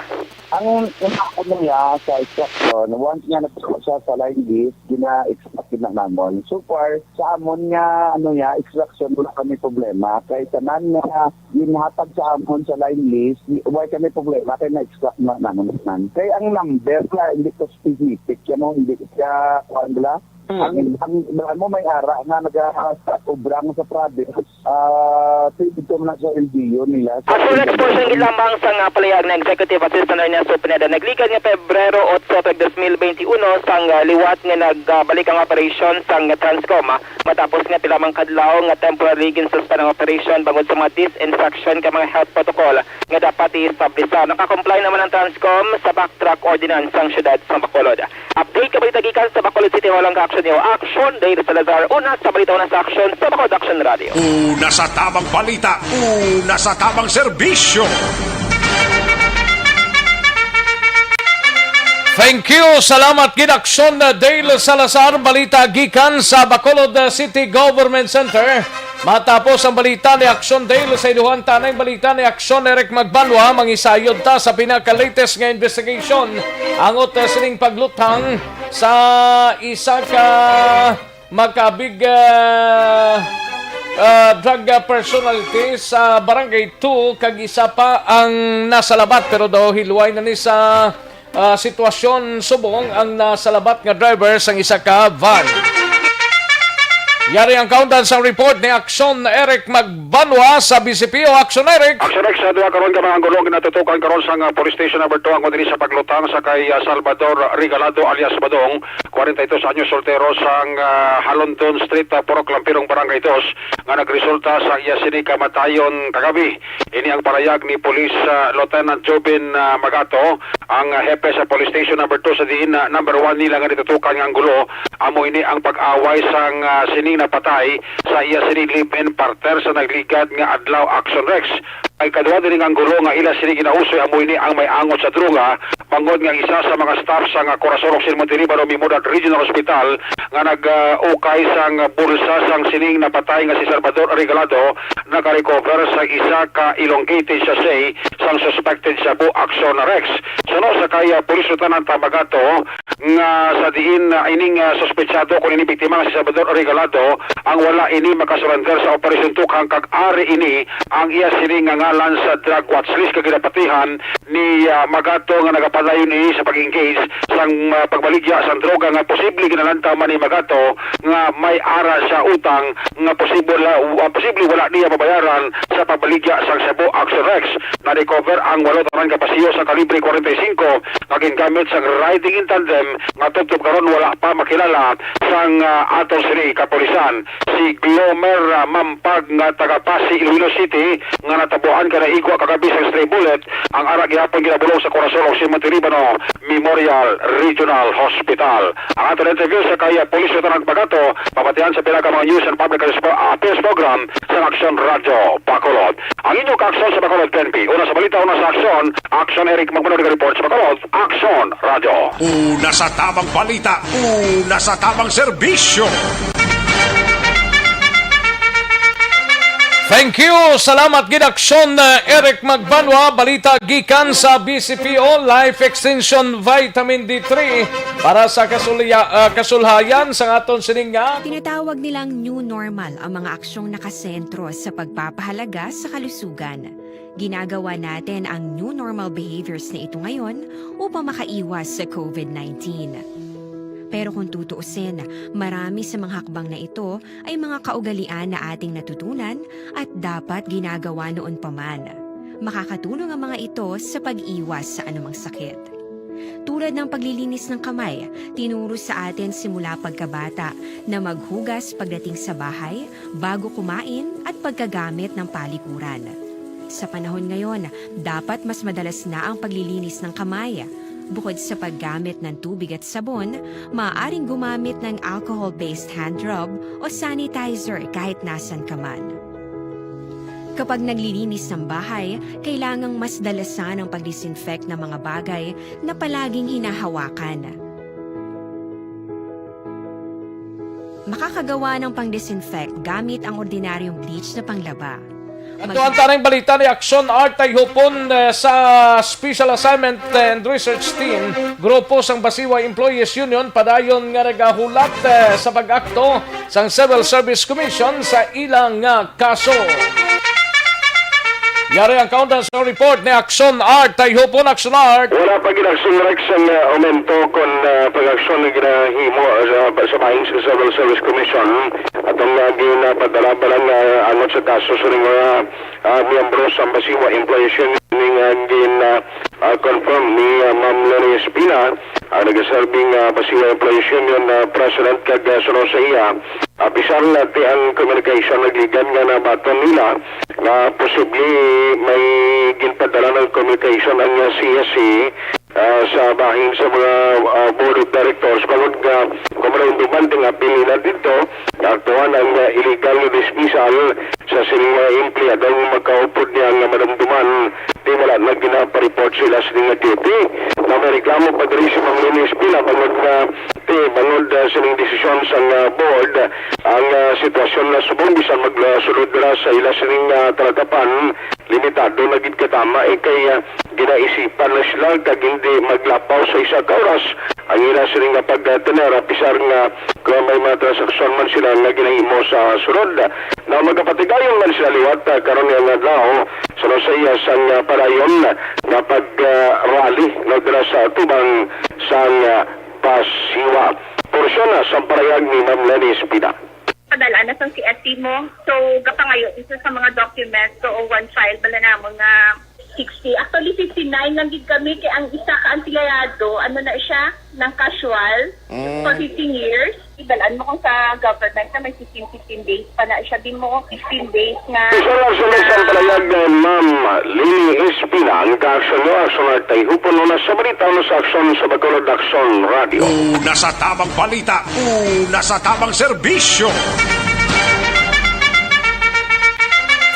Ang una, ano niya, sa extraction, once nga nagtuo siya sa line list, gina-extract na namon. So far, sa amon nga, ano niya, extraction, wala kami problema. Kay tanan nga ginhatag sa amon sa line list, di, wala kami problema, kay na-extract na namon tanan. Kay ang number na, hindi ko specific, kamo, hindi siya, kuwan bala, Hmm. Ang, ang, ang mo may ara nga naga-, sa obrang sa province, ah, dito man sa L G U nila. Sa Actual explosion gid lamang sa nga palihag na Executive Assistant Ernesto Pineda, nagligad nga Pebrero otso, tuig dos mil benti uno, sang, ah, liwat nga nagbalik ang operasyon sang Transcom, ah, matapos nga pila man kadlaw nga temporary ginsuspend ang operasyon bangod sa mga disinfection kag mga health protocol nga dapat i-establish. Naka-comply naman ang Transcom sa backtrack ordinance sang siyudad sa Bacolod. Update ka balita gikan sa Bacolod City Hall ang ka-action niyo. Action, Dale Salazar. Una sa balita, una sa action sa Bacolod Action Radio. Una sa tamang balita, una sa tamang serbisyo. Thank you. Salamat gid, Action Dale Salazar. Balita gikan sa Bacolod City Government Center. Matapos ang balita ni Action Dale, sa iluhan ta na ang balita ni Action Eric Magbanwa. Mangisayod ta sa pinaka-latest nga investigation angot, eh, sining pagluthang sa isa ka makabig, ah, ah, drug, ah, personality sa Barangay two, kag isa pa ang nasalabat, pero daw hilway na ni sa ah, sitwasyon subong ang nasalabat nga driver sang isa ka van. Yari ang kaundan sang report ni Action Eric Magbanwa sa B C P O. Action Eric. Action Eric, sa duha karon ka mga anggulo ang ginatutukan karon sa, ah, Police Station Number two, ang diri sa pagluthang sa kay, ah, Salvador Regalado alias Badong, kwarenta y dos anyos, soltero, sang, ah, Halondon Street, ah, Purok Lampirong, Barangay dos, nga nagresulta sa iya sini kamatayon kagabi. Ini ang parayag ni Police, ah, Lieutenant Jobin, ah, Magato, ang, ah, hepe sa Police Station Number two, sa diin, ah, number one nila nga nitutukan nga anggulo, amo ini ang pag-away sang, ah, sining napatay sa iya sining live-in partner sa nagligad nga adlaw. Action Rex. Ang ikaduha diri nga anggulo nga ila sini ginausoy, amo ini ang may angot sa droga, bangod nga isa sa mga staff sa nga Corazon Occidental Montelibano Memorial Regional Hospital nga nag, ah, ukay sang bulsa sang sining napatay nga si Salvador Regalado nakarecover sa isa ka elongated sachet sang suspected shabu. Action Rex. Suno sa kay, ah, Police Lieutenant Magato nga sa diin, ah, ining, ah, suspetsado kon ini biktima nga si Salvador Regalado ang wala ini makasurrender sa operasyon tukhang kag ari ini ang iya sining nga ngalan sa drug watch list kag ginapatihan ni, ah, Magato nga nagapadayon ini sa pag-engage sang, ah, pagbaligya sang droga nga posible ginalantaman ni Magato nga may ara sa utang nga posible, ah, posible wala niya mabayaran sa pagbaligya sang shabu. Action Rex. Na-recover ang walo tanan ka pasilyo sa kalibre kwarenta y singko nga gingamit sa riding in tandem nga tubtob karon wala pa makilala sang, ah, aton sini kapulisan. Si Glomer, ah, Mampag nga taga Pasi, Iloilo City, nga natabuan ka naigwa kagabi sa stray bullet, ang ara gihapon ginabulong sa Corazon Occidental Montelibano Memorial Regional Hospital. Ang aton interview sa kay, ah, Police Lieutenant Magato, mabatian sa pila ka mga news and public affairs pro-, affairs program sa Aksyon Radio Bacolod. Ang inyong kaaksyon sa Bacolod, P N P. Una sa balita, una sa aksyon, Aksyon Eric Magmano, nag-report sa Bacolod, Aksyon Radio. Una sa tamang balita, una sa tamang serbisyo. Thank you. Salamat gid, Aksyon, uh, Eric Magbanwa. Balita gikan sa B C P O, Life Extension Vitamin D three para sa kasulya-, uh, kasulhayan sa aton sining nga Tinatawag nilang new normal ang mga aksyong nakasentro sa pagpapahalaga sa kalusugan. Ginagawa natin ang new normal behaviors na ito ngayon upang makaiwas sa COVID nineteen. Pero kung tutuusin, marami sa mga hakbang na ito ay mga kaugalian na ating natutunan at dapat ginagawa noon pa man. Makakatulong ang mga ito sa pag-iwas sa anumang sakit. Tulad ng paglilinis ng kamay, tinuro sa atin simula pagkabata na maghugas pagdating sa bahay, bago kumain at pagkagamit ng palikuran. Sa panahon ngayon, dapat mas madalas na ang paglilinis ng kamay. Bukod sa paggamit ng tubig at sabon, maaaring gumamit ng alcohol-based hand rub o sanitizer kahit nasan ka man. Kapag naglilinis ng bahay, kailangang mas dalasan ang pag-disinfect ng mga bagay na palaging hinahawakan. Makakagawa ng pang-disinfect gamit ang ordinaryong bleach na panglaba. Ato ang tanang balita ni Aksyon Art Tayhupon, eh, sa Special Assignment and Research Team, grupo sang Basiway Employees Union, padayon nga nagahulat, eh, sa pag-akto sang Civil Service Commission sa ilang, ah, kaso. Yari ang kaundan sa report ni Action Art. Tayhupon, Action Art. Wala pa gid, Action Rex, ang, ah, aumento kon, ah, pag-aksyon nga ginahimo, ah, sa, sa bahin sa Civil Service Commission. Atong, ah, ginapadala pa lang, ah, angot sa kaso sa mga, ah, miyembro sa Basiwa Employees Union, nga gin, ah, ah, confirm ni, ah, Ma'am Leni Espina, ang nagaserbing, ah, Basiwa Employees Union, ah, President, kag, ah, suno sa iya, ah, pisar nga ti ang communication nagligan nga nabaton nila nga posible may ginpadala ng communication ang, ah, C S C, ah, sa bahin sa mga, ah, board of directors, bangod nga kung maramduman ding apil nila dito, aktuhan ang, ah, illegal nga dismissal sa sining mga empleyado nga makaupod niya nga maramduman ti wala na ginapareport sila sining nga duty. Na may reklamo pa diri si Ma'am Leni Espina bangod nga ti bangod, ah, sining desisyon sang, ah, board, ang, ah, sitwasyon na subong bisan magsulod dira sa ila sining, ah, talakapan, limitado na gid katama, eh, kay, ah, ginaisipan na sila kag hindi maglapaw sa isa ka oras ang ila sining nga pagtener, ah, pisar nga kung may mga transaksyon man sila nga ginahimo sa sulod. Na magapatigayon man sila liwat, ah, karon nga adlaw, suno sa iya sang, ah, padayon nga pag, ah, rally, no, dira sa atubang sang, ah, Basiwa. Porsyon na sang parayag ni Ma'am Leni Espina. Padala na sang C S C mo. So, gapangayo dito sa mga documents. So, one file bala namon nga sixty. Actually, fifty-nine lang gid kami kay ang isa ka empleyado, ano na siya, nang casual Mm. for fifteen years. Ibalaan mo kung sa government na may fifteen, fifteen days pa na siya. Di mo fifteen days nga Isa lang sa may isang palayag ni Ma'am Leni Espina, ang kaaksyon nyo, aksyon at tayhupon, una sa balita, una sa aksyon sa Bacolod Aksyon Radio. Una sa tamang balita, una sa tamang serbisyo.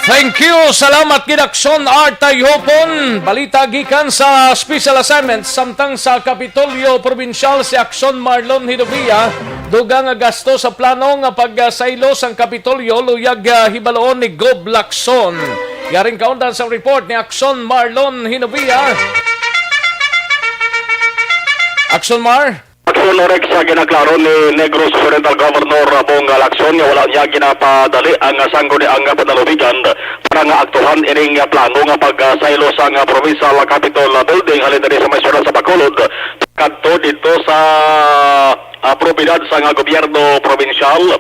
Thank you. Salamat gid, Aksyon Art Tayhopon. Balita gikan sa Special Assignment samtang sa Kapitolyo Probinsyal, si Aksyon Marlon Hinovia. Dugang nga gasto sa plano nga pagsaylo sang Kapitolyo, luyag, ah, hibaloon ni Gob Lacson. Yaring kaundan sa report ni Aksyon Marlon Hinovia. Aksyon Mar? Aksyon, Rex, sa ginaklaro ni Negros Oriental Governor Bong Lacson nga wala niya ginapadali ang sangguniang panalubigan para nga aktuhan ining plano nga pagsaylo sang Provincial Capitol Building halin diri sa may syudad sa Bacolod kadto dito sa, ah, propiedad sang gobyerno probinsyal.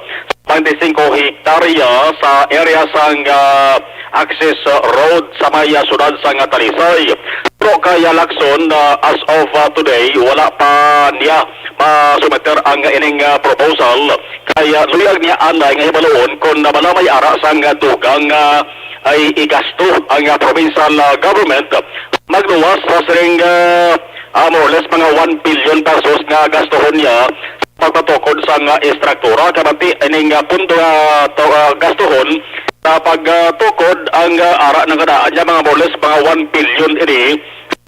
Twenty-cinco hektarya sa area sang, ah, access road sa may, ah, syudad sang Talisay. Pero kay Lacson, ah, as of, ah, today, wala pa niya masumiter ang ining, ah, proposal. Kay, ah, luyag niya anay nga hibaloon kon, ah, bala may ara sang, ah, dugang, ah, ay igasto ang, ah, provincial, ah, government. Magluwas sa siring, ah, ah, more or less mga one billion pesos nga gastuhon niya pagpatukod sang, ah, estruktura, kabati ining, ah, pundo nga to-, ah, gastuhon sa pagtukod ang, ah, ara nga daan niya, mga more or less mga one billion ini.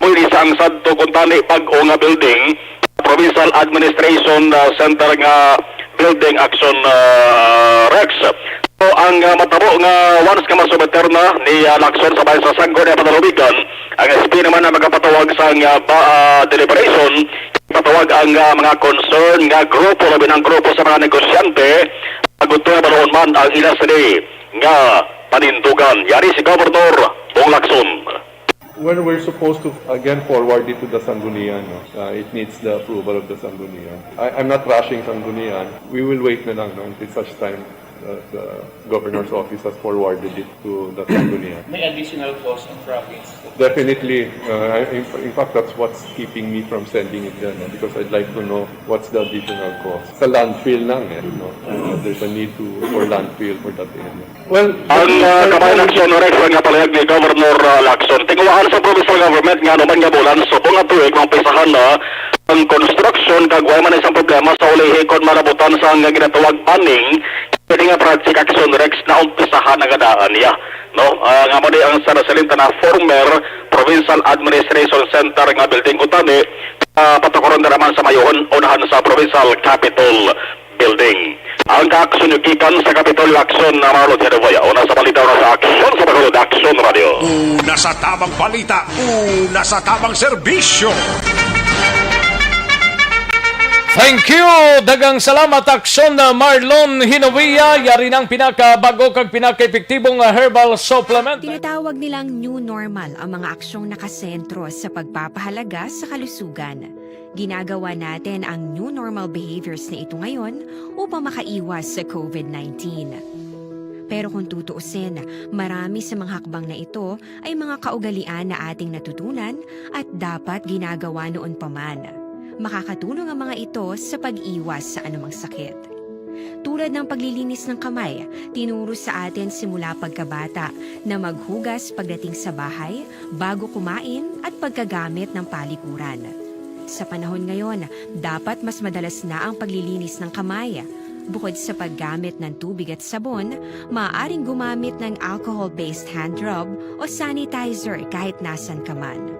Mo ini sa ang sadto kuntani bag-o nga building, Provincial Administration, ah, Center nga building, Aksyon, ah, Rex. So, ang, ah, matabo nga once nga masumiter na ni, ah, Lacson sa bahin sa sangguniang panalubigan, ang S P naman ang magapatawag sang, ah, ba, ah, deliberation, patawag ang, ah, mga concern nga grupo, labi ng grupo sa mga negosyante, pagudto nga baloon man ang ila sini nga panindugan. Yari si Governor Bong Lacson. Well, we're supposed to, again, forward it to the Sanggunian, no? Uh, it needs the approval of the Sanggunian. I, I'm not rushing Sanggunian. We will wait na lang, no, until such time that the governor's office has forwarded it to the Sanggunian. May additional cost ang province? Definitely. Uh, I, in, in fact, that's what's keeping me from sending it there, no? Because I'd like to know what's the additional cost. Sa landfill lang, eh, no? Uh, there's a need to, for landfill for that area. Well, Ang, ah, kabayan aksyon, Rex, nga palayag ni Governor, ah, Lacson. Tinguhaan sa provincial government nga anuman nga bulan subong nga tuig maumpisahan na ang construction kag way man isang problema sa ulihi kon malabutan sa nga ginatawag banning. Pwede nga project aksyon, Rex, na umpisahan na nga daan niya, no? Ah, nga mo di ang sa nasiling ta na former Provincial Administration Center nga building kuntani, ah, patukuron na naman sa mayuhon unahan sa Provincial Capitol Building. Ang kaaksyon nyo gikan sa Kapitolyo Aksyon na Marlon Tiadoboya. Una sa balita, una sa aksyon sa Bacolod Aksyon Radio. Una sa tamang balita, una sa tamang serbisyo. Thank you! Daghang salamat, Aksyon na Marlon Hinawia. Yari nang pinakabago kag pinakaepektibong herbal supplement. Tinatawag nilang new normal ang mga aksyong nakasentro sa pagpapahalaga sa kalusugan. Ginagawa natin ang new normal behaviors na ito ngayon upang makaiwas sa covid nineteen. Pero kung tutuusin, marami sa mga hakbang na ito ay mga kaugalian na ating natutunan at dapat ginagawa noon pa man. Makakatulong ang mga ito sa pag-iwas sa anumang sakit. Tulad ng paglilinis ng kamay, tinuro sa atin simula pagkabata na maghugas pagdating sa bahay, bago kumain, at pagkagamit ng palikuran. Sa panahon ngayon, dapat mas madalas na ang paglilinis ng kamay. Bukod sa paggamit ng tubig at sabon, maaaring gumamit ng alcohol-based hand rub o sanitizer kahit nasan ka man.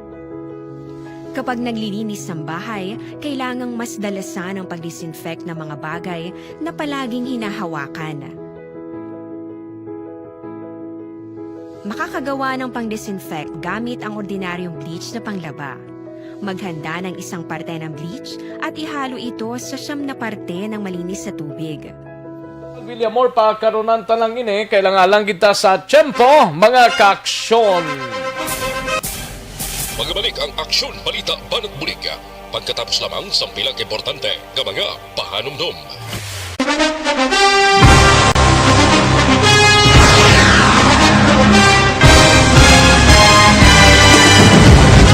Kapag naglilinis ng bahay, kailangang mas dalasan ang pag-disinfect ng mga bagay na palaging hinahawakan. Makakagawa ng pang-disinfect gamit ang ordinaryong bleach na panglaba. Maghanda ng isang parte ng bleach at ihalo ito sa siyam na parte ng malinis na tubig. Villamor, pakarunan tanan ini, kailangan lang kita sa tiyempo, mga kaaksyon. Magbalik ang Aksyon Balita Banat Bulig pagkatapos lamang sang pila ka importante nga mga pahanumdom.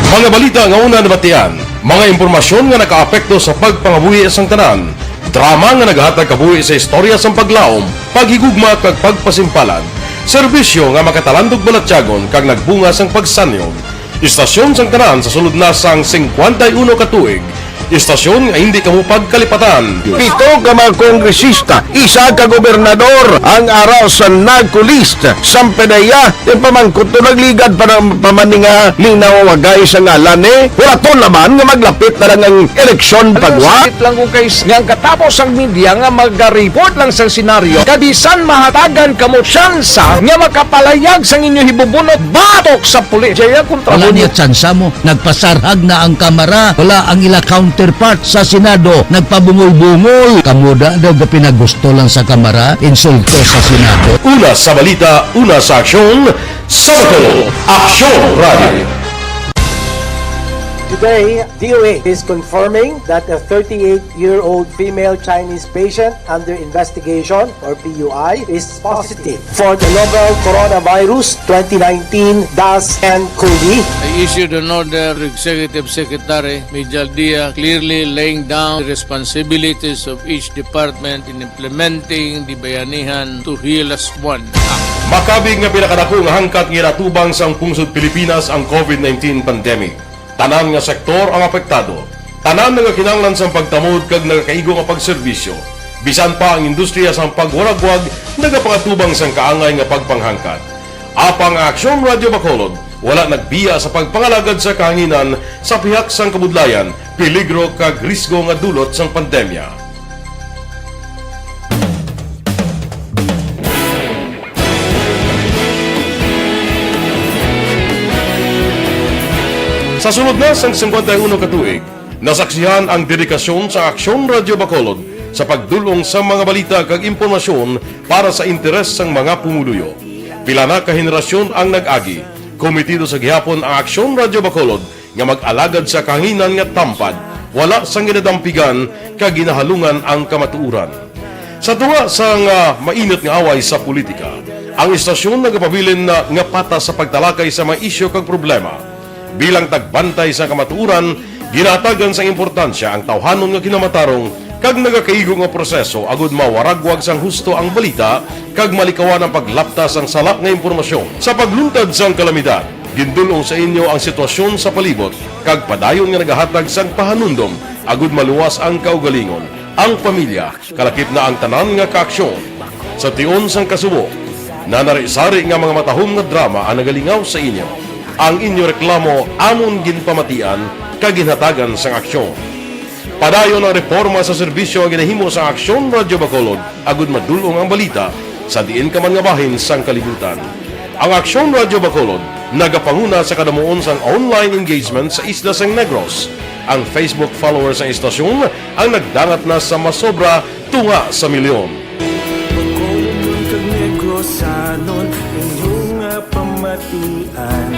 Mga balita nga una nabatian, mga impormasyon nga nakaapekto sa pagpangabuhi sang tanan, drama nga nagahatag kabuhi sa istorya sang paglaom, paghigugma kag pagpasimpalan, serbisyo nga makatalandog balatyagon kag nagbunga sang pagsanyog, istasyon sang tanan sa sulod na sang singkwenta y uno ka tuig, istasyon nga hindi kamo pagkalipatan. Pito ka mga kongresista, isa ka gobernador ang ara sa NAGCO list. Sang P D E A, ti pamangkot to nagligad pa ng pamaninga ni nawawagay sa ngalan ni. Wala to naman nga maglapit na lang ang eleksyon pagwa. Sakit lang kung kay nga ang katapos ang media nga magaripot lang sa senaryo. Kabisan mahatagan kamo tsansa nga makapalayag sang inyo hibubunot batok sa pulis. Jaya kontra Wala mo. Niya tsansa mo. Nagpasarhag na ang Kamara. Wala ang ila counterpart sa Senado. Nagpabungol-bungol. Kamo da daw ga pinagusto lang sa Kamara, insulto sa Senado. Una sa balita, una sa aksyon, sa Bacolod, Aksyon Radio. Today, D O A is confirming that a thirty-eight-year-old female Chinese patient under investigation, or P U I, is positive for the novel coronavirus twenty nineteen dash N cov. I issued an order to Executive Secretary Mijal Dia, clearly laying down the responsibilities of each department in implementing the Bayanihan to Heal Us One Act. Makabig nga pinakadako nga hangkat nga ginatubang sang pungsod Pilipinas ang covid nineteen pandemic. Tanan nga sektor ang apektado. Tanan nagakinahanglan sang pagtamod kag nagakaigo nga pagserbisyo. Bisan pa ang industriya sang pagwaragwag nagapangatubang sang kaangay nga pagpanghangkat. Apang ang Aksyon Radio Bacolod wala nagbiya sa pagpangalagad sa kahanginan sa pihak sang kabudlayan, peligro kag risgo nga dulot sang pandemya. Sa sulod na sang singkwenta y uno ka tuig, nasaksihan ang dedikasyon sa Aksyon Radio Bacolod sa pagdul-ong sa mga balita kag impormasyon para sa interes sang mga pumuluyo. Pila na ka henerasyon ang nag-agi. Komitido sa gihapon ang Aksyon Radio Bacolod nga mag-alagad sa kahanginan nga tampad, wala sang ginadampigan kag ginahalungan ang kamatuoran. Sa tunga sang, ah, mainit nga away sa politika, ang istasyon nagapabilin na nga patas sa pagtalakay sa mga isyu kag problema. Bilang tagbantay sa kamatuoran, ginahatagan sang importansya ang tawhanon nga kinamatarong kag nagakaigo nga proseso agud mawaragwag sang husto ang balita kag malikawan ang paglapta sang sala nga impormasyon. Sa pagluntad sang kalamidad, gindul-ong sa inyo ang sitwasyon sa palibot kag padayon nga nagahatag sang pahanumdom agud maluwas ang kaugalingon, ang pamilya, kalakip na ang tanan nga kaaksyon. Sa tion sang kasubo, nanari-sari nga mga matahom nga drama ang nagalingaw sa inyo. Ang inyo reklamo amon ginpamatian kag ginhatagan sang aksyon. Padayon ang reporma sa serbisyo nga ginahimo sa Aksyon Radio Bacolod agud madul-ong ang balita sa diin ka man nga bahin sang kalibutan. Ang Aksyon Radio Bacolod nagapanguna sa kadamuon sang online engagement sa isla sang Negros. Ang Facebook followers sang istasyon ang nagdangat na sa masobra tunga sa milyon. Bacolodnon kag Negrosanon, inyo nga pamatian.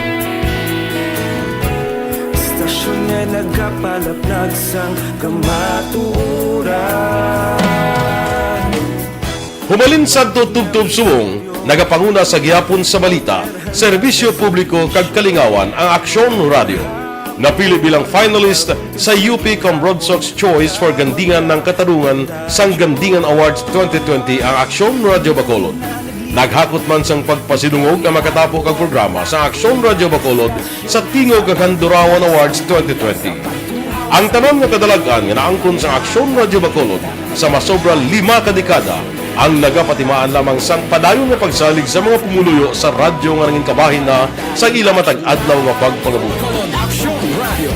Istasyon nga nagapalaplag sang kamatuoran. Humalin sadto tubtob subong, nagapanguna sa gihapon sa balita, serbisyo publiko kag kalingawan ang Aksyon Radio. Napili bilang finalist sa U P Cambronsox Choice for Gandingan ng Katarungan sang Gandingan Awards twenty twenty ang Aksyon Radio Bacolod. Naghakot man sang pagpasidungog ang makatapo kag programa sa Aksyon Radio Bacolod sa Tingog kag Handurawan Awards twenty twenty. Ang tanan nga kadalag-an nga naangkon sa Aksyon Radio Bacolod sa masobra lima ka dekada ang nagapatimaan lamang sang padayon nga pagsalig sa mga pumuluyo sa radyo nga nangin kabahin na sa ila matag adlaw nga pagpangabuhi. Aksyon Radio.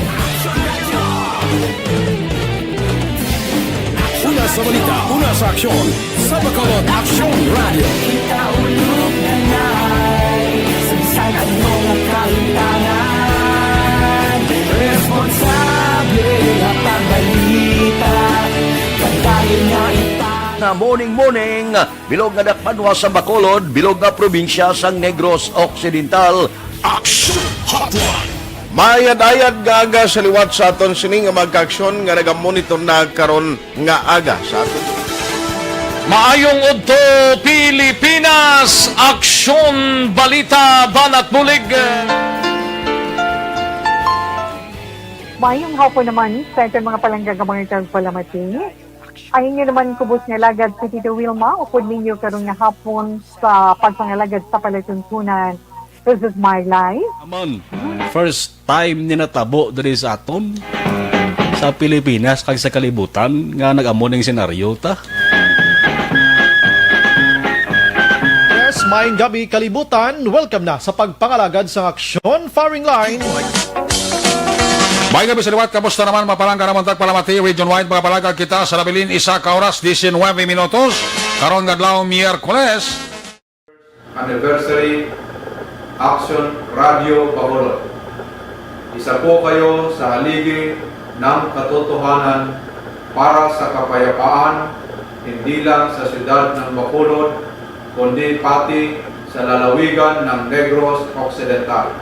Una sa balita, una sa aksyon, sa Bacolod Aksyon Radio. Kita ulog na nay, sa bisan ano nga kahitangan, responsable nga pagbalita, pagdayon nga ita. Na morning, morning, bilog nga dakbanwa sa Bacolod, bilog nga probinsya sang Negros Occidental. Action Hotline. Mayad-ayad nga aga sa liwat sa aton sini nga mga kaaksyon nga nagamonitor na karon nga aga sa aton. Maayong udto, Pilipinas! Aksyon, balita, banat bulig. Mayong hapon naman sa aton mga palangga nga mga tagpalamati. Ang inyo naman kubos nga alagad si Tito Wilma, upod ninyo karon nga hapon sa pagpangalagad sa palatuntunan. This is my life. Amon, first time ni natabo diri sa aton, sa Pilipinas kag sa kalibutan, nga nag-amo ning senaryo ta. Yes, maayong gabi, kalibutan. Welcome na sa pagpangalagad sang Aksyon Firing Line. May gabi sa liwat, kamusta naman, mapalangga naman tagpalamati, region-wide, mga palagad kita sa nabilin, isa ka oras, diecinuebe minutos, karon nga adlaw, Miyerkules. Anniversary, Action Radio Bacolod. Isa po kayo sa haligi ng katotohanan para sa kapayapaan, hindi lang sa siyudad ng Bacolod, kundi pati sa lalawigan ng Negros Occidental.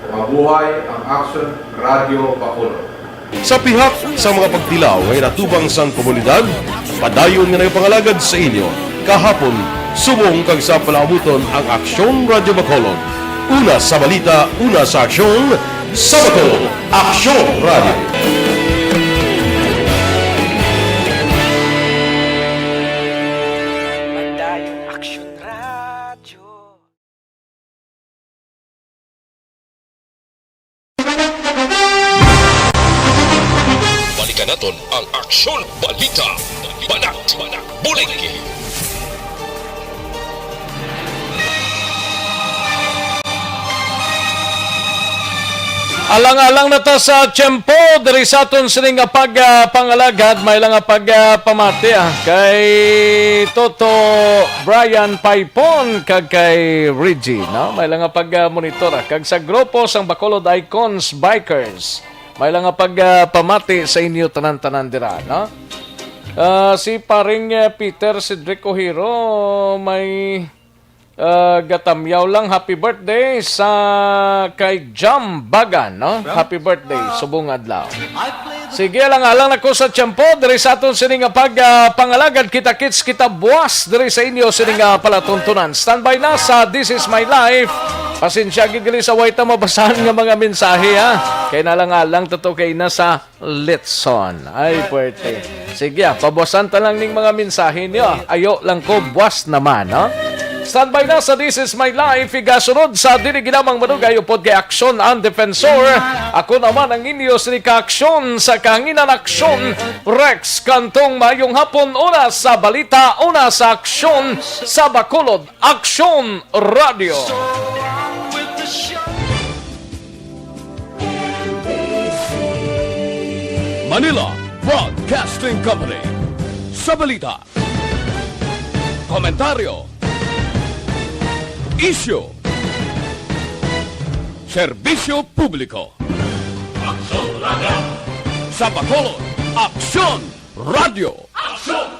Mabuhay ang Action Radio Bacolod. Sa pihak sa mga pagtilaw nga ginatubang sang komunidad, padayon nga nagapangalagad sa inyo kahapon, subong kag sa palaabuton ang Aksyon Radio Bacolod. Una sa balita, una sa aksyon, sa Bacolod, Aksyon Radio. Padayon Aksyon Radio. Balikan naton ang Aksyon Balita. Banat, bulig. Alang-alang na ta sa tiyempo diri sa aton sini nga pag, ah, pangalagad, may lang nga pag, ah, pamati, ah, kay Toto Brian Paipon kag kay Reggie, no? May lang nga pag, ah, monitor, ah, kag sa grupo sang Bacolod Icons Bikers, may lang nga pag, ah, pamati sa inyo tanan-tanan dira, no? Ah, si paring, ah, Peter Cedric Ojiro may Ah, gatamyaw lang, happy birthday sa kay Jam Bagan, no? Happy birthday, subong adlaw. Sige, alang-alang na ko sa tiyempo diri sa aton sini nga pag, ah, pangalagad. Kita-kits kita buwas diri sa inyo sini nga palatuntunan. Standby na sa This Is My Life. Pasensya gid gali sa way ta mabasahan nga mga mensahe, ha. Kay nalang-alang tato kay na sa Litson. Ay, puwerte. Sige, ah, pabuwasan ta lang ning mga mensahe niyo. Ayo lang ko, buwas naman, no? Standby na sa This Is My Life. Igasunod sa dili ginamang madugay upod kay Aksyon ang Defensor. Ako naman ang inyo sini ka Aksyon sa kahanginan, Aksyon Rex Cantong. Mayong hapon, una sa balita, una sa aksyon sa Bacolod. Aksyon Radio. Manila Broadcasting Company. Sa balita, komentaryo, isyu, serbisyo publiko. Aksyon Radio. Sa Bacolod, Aksyon Radio. Aksyon!